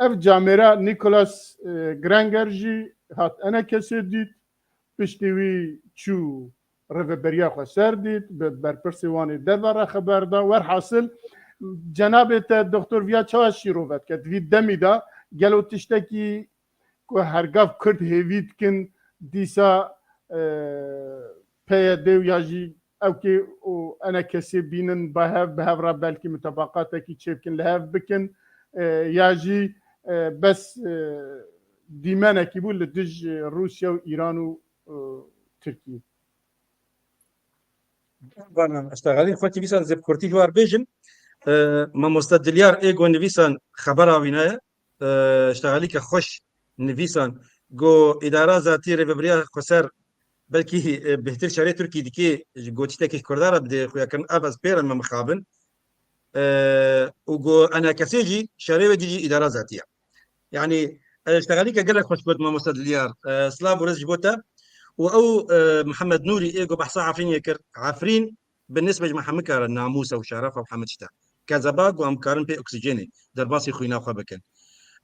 ev camêra Nicholas, e, Granger jî hat enekesê dît, piştî wî çû Rêveberiya Xweser dît, bi berpirsê wan ê derve re xeber da. Werhasil, cenabê te doktor viya çawa şîrove dike? Di vî demî de gelo tiştekî ku hergav Kurd hêvî dikin, dîsa, e, P Y D û ya jî ewkê û enekesê bînin, bi hev, bi hev re belkî mutabaqatekî çêbikin, li hev bikin, e, ya jî, e, bes, e, dîmenekî bû li dij, e, Rûsya û Îran û, e, Tirkiyê. Bana, işte, Xalîl, xwetî vîsan zê bi kurtî ji war bêjim. E, mamoste Dilyar ê go nivîsan xebera wî ne ye. E, işte, Xalîke xweş nivîsan go îdara zatî rêvebiriya Xweser belkî, e, bêhtir şerê Tirkî dikê, ji gotîtekê ji Kurda re bidê xuyakirin, ev ez pê re me mixabin. E, û go enekesê jî şerê wê dî jî îdara zatî ye. Yanî, e, işte, Xalîke gelek xweş got mamoste Dilyar. E, silav û rêz ji bo te. Û ew, e, Mihemed Nûrî ê go behsa Efrînê kir. Efrîn bi nisbe ji me hemika re namûs e û şeref e û hemî tişt e. Kezeba ku em karin pê oksîjenê derbasî xwîna xwe bikin.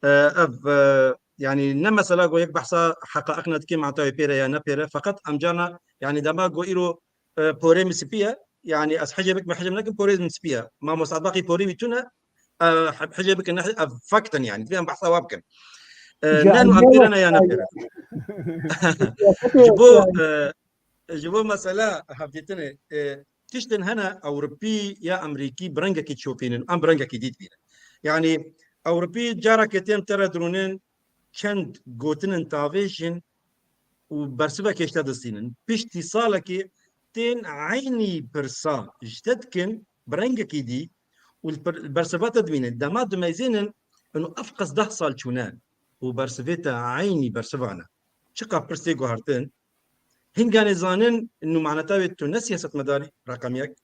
E, ev, e, yanî ne mesela ku yek behsa heqaiqna dike, meta wê pê re ya ne pê re. Feqet em carna, yanî dema ku îro, e, porê min spî ye, yanî ez hicê bikim, hicê min nekim, porê min spî ye. Mamoste Adbaqî porê wî tune, e, hicê bikin, ne, ev fakt in yanî. Divê em behsa wa bikin. E, ne em pê re ne ya ne pê re. Ji bo, e, Ji bo mesela hevdîtinê, e, tiştin hene Ewropî ya Amerîkî bi rengekî çopînin, em bi rengekî dî dibînin. Yanî Ewropî carekê tên te re dirûnin çend gotinin tavêjin û bersivekê ji te distînin. Piştî salekê tên eynî pirsa ji te dikin bi rengekî dî û li pir-, bersiva te dimînin. Dema dimeyzênin, û ev qas deh sal çûne û bersivê te eynî bersiva ne. Çiqa pirs tê guhertin, Hinganê zanin nûmaneta wê tu ne siyasetmedarî, reqem yek.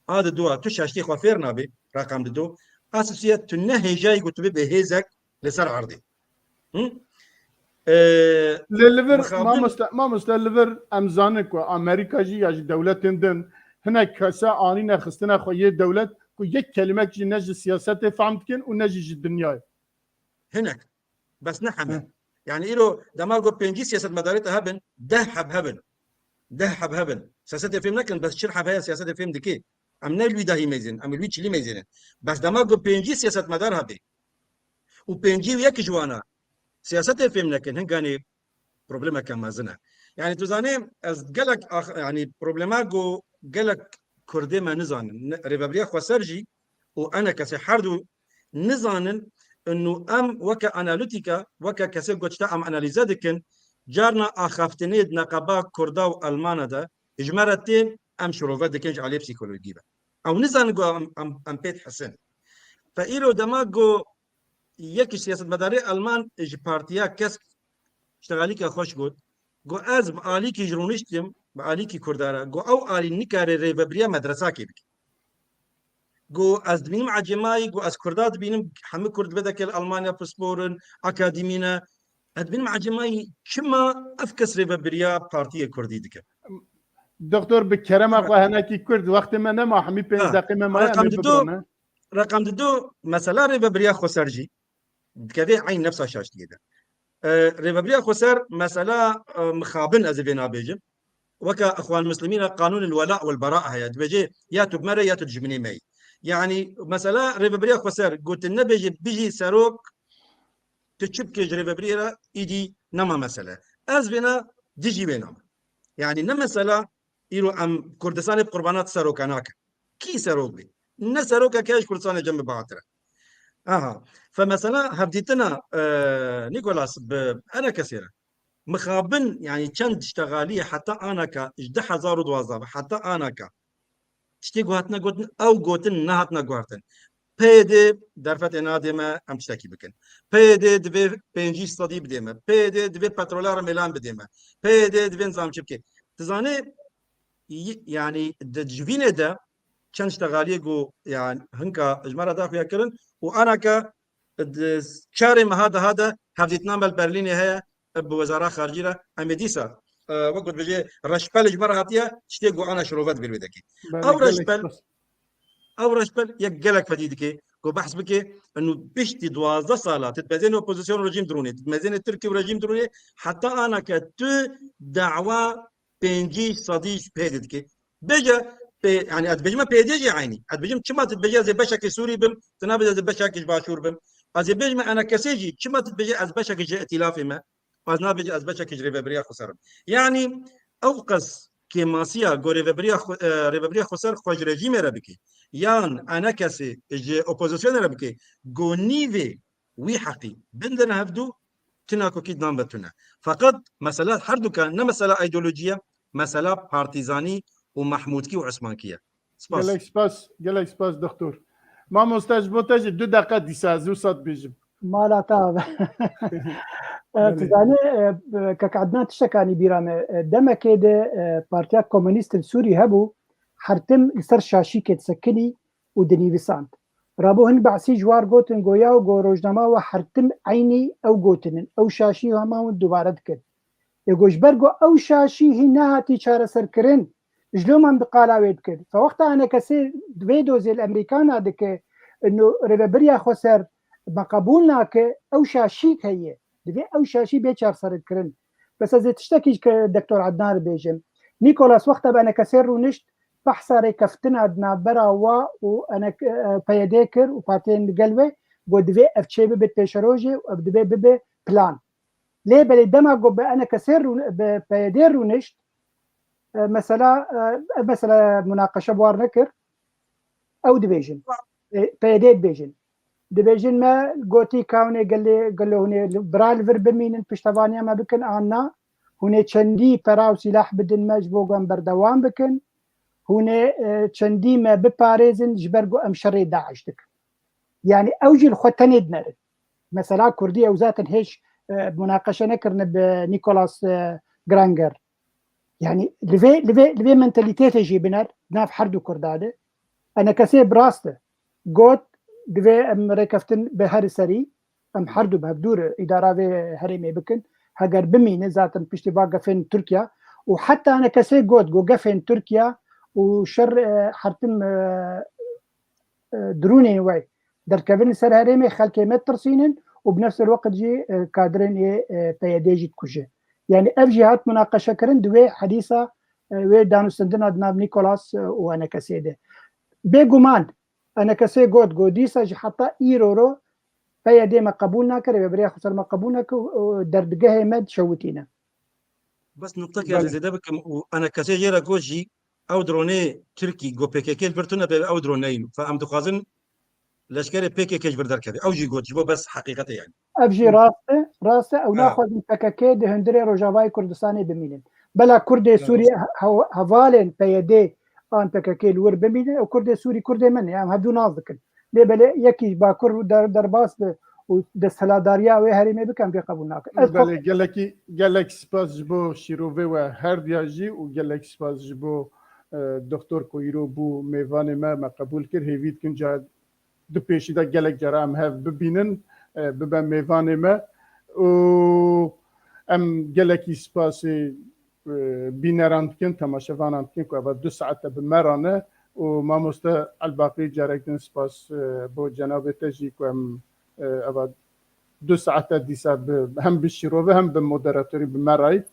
A di dua tu şaştî xwe fêr nabî, reqem di do. A sisiyet tu ne hêjayî ku tu bibê hêzek li ser erdê. Hı? Ee, Lê li vir, mixabin- mamoste, mamoste, li vir em zanin ku Amerîka jî ya jî dewletên din hinek kese anîne xistine xwe yê dewlet ku yek kelimek jî ne ji siyasetê fehm dikin û ne jî ji dinyayê. Hinek. Bes ne heme. Hı. Yani îro dema ku pêncî siyasetmedarê te hebin, deh heb hebin. Deh heb hebin. Siyasetê fêm nekin, bes çil heb heye siyasetê fêm dike. Em ne li wî dahî meyzên, em li wî çilî meyzênin. Bes dema ku pêncî siyasetmedar hebê û pêncî û yek ji wana siyasetê fêm nekin, hinganê problemeke mezin e. Yani tu zanê ez gelek ax-, yani problema ku gelek Kurdê me nizanin. Ne, Rêveberiya Xweser jî û enekesê her du nizanin, û em weke analîtîka, weke kesê ku tişta em analîze dikin, carna axaftinê di neqeba Kurda û Elmana de ji me re tên, em şirove dikin ji aliyê psîkolojî ve. Ew nizanin ku em, em, em pê dihesin. Fe îro dema ku yek ji siyasetmedarê Elman ji partiya kesk ji te alîka xweş got, got, ez bi alîkî ji rûniştim, bi alîkî Kurda re, got, ew alî nikare rêvebiriya medresakê bike. Got, ez dibînim ecêmayî, got, ez Kurda dibînim, hemî Kurd vê deke li Almanya pispor in, akademî ne. Ez dibînim ecêmayî çima ev kes rêvebiriya partiyê Kurdî dike. Doktor, bi kerema xwe henekî kurt, wextê me nema, hemî pênc Ha, deqê me maye, em ê reqem dido, bibirine. Reqem dido, mesela rêvebiriya Xweser jî dikeve eyn nefsa şaştiyê de. E, rêvebiriya Xweser, mesela, e, mixabin ez ê vê nabêjim. Weke Ixwan Muslimîn re qanûnên wela wal bera heye. Dibêje ya tu bi me re ya tu dijminê me yî. Yani mesela rêveberiya Xweser gotin nebêje bijî serok, tu çi bikê ji rêveberiyê re, îdî nema mesele. Ez vêna dijî wê name. Yani ne mesela îro em Kurdistanê bi qurbana seroka nakin. Kî serok bê? Ne serokeke ji Kurdistanê cem bi batir e. Aha. Fe mesela hevdîtina, e, Nîkolas bi enekesê re. Mixabin, yani çend tişta xalî ye heta anaka, ji du hezar û duwazdeh ve heta anaka. Tiştê ku hatine gotin, ew gotin nehatine guhertin. P Y D derfetê nadê me em tiştekî bikin. P Y D divê pêncî sedî bidê me. P Y D divê petrola re mêlan bidê me. P Y D divê nizam çi bike. Tu zanê, y-, yani di civînê de çend tişta xaliyê ku yani hinka ji me re daxuya kirin û anaka di çarê meha daha de hevdîtina me li Berlînê heye, bi Wezara Xaricî re em ê dîsa, e, wek ku dibêje reşpel ji me re hatiye, tiştê ku ana şirove dibir wê dekê. Belê, ew gelek reşpel, spas. Ew reşpel yek gelek fedî dike, ku behs bike, inu piştî duwazdeh sala, tu dibezêne opozisyon rejîm dirûnê, tu dibezêne Tirkiye û rejîm dirûnê, heta ana ke tu dawa pêncî sedî ji pê dike. Bêje pê, yani ez dibêjim pê dê jî eynî. Ez dibêjim çima tu dibêjî ez ê beşekî Sûrî bim, tu nabêjî ez ê beşekî ji Başûr bim. Ez ê bêjim enekesê jî çima tu dibêjî ez beşekî ji îtîlafê me, ez nabêjî ez beşekî ji Rêvebiriya Xweser im. Yani ew qas kêmasiya ku Rêvebiriya Xwe-, e, Rêvebiriya Xweser xwe ji rejîmê re bike, yan enekesê ji opozisyonê re bike, ku nîvê wî heqî bindin hevdû, tina kokî nan ve tune. Feqet mesela herduka ne mesela îdeolojî ye, mesela partîzanî û Mehmûdkî û Osmankî ye. Spas. Gelek spas, gelek spas doktor. Mamoste, ji bo te jî du deqe dîsa ez wisa dibêjim. Mala te ava. E, Belê. Tu zanî, e, kek Ednan tiştekanî bîra me. E, demekê de, e, Partiya Komûnîst li Sûrî hebû, her tim li ser şaşîkê disekinî û dinivîsand. Rabo hin behsî ji war gotin goya û go rojnama we her tim eynî ew gotinin. Ew şaşî hema hûn dubare dikin. Ê go ji ber go ew şaşî hîn nehatî çareserkirin, ji lo me em bi qala wê dikir. Fe wexta enekesê vê dozê li Emerîkana dike, ino rêvebiriya xweser me qebûl nake, ew şaşîk heye. Divê ew şaşî bê çareserkirin. Bes ez ê tiştekî ji ke-, Doktor Ednan re bêjim. Nîkolas wexta bi enekesê rûnişt, behsa rêkeftina di navbera wa û enek-, e, P Y D kir û partiyên li gel wê, got divê ev çê bibe pêşerojê û ev divê bibe plan. Lê belê dema ku bi enekesê rûn-, bi P Y D rûnişt, e, mesela, e, ev mesela munaqeşe bi war nekir. Ew dibêjin. E, P Y D dibêjin. Dibêjin me gotî ka hûn ê gelê, gelo hûn ê li, bira li vir bimînin, piştevaniya me bikin an na. Hûn ê çendî pera û sîlah bidin me ji bo ku em berdewam bikin. Hûn ê, e, çendî me biparêzin ji ber ku em şerê DAIŞ dikin. Yani ew jî li xwe tenê dinerin. Mesela Kurdî ew zaten hêj, e, munaqeşe nekirine bi Nicholas, e, Granger. Yani li vê, li vê, li vê mentalîtêtê jî biner, nav her du Kurda de. Enekesê bi rast e. Got, divê em rêkeftin bi her serî, em her du bi hevdû re îdara vê herêmê bikin. Heger bimîne, zaten piştî va gefên Tirkiye û heta enekesê got, got gefên Tirkiye û şer, e, her tim, e, e, dirûnên we derkevin li ser herêmê, xelkê me ditirsînin û bi nefs el-weqt jî, e, kadirên ê, e, P Y D jî dikuje. Yani ev jî hat munaqeşekirin di wê hedîsa, e, wê danûstendina di nav Nicholas, e, û enekesê de. Bêguman enekesê got, got dîsa jî heta îro ro P Y D me qebûl nake, rêveberiya xweser me qebûl nake û, û derdigehê me dişewitîne. Bes nuqtekê ez Belê. Zêde bikim û enekesê jê re got jî ew dronê Tirkî got P K K li vir tune bê ew dron neyîn. Fe em dixwazin leşkerê P K K ji vir derkeve. Ew jî got ji bo bes heqîqetê yani. Ev jî Hı. rast e, rast e. Ew Ha. naxwazin P K K di hundirê Rojavayê Kurdistanê bimînin. Bela Kurdê Evet. Sûrî he-, hevalên P Y D an P K K li wir bimînin, ew Kurdê Sûrî Kurdê me ne. Em hevdû nas dikin. Lê belê yekî Bakur der-, derbas bi û desthilatdariya wê herêmê bike, em pê qebûl nakin. Ez Belê, xwe gelekî, gelek spas ji bo şîrovê we herdiya jî û gelek spas ji bo, e, doktor ku îro bû mêvanê me, me qebûl kir. Hêvî dikin ca di pêşî de gelek cara em hev bibînin, e, bibe mêvanê me. Û em gelekî spasê, e, bîneran dikin, temaşevanan dikin ku eva du saete bi me re ne. Û mamoste Elbaqî, carek din spas, e, bo cenabê te jî ku em, e, eva du saete dîsa bi, hem bi şîrove hem bi moderatorî bi me re yî.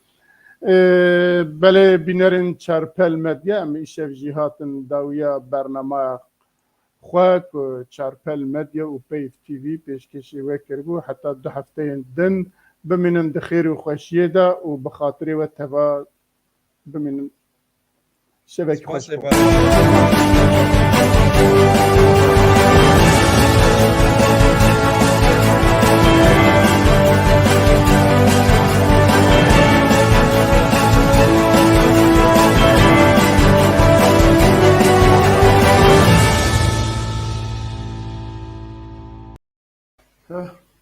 E, belê bînerên Çarpel Medya, em îşev jî hatin dawiya bernamaya xwe ku Çarpel Medya û Peyv T V pêşkêşî we kiribû. Heta du hefteyên din bimînin di xêr û xweşiyê de û bi xatirê we teva bimînin. Şevek xweş. Spas, spas.